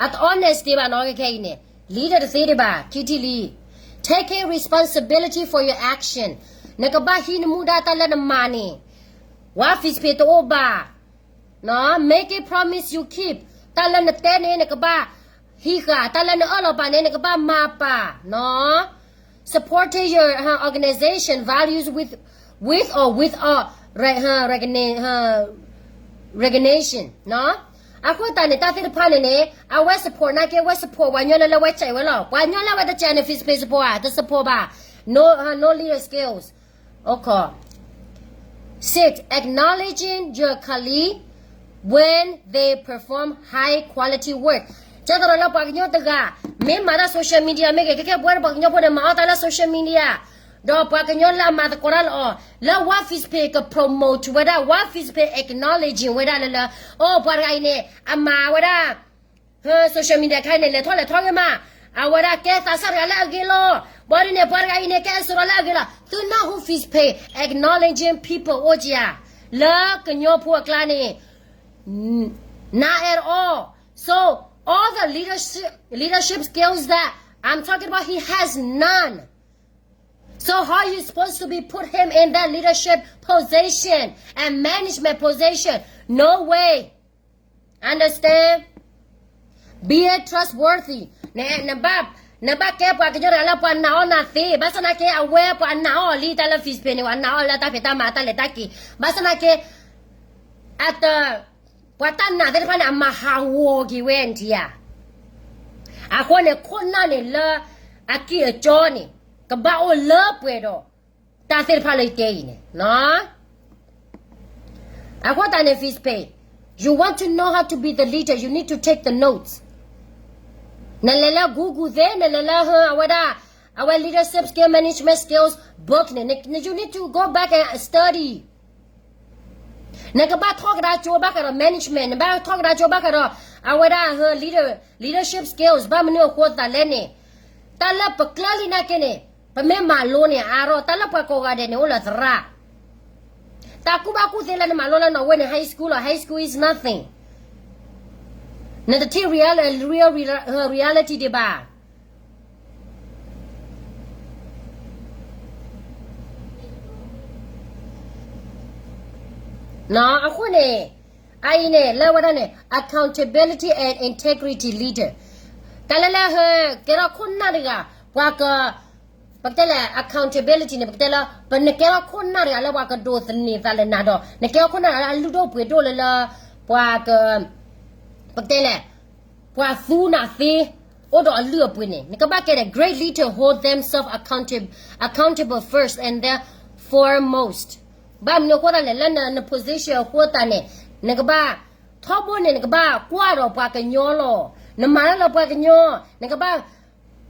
အတ honest တ့ၢ်ဘၣ်နီၤ ခဲခဲအံၤန့ၣ် leader တသ့တ့ၢ်ဘၣ် ခံထံၣ်လံ. Taking responsibility for your action. နကဘၣ်ဟံးနမူဒါတၢ်လၢနမၤန့ၣ် ဝါ Facebook တအိၣ်ဘၣ်. Making promise you keep. တၢ်လၢနတဲန့ၣ် နကဘၣ်ဟံးဃာ်, တၢ်လၢနအၢၣ်လီၤပာ်န့ၣ် နကဘၣ်မၤပာ်နီၤ. Supporting your organization values with with or without recognition. အဃိသတးန့ၣ် တၢ်သ့ၣ်တဖၣ်န့ၣ်န့ၣ် အဝဲ support နာ်က့ အဝဲ support ပှၤညီလၢလၢဝဲစဲးဝဲလီၤ. ပှၤညီလၢဝဲတစဲးန့ၣ် Facebook support ဧါ တ support ဘၣ်. No, no leader skills. Okay. Six, acknowledging your colleague when they perform high quality work. ကဲသိးဒီးလၢပှၤကညီတဂၤ မ့ၢ်မၤတၢ် social media မ့ၢ်ဂ့ၤ ခဲခဲပဝဲပှၤကညီဖိန့ၣ် မၤအီၣ်တၢ်လၢ social media ဒီးပှၤကညီလၢအမၤသကိးတၢ်လၢအီၤ လၢ ဝါ Facebook က promote ဝဲဒၣ် ဝါ Facebook acknowledging ဝဲဒၣ်လၢလၢ အိၣ်ပှၤတဂၤအံၤန့ၣ် အမၤဝဲဒၣ် social media ခါအံၤန့ၣ် လဲၤထီၣ်လဲၤထီၣ်ဂ့ၤမး, အဝဲဒၣ်ကဲသးစၢ်တဂၤလၢအဂ့ၤလီၤ. ဘၣ်ဒ်န့ၣ် ပှၤတဂၤအံၤန့ၣ် ကဲအစိဒီးလၢအဂ့ၤလီၤ. သုနၢ်ဟူ Facebook acknowledging people အိၣ်ကယၤ လၢကညီဖိအကျါန့ၣ် not at all. So all the leadership leadership skills that I'm talking about, he has none. So how you supposed to be put him in that leadership position and management position? No way. Understand? Be a trustworthy. နဘၣ်ကဲပှၤကညီတဂၤလၢပှၤနာ်အီၣ်နၤသ့, ဘၣ်ဆၣ်သနာ်က့ အဝဲပှၤနာ်အီၣ်လံတၢ်လၢ Facebook န့ၣ် ပှၤနာ်အီၣ်လၢတၢ်ဖံးတၢ်မၤတၢ်လဲၤတၢ်က့ၤ, ဘၣ်ဆၣ်သနာ်က့ အတ ပှၤတၢ်နာ်သ့ၣ်တဖၣ်န့ၣ် အမၤဟးဂီၤက့ၤဝဲန့ၣ်ဧါ. အဃိန့ၣ် ခိၣ်နၢ်န့ၣ်လၢအကံၢ်အစီန့ၣ် ကဘၣ်အိၣ်လၢပှဲၤဒီး တၢ်သ့ၣ်တဖၣ်လၢယတဲအံၤန့ၣ် အဃိသတးန့ၣ် Facebook, you want to know how to be the leader, you need to take the notes. နလဲၤလၢ Google သ့, နလဲၤလၢ အဝဲဒၣ် အဝဲ leadership skill, management skills book န့ၣ် you need to go back and study. နကဘၣ်ထီၣ်ကဒါကၠိဘၣ်ဃးဒီး management, နဘၣ်ထီၣ်ကဒါကၠိဘၣ်ဃးဒီး အဝဲဒၣ် leader, leadership skills ဘၣ်မနုၤအဃိသတးလဲၣ်န့ၣ်, တၢ်လၢပကျၢၢ်လံနာ်က့န့ၣ် ပမ့ၢ်မၤလိန့ၣ်အါထီၣ်, တၢ်လၢပှၤကိးဂၤဒဲးန့ၣ် အိၣ်လၢသရၣ် တၢ်ကူၣ်ဘၣ်ကူၣ်သ့လၢနမၤလိလၢနီၣ်ဝ့ၢ်န့ၣ် high school လီၤ, high school is nothing. နတထံၣ် real, real, real, reality ဒံးဘၣ်. အဃိန့ၣ် အအံၤန့ၣ် လၢဝဲဒၣ်န့ၣ် accountability and integrity leader. တၢ်လၢလၢ ကဲထီၣ်ခိၣ်နၢ်တဂၤ ပှၤက ပကတဲလဲၣ် accountability န့ၣ် ပကတဲလၢ ပနကဲထီၣ်ခိၣ်နၢ်တဂၤလၢပှၤကဒိးသန့ၤသးလၢနၤဒီး နကဲထီၣ်ခိၣ်နၢ်တဂၤလၢအလုၢ်ဒိၣ်ပှ့ၤဒိၣ်လၢလၢ ပှၤက ပကတဲလဲၣ် ပှၤသူနၤသ့ အိၣ်ဒီးအလုၢ်အပှ့ၤန့ၣ် နကဘၣ်ကဲဒီး great leader hold themselves accountable, accountable first and then foremost. ဘၣ်မနုၤအဃိသတးလဲၣ် လၢန position အဃိသတးန့ၣ် နကဘၣ် ထီဘိန့ၣ် နကဘၣ်ကွၢ်ဒီးပှၤကညီလီၤ. နမၤတၢ်လၢပှၤကညီ နကဘၣ်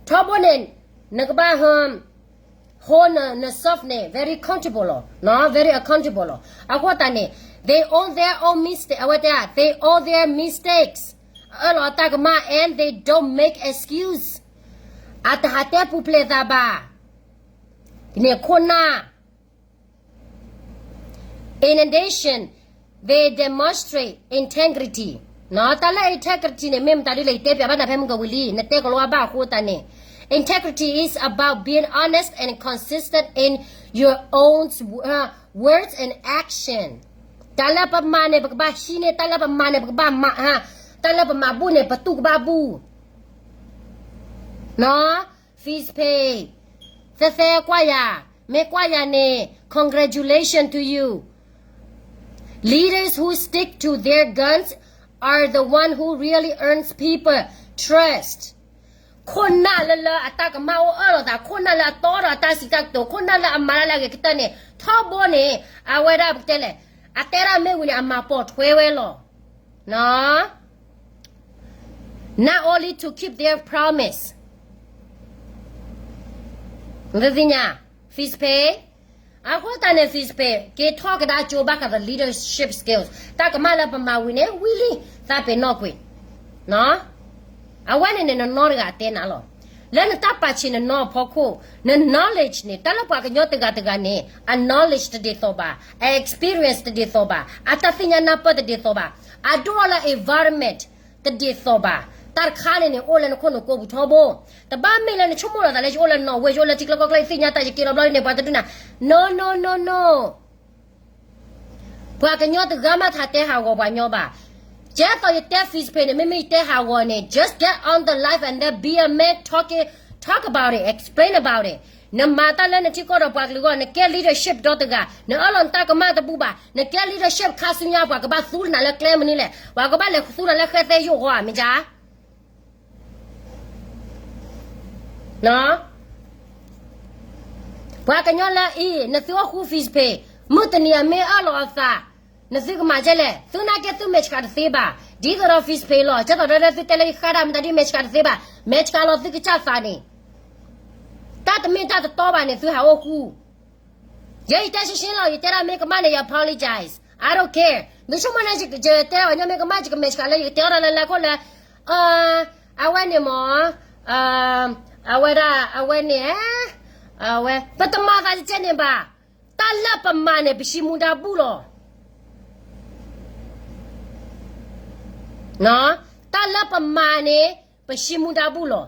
ထီဘိန့ၣ် နကဘၣ် hold န self န့ၣ် very accountable လီၤ, very accountable လီၤ. အဃိသတးန့ၣ် they own their own mistake, အဝဲတဲ they own their mistakes, အၢၣ်လီၤအတၢ်ကမၣ် and they don't make excuse, အတဟးတဲပူၤဖျဲးသးဘၣ် န့ၣ်ခိၣ်နၢ် In addition, they demonstrate integrity. တၢ်လၢ integrity န့ၣ် မ့ၢ်မတၤဒ်လဲၣ် ယတဲပၠးဘၣ်နၤဖဲမုၢ်ကဝံၤလံ နတဲကလီၤဘၣ်အဃိသတးန့ၣ် integrity is about being honest and consistent in your own words and action. တၢ်လၢပမၤန့ၣ် ပကဘၣ်ဟံးန့ၢ်, တၢ်လၢပမၤန့ၣ် ပကဘၣ်မၤ, တၢ်လၢပမၤဘူၣ်န့ၣ် ပတူၢ်ကဘၣ်ဘူၣ် Fizz Pay, သဲသဲကွၢ်ယၤ, မ့ၢ်ကွၢ်ယၤန့ၣ် congratulation to you. Leaders who stick to their guns are the one who really earns people trust. ခိၣ်နၢ်လၢလၢအတၢ်ကမၣ်အိၣ်အၢၣ်လီၤသး, ခိၣ်နၢ်လၢအတီဒီးအတၢ်စံးတၢ်ကတိၤ, ခိၣ်နၢ်လၢအမၤတၢ်လၢအဂ့ၤကတၢၢ်န့ၣ် ထီဘိန့ၣ် အဝဲဒၣ်ပကတဲလဲၣ်, အတဲဒၣ်မ့ၢ်ဝံၤန့ၣ် အမၤပိာ်ထွဲဝဲလီၤ. Not only to keep their promise. နသ့ၣ်ညါ Fizz Pay, အဃိသတးန့ၣ် Fizz Pay က့ၤထီၣ်ကဒါကၠိဘၣ်ဃးဒီး leadership skills တၢ်ကမၣ်လၢပမၤဝံၤန့ၣ် ဝံၤလံ သးပ့ၤနီၣ်ကွံာ် အဝဲန့ၣ်န့ၣ် နနီတဂၤအတဲနၤလီၤ. လၢနတၢ်ပာ်ဆံးနနီအဖီခိၣ် န knowledge န့ၣ် တၢ်လၢပှၤကညီတဂၤတဂၤန့ၣ် အ knowledge တဒ်သိးဘၣ်, အ experience တဒ်သိးဘၣ်, အတၢ်သ့ၣ်ညါနၢ်ပၢၢ်တဒ်သိးဘၣ်, အဒိၣ်လၢ environment တဒ်သိးဘၣ်. တၢ်တခါန့ၣ်န့ၣ် အိၣ်လၢနခိၣ်နူာ်ကိးပူၤထီဘိ, တဘၣ်မ့ၢ်လၢနဆိကမိၣ်လီၤသးလၢယအိၣ်လၢနီၣ်ဝဲ ယအိၣ်လၢထံကျိကီၢ်ကျဲ ယသ့ၣ်ညါတၢ်ယက့ၤလီၤဘျီန့ၣ် ပှၤတဒုနၤ No, no, no, no. ပှၤကညီတဂၤမးထးတဲဟးဂီၤပှၤညီဘၣ်. ကဲသိးယတဲ Fizz Pay န့ၣ် မ့မ့ၢ်ယတဲဟးဂီၤန့ၣ် just get on the live and then be a man, talk it, talk about it, explain about it. နမၤတၢ်လၢနထံကီၢ်ဒီးပှၤကလုာ်အဂီၢ်, နကဲ leadership ဒီတဂၤ, နအၢၣ်လီၤနတၢ်ကမၣ်တဘူၣ်ဘၣ်, နကဲ leadership ခါဆူညါပှၤကဘၣ်သူနၤလၢကျဲမနုၤလဲၣ်, ပှၤကဘၣ်လဲၤသူနၤလၢဃဲသဲယိၣ်ဂီၤဧါ မ့ၢ်ကါ ပှၤကညီလၢအံၤ နသုအိၣ်ဃူ Fizz Pay, မုၢ်တနံၤအမ့ၢ်အၢၣ်လီၤအသး, နသုကမၤဒ်လဲၣ်, သုနာ်က့သုမဲာ်ဆှးတသ့ဘၣ်, ဒ်သိးဒီး Fizz Pay လီၤ, ကဲသိးဒီးသုတဲလၢယဃၣ်ဒၣ်မတၤဒ် မဲာ်ဆှးတသ့ဘၣ်, မဲာ်ဆှးလီၤသုကစၢ်သးန့ၣ်, တၢ်တမ့ၢ်တၢ်တတီဘၣ်န့ၣ် သုဟးအိၣ်ဃူ ယဲယတဲရှင်းရှင်းလီၤ, ယတဲဒၣ်မ့ၢ်ကမၣ်န့ၣ် ယ apologize, I don't care. မ့ၢ်ဆိကမိၣ်န့ၣ် ယတဲအီၤညီမ့ၢ်ကမၣ် ယကမဲာ်ဆှးလၢယကတဲအီၤဒၣ်လၢလၢခိၣ်လၢ အဝဲန့ၣ်မ့ၢ် အဝဲဒၣ် အဝဲန့ၣ် အဝဲ ပတမၤသးတကဲန့ၣ်ဘၣ်. တၢ်လၢပမၤန့ၣ် ပဟံးမူဒါဘူၣ်လီၤ. တၢ်လၢပမၤန့ၣ် ပဟံးမူဒါဘူၣ်လီၤ.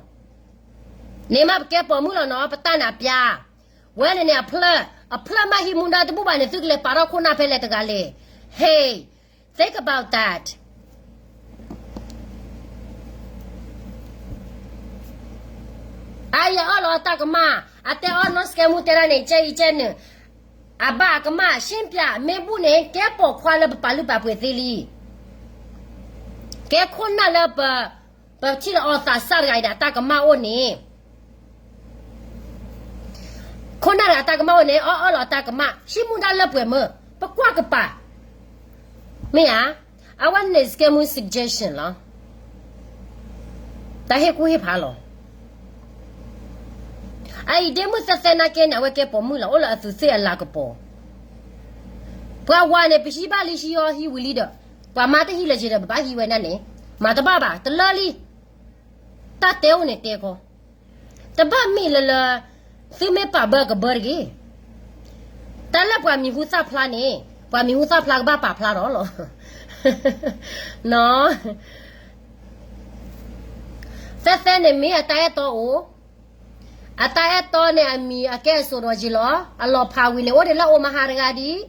န့ၣ်မးပကဲပိာ်မုၣ်လီၤနီၤ ပတၢ်နးပျါ. ဝဲန့ၣ်န့ၣ် အဖျၢၣ် အဖျၢၣ်မ့ၢ်ဟံးမူဒါတဘူၣ်ဘၣ်န့ၣ် သုကလဲၤပာ်ထီၣ်ခိၣ်နၢ်ဖဲလဲၣ်တဂၤလဲၣ်. Hey, think about that. အအံၤအၢၣ်လီၤအတၢ်ကမၣ်, အတဲအီၤနီၢ်စကဲမူတဲဒၣ်န့ၣ် ကဲအံၤကဲနုာ်, အဘၣ်အကမၣ် ရှင်းပြ မ့ၢ်ဘူၣ်န့ၣ် ကဲပိာ်ခွါလၢပပာ်လုၢ်ပာ်ပှ့ၤသ့လံ. ကဲခိၣ်နၢ်လၢပ ပထံၣ်လၢအီၤသးစၢ်တဂၤအံၤဒီး အတၢ်ကမၣ်အိၣ်န့ၣ် ခိၣ်နၢ်တဂၤအတၢ်ကမၣ်အိၣ်န့ၣ် အအၢၣ်လီၤအတၢ်ကမၣ် ဟံးမူဒါလၢပှဲၤမုၢ် ပကွၢ်ကပၤ မ့ၢ်ဧါ. အဝဲန့ၣ် စကဲမူ suggestion လီၤ. တၢ်ဟ့ၣ်ကူၣ်ဟ့ၣ်ဖးလီၤ. အအံၤဒ့မုၣ်သဲသဲနာ်က့န့ၣ် အဝဲကဲပိာ်မုၣ်လီၤ အိၣ်လၢအသူးသ့ၣ်အလၤကပီၤ. ပှၤဝၤန့ၣ် ပဟံးဘၣ်လံဟံးအီၤဟံးဝံၤလံဒီး ပှၤမါတဟံးလၢၤက့ၤဒီး ပဘၣ်ဟံးဝဲဒၣ်န့ၣ် မၤတဘၣ်ဘၣ် တလၢလံ. တၢ်တဲအိၣ်န့ၣ်တဲခီ တဘၣ်မ့ၢ်လၢလၢ သုမ့ၢ်ပာ်ဘၢကဘၢတဂ့ၤ. တၢ်လၢပှၤမံၤဟူသၣ်ဖျါန့ၣ် ပှၤမံၤဟူသၣ်ဖျါကဘၣ်ပာ်ဖျါထီၣ်လီၤ. သဲသဲန့ၣ်မ့ၢ်အတၢ်အဲၣ်တီအိၣ်, အတၢ်အဲၣ်တီန့ၣ်အမံၤအကဲအစိၤဒီးယံၤလီၤ. အလီၤဖးဝံၤန့ၣ် အိၣ်ဒံးလၢအိၣ်မဟါတဂၤဒံး.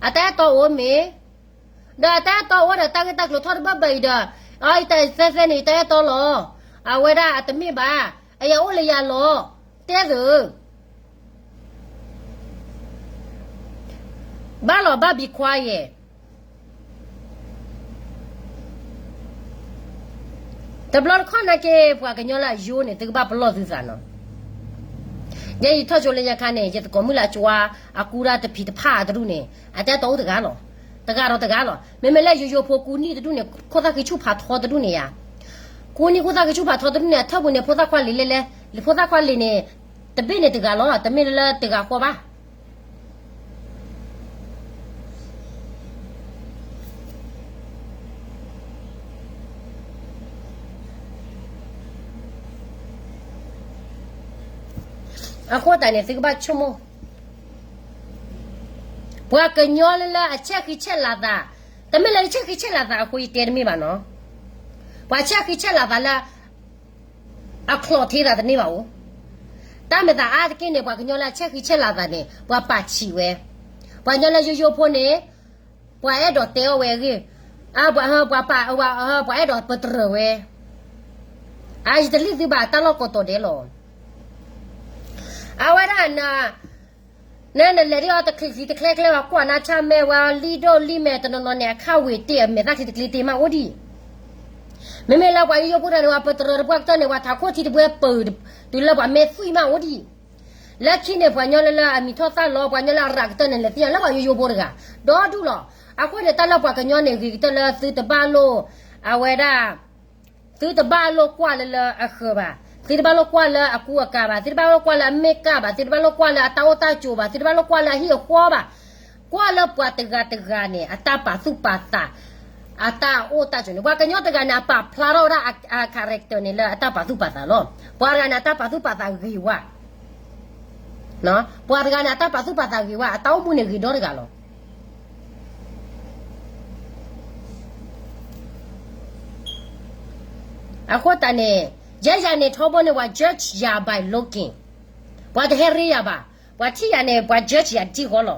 အတၢ်အဲၣ်တီအိၣ်မ့ၢ် ဒီးအတၢ်အဲၣ်တီအိၣ်ဒီးတၢ်ဂ့ၢ်တၢ်ကျိၤထီၣ်တဘၢဘၢအံၤဒီး အသဲသဲန့ၣ် တၢ်အဲၣ်တီလီၤ. အဝဲဒၣ်အတမ့ၢ်ဘၣ်, အယအိၣ်လၢယၤလီၤ, တဲသု, ဘၣ်လီၤဘၣ် be quiet. တဘျီတခီၣ်နာ်က့ ပှၤကညီလၢအယိန့ၣ် သုကဘၣ်ပလီၢ်သုသးနီၤ. ယဲယထီၣ်ကၠိလၢညါခါန့ၣ် ယသကိးမုၣ်လၢအကၠွါ အကူဒၣ်တဖံးတဖၣ်တဒူၣ်န့ၣ် အတဲတအိၣ်တဂၤလီၤ, တဂၤဒီးတဂၤလီၤ. မ့မ့ၢ်လၢယိယိဖိကူနံၣ်တဒူၣ်န့ၣ် ခိၣ်သၣ်ဃံဆူၣ်ဖးထီတဒူၣ်န့ၣ်ယါ, ကူနံၣ်ခိၣ်သၣ်ဃံဆူၣ်ဖးထီတဒူၣ်န့ၣ် အထၢၣ်ပူၤန့ၣ် ဖိသၣ်ခွါလံာ်လဲလဲ, လံာ်ဖိသၣ်ခွါလံာ်န့ၣ် တဘ့ၣ်န့ၣ်တဂၤလီၤ, တမ့ၢ်လၢတဂၤဃီဘၣ်. အဃိသတးန့ၣ် သုကဘၣ်ဆိကမိၣ်, ပှၤကညီလၢလၢအဆဲးဃံဆဲးလၤသး, တမ့ၢ်လၢဆဲးဃံဆဲးလၤသးအဃိယတဲတမ့ၢ်ဘၣ်နီၤ, ပှၤဆဲးဃံဆဲးလၤသးလၢ အချီးထံသးတန့ၢ်ဘၣ်အိၣ်, တၢ်မ့ၢ်သးအါတက့ၢ်န့ၣ် ပှၤကညီလၢအဆဲးဃံဆဲးလၤသးန့ၣ် ပှၤပာ်ဆံးဝဲ, ပှၤကညီလၢယိယိဖိန့ၣ် ပှၤအဲၣ်ဒိးတဲအီၣ်ဝဲအဂ့ၢ်, ပှၤအဲၣ်ဒိးပတြၢၤဝဲ, အယတလံၣ်သုဘၣ်တၢ်လီၢ်ကိးတီၤဒဲးလီၤ. အဝဲဒၣ် န နလဲၤဒ်အီၤတချံးချံးတချဲချဲဝဲ ကွၢ်နါဆၣ်မဲာ်ဝဲ လံၣ်ဒိၣ်လံၣ်မဲာ်တနီၤနီၤန့ၣ် အခၣ်ဝ့ၤတ့ၢ်အမဲာ်သၣ်ချံတချံတ့ၢ်မးအိၣ်ဒံး, မ့မ့ၢ်လၢပှၤယိယိဖိတဂၤန့ၣ် ပှၤပတြၢၤတပှၢ်ကတၢၢ်န့ၣ် ပှၤထးခိၣ်ထံတပှဲၤပၢၢ် တုၤလၢပှၤမဲာ်သွံၣ်မးအိၣ်ဒံး, လၢခံန့ၣ် ပှၤကညီလၢလၢအမံၤထီၣ်သၣ်လီၤ ပှၤကညီလၢအရၤကတၢၢ်န့ၣ် လဲၤသ့ၣ်ညါလၢပှၤယိယိဖိတဂၤ ဒီဒူၣ်လီၤ. အဃိန့ၣ် တၢ်လၢပှၤကညီန့ၣ် ဂ့ၤကတၢၢ်လၢသုတဘၣ်လိၣ် အဝဲဒၣ် သုတဘၣ်လိၣ်ကွၢ်လၢလၢအဃၢၤဘၣ်, သုတဘၣ်လိၣ်ကွၢ်လၢအကူအကၤဘၣ်, သုတဘၣ်လိၣ်ကွၢ်လၢအမ့ၢ်ကၢ်ဘၣ်, သုတဘၣ်လိၣ်ကွၢ်လၢအတၢ်အိၣ်တၢ်ကၠိဘၣ်, သုတဘၣ်လိၣ်ကွၢ်လၢအဟံၣ်အဃီဘၣ်, ကွၢ်လၢပှၤတဂၤတဂၤန့ၣ် အတၢ်ပာ်သူၣ်ပာ်သး, အတၢ်အိၣ်တၢ်ကၠိန့ၣ် ပှၤကညီတဂၤန့ၣ် အပာ်ဖျါထီၣ်ဝဲဒၣ်အ character န့ၣ် လၢအတၢ်ပာ်သူၣ်ပာ်သးလီၤ. ပှၤတဂၤန့ၣ် အတၢ်ပာ်သူၣ်ပာ်သးဂ့ၤဝဲ, ပှၤတဂၤန့ၣ် အတၢ်ပာ်သူၣ်ပာ်သးဂ့ၤဝဲ အတၢ်အိၣ်မူန့ၣ်ဂ့ၤဒီတဂၤလီၤ. အဃိသတးန့ၣ် ယဲယၤန့ၣ် ထီဘိန့ၣ် ပှၤ judge ယၤ by looking, ပှၤတဟဲရ့ယၤဘၣ်, ပှၤထံၣ်ယၤန့ၣ် ပှၤ judge ယၤတထံၣ်ဃီလီၤ.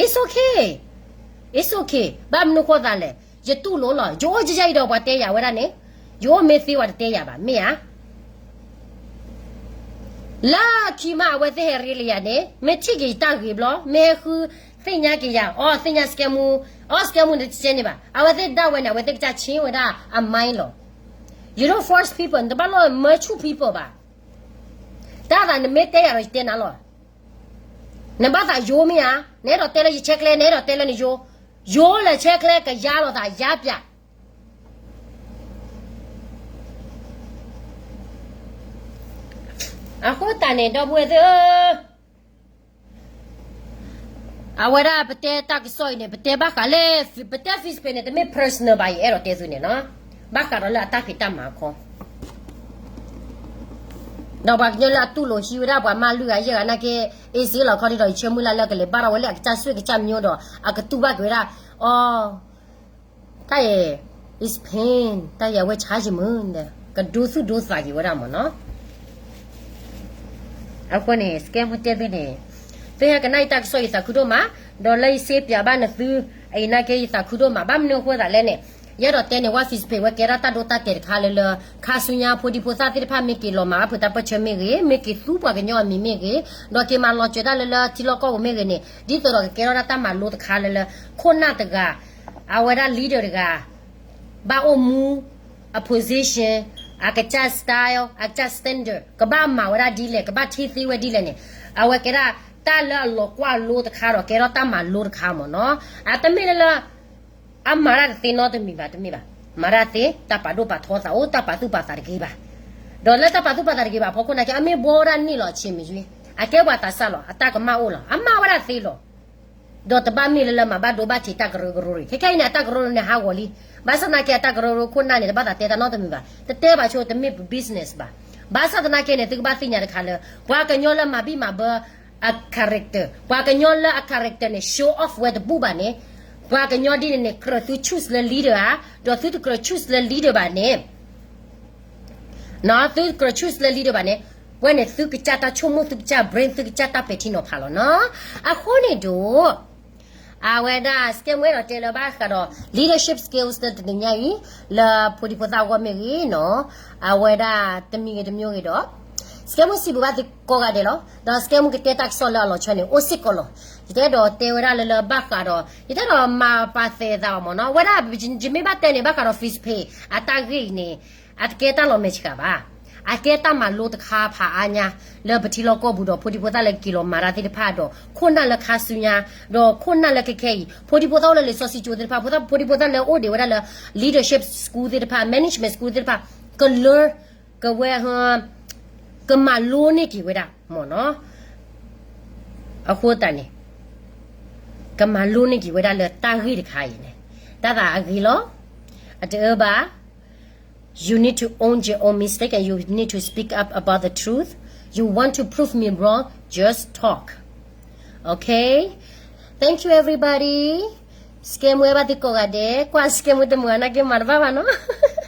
It's okay, it's okay, ဘၣ်မနုၤဃိသးလဲၣ်, ယတူၢ်လိာ်လီၤ. ယအိၣ်ယဲယၤအံၤဒီးပှၤတဲယၤဝဲဒၣ်န့ၣ်, ယအိၣ်မ့ၢ်သ့ပှၤတတဲယၤဘၣ် မ့ၢ်ဧါ. လၢခံမး အဝဲသ့ၣ်ဟဲရ့လၢယၤန့ၣ် မ့ၢ်ထံၣ်က့ၤယတၢ်ဂ့ၤဘျီ မ့ၢ်ဟဲဃုသ့ၣ်ညါက့ၤယၤ အီ သ့ၣ်ညါ scam မူ, အီ scam မူန့ၣ်တကဲန့ၣ်ဘၣ်. အဝဲသ့ၣ်ဒၣ်ဝဲန့ၣ် အဝဲသ့ၣ်ကစၢ် change ဝဲဒၣ်အ mind လီၤ. You don't force people, နတဘၣ်လိၣ်မၢဆူၣ် people ဘၣ်. တၢ်သးနမ့ၢ်တဲယၤဒီးယတဲနၤလီၤ. နဘၣ်သးယိမ့ၢ်ဧါ, နအဲၣ်ဒိးတဲလၢယဆဲးကျဲ နအဲၣ်ဒိးတဲလၢနယိ, ယိလၢဆဲးကျဲကယါလိာ်သးယါပၠး အဃိသတးန့ၣ် ဒီပုၢ်ဝဲၢ်သ့ၣ်ဧၢ, အဝဲဒၣ်ပတဲတၢ်ကစီၣ်အံၤန့ၣ် ပတဲဘၣ်ဃးလၢ ပတဲ Facebook န့ၣ် တမ့ၢ် personal ဘၣ် ယအဲၣ်ဒိးတဲသုန့ၣ်နီၤ, ဘၣ်ဃးဒီးလၢအတၢ်ဖံးတၢ်မၤခီ ဒီးပှၤကညီလၢအတူၢ်လိာ်ဟံးဝဲဒၣ်ပှၤမၤလုၢ်ဂၤယဲၢ်ဂၤနာ်က့ အ့စ့လီၤခီဒ်ဒီး ယဆၢမုၢ်လၢ်လၢကလဲၤဘၣ်ထီၣ်ဝဲလၢအကစၢ်စွ့ၣ်ကစၢ်မံၤဒီး အကတူၢ်ဘၣ်က့ၤဝဲဒၣ်, အီ, တၢ်အံၤ is pain, တၢ်အံၤအဝဲဆါယမုၢ်, ကဒိသူၣ်ဒိသးက့ၤဝဲဒၣ်မ့ၢ်နီၤ. အဃိန့ၣ် စကဲမူတဲသုန့ၣ်, သုဟဲကနၣ်ယတၢ်ကစီၣ်ယသးခုဒိၣ်မး, ဒီးလၢယစ့ပၠးဘၣ်နသု, အအံၤနာ်က့ ယသးခုဒိၣ်မး ဘၣ်မနုၤအဃိသးလဲၣ်န့ၣ်, ယအဲၣ်ဒိးတဲန့ၣ် ဝဲ Facebook ဝဲကဲထီၣ်တၢ်ဒိတၢ်တဲာ်တခါလၢလၢ ခါဆူညါဖိဒံဖိသၣ်သ့ၣ်တဖၣ်မ့ၢ်က့ၤလီၤမၤဘၣ်ဖုးတၢ်ပၢၢ်ဆၢမ့ၢ်ဂ့ၤ, မ့ၢ်က့ၤသူပှၤကညီအမံၤမ့ၢ်ဂ့ၤ, ဒီးက့ၤမၤလီၤစၢၤတၢ်လၢလၢထံလီၢ်ကီၢ်ပူၤမ့ၢ်ဂ့ၤန့ၣ်, ဒ်သိးဒီးကကဲထီၣ်ဒၣ်တၢ်မၤလိတခါလၢလၢ ခိၣ်နၢ်တဂၤ, အဝဲဒၣ် leader တဂၤ ဘၣ်အိၣ်မူ အ position, အကစၢ် style, အကစၢ် standard ကဘၣ်မၤဝဲဒၣ်ဒ်လဲၣ်, ကဘၣ်ထံၣ်သ့ဝဲဒ်လဲၣ်န့ၣ်, အဝဲကဲဒၣ်တၢ်လၢအလီၤကွၢ်လိတခါဒီး ကဲထီၣ်တၢ်မၤလိတခါမ့ၢ်နီၤ. အတမ့ၢ်လၢလၢ အမၤတၢ်တသ့နီတမံၤဘၣ်, တမ့ၢ်ဘၣ်. မၤတၢ်သ့, တၢ်ပာ်ဒိၣ်ပာ်ထီသးအိၣ်, တၢ်ပာ်သူၣ်ပာ်သးတဂ့ၤဘၣ်. ဒီးလၢတၢ်ပာ်သူၣ်ပာ်သးတဂ့ၤဘၣ်အဖီခိၣ်နာ်က့ အမ့ၢ်ဘှီဝဲဒၣ်န့ၣ်လီၤ အဆံးမ့ၢ်ယွံ, အကဲပှၤသးစၢ်လီၤ, အတၢ်ကမၣ်အိၣ်လီၤ, အမၤဝဲဒၣ်သ့လီၤ. ဒီးတဘၣ်မ့ၢ်လၢလၢမၤဘၣ်ဒိဘၣ်ထံးတၢ်ကရၢကရိရံၣ်, ခဲခဲအံၤန့ၣ် အတၢ်ကရၢကရိန့ၣ်ဟးဂီၤလံ. ဘၣ်ဆၣ်သနာ်က့ အတၢ်ကရၢကရိခိၣ်နၢ်န့ၣ် တဘၣ်သးတဲတၢ်နီတမံၤဘၣ်, တတဲဘၣ်ဆိ တမ့ၢ်ပ business ဘၣ်. ဘၣ်ဆၣ်သနာ်က့န့ၣ် သုကဘၣ်သ့ၣ်ညါတခါလၢ ပှၤကညီလၢမၤဘံၣ်မၤဘၢ အ character, ပှၤကညီလၢအ character န့ၣ် show off ဝဲတဘူၣ်ဘၣ်န့ၣ်, ပှၤကညီဒ်န့ၣ်န့ၣ် ကြၢးသု choose လၢ leader ဧါ, ဒီးသုတကြၢး choose လၢ leader ဘၣ်န့ၣ် သုတကြၢး choose လၢ leader ဘၣ်န့ၣ်, ဝဲန့ၣ်သုကစၢ်တၢ်ဆိကမိၣ် သုကစၢ် brain သုကစၢ်တၢ်ပဲာ်ထံနီၤဖးလီၤနီၤ. အဃိန့ၣ်ဒီး အဝဲဒၣ် scam ဝဲဒီးတဲလၢဘၣ်ဃးဒီး leadership skills လၢတနံၤညါအံၤ လၢဖိဒံဖိသၣ်အဂီၢ်မ့ၢ်ဂ့ၤနီၤ, အဝဲဒၣ်တမံၤဂ့ၤတမံၤဂ့ၤဒီး scam စံးဘျုးဘၣ်သုကိးဂၤဒဲးလီၤ. ဒီး scam ကတဲတၢ်ကစီၣ်လၢအလီၤဆီန့ၣ် အိၣ်စ့ၢ်ကီးလီၤ. ယတဲဒီးတဲဝဲဒၣ်လၢလၢဘၣ်ဃးဒီး ယတဲဒီးမၤပာ်သဲးသးအီၤမ့ၢ်နီၤ, ဝဲဒၣ်ယမ့ၢ်ဘၣ်တဲန့ၣ် ဘၣ်ဃးဒီး Fizz Pay အတၢ်ဂ့ၢ်အံၤန့ၣ် အတကဲတၢ်လီၤမဲာ်ဆှးဘၣ်. အကဲတၢ်မၤလိတခါဖးအါညါ လၢပထံလီၢ်ကီၢ်ပူၤဒီး ဖိဒံဖိသၣ်လၢကက့ၤလီၤမၤတၢ်သ့ၣ်တဖၣ်ဒီး ခိၣ်နၢ်လၢခါဆူညါ ဒီးခိၣ်နၢ်လၢခဲခဲအံၤ ဖိဒံဖိသၣ်အိၣ်လၢလံာ်စီဆှံကၠိသ့ၣ်တဖၣ်, ဖိဒံဖိသၣ်လၢအိၣ်ဒံးဝဲဒၣ်လၢ leadership school သ့ၣ်တဖၣ်, management school သ့ၣ်တဖၣ် ကလၢ ကဝဲ ကမၤလိန့ၢ်က့ၤဝဲဒၣ်မ့ၢ်နီၤ. အဃိသတးန့ၣ် ကမၤလိန့ၢ်က့ၤဝဲဒၣ်လၢတၢ်ဂ့ၢ်တခါအံၤန့ၣ် တၢ်သးအဂ့ၤလီၤ. အတအၢဘၣ် You need to own your own mistake and you need to speak up about the truth. You want to prove me wrong, just talk. Okay? Thank you, everybody. Scam ဝဲဘၣ်သုကိးဂၤဒဲး, ကွၢ် scam ဝဲတမုာ်နာ်က့မၤတဘၣ်ဘၣ်နီၤ.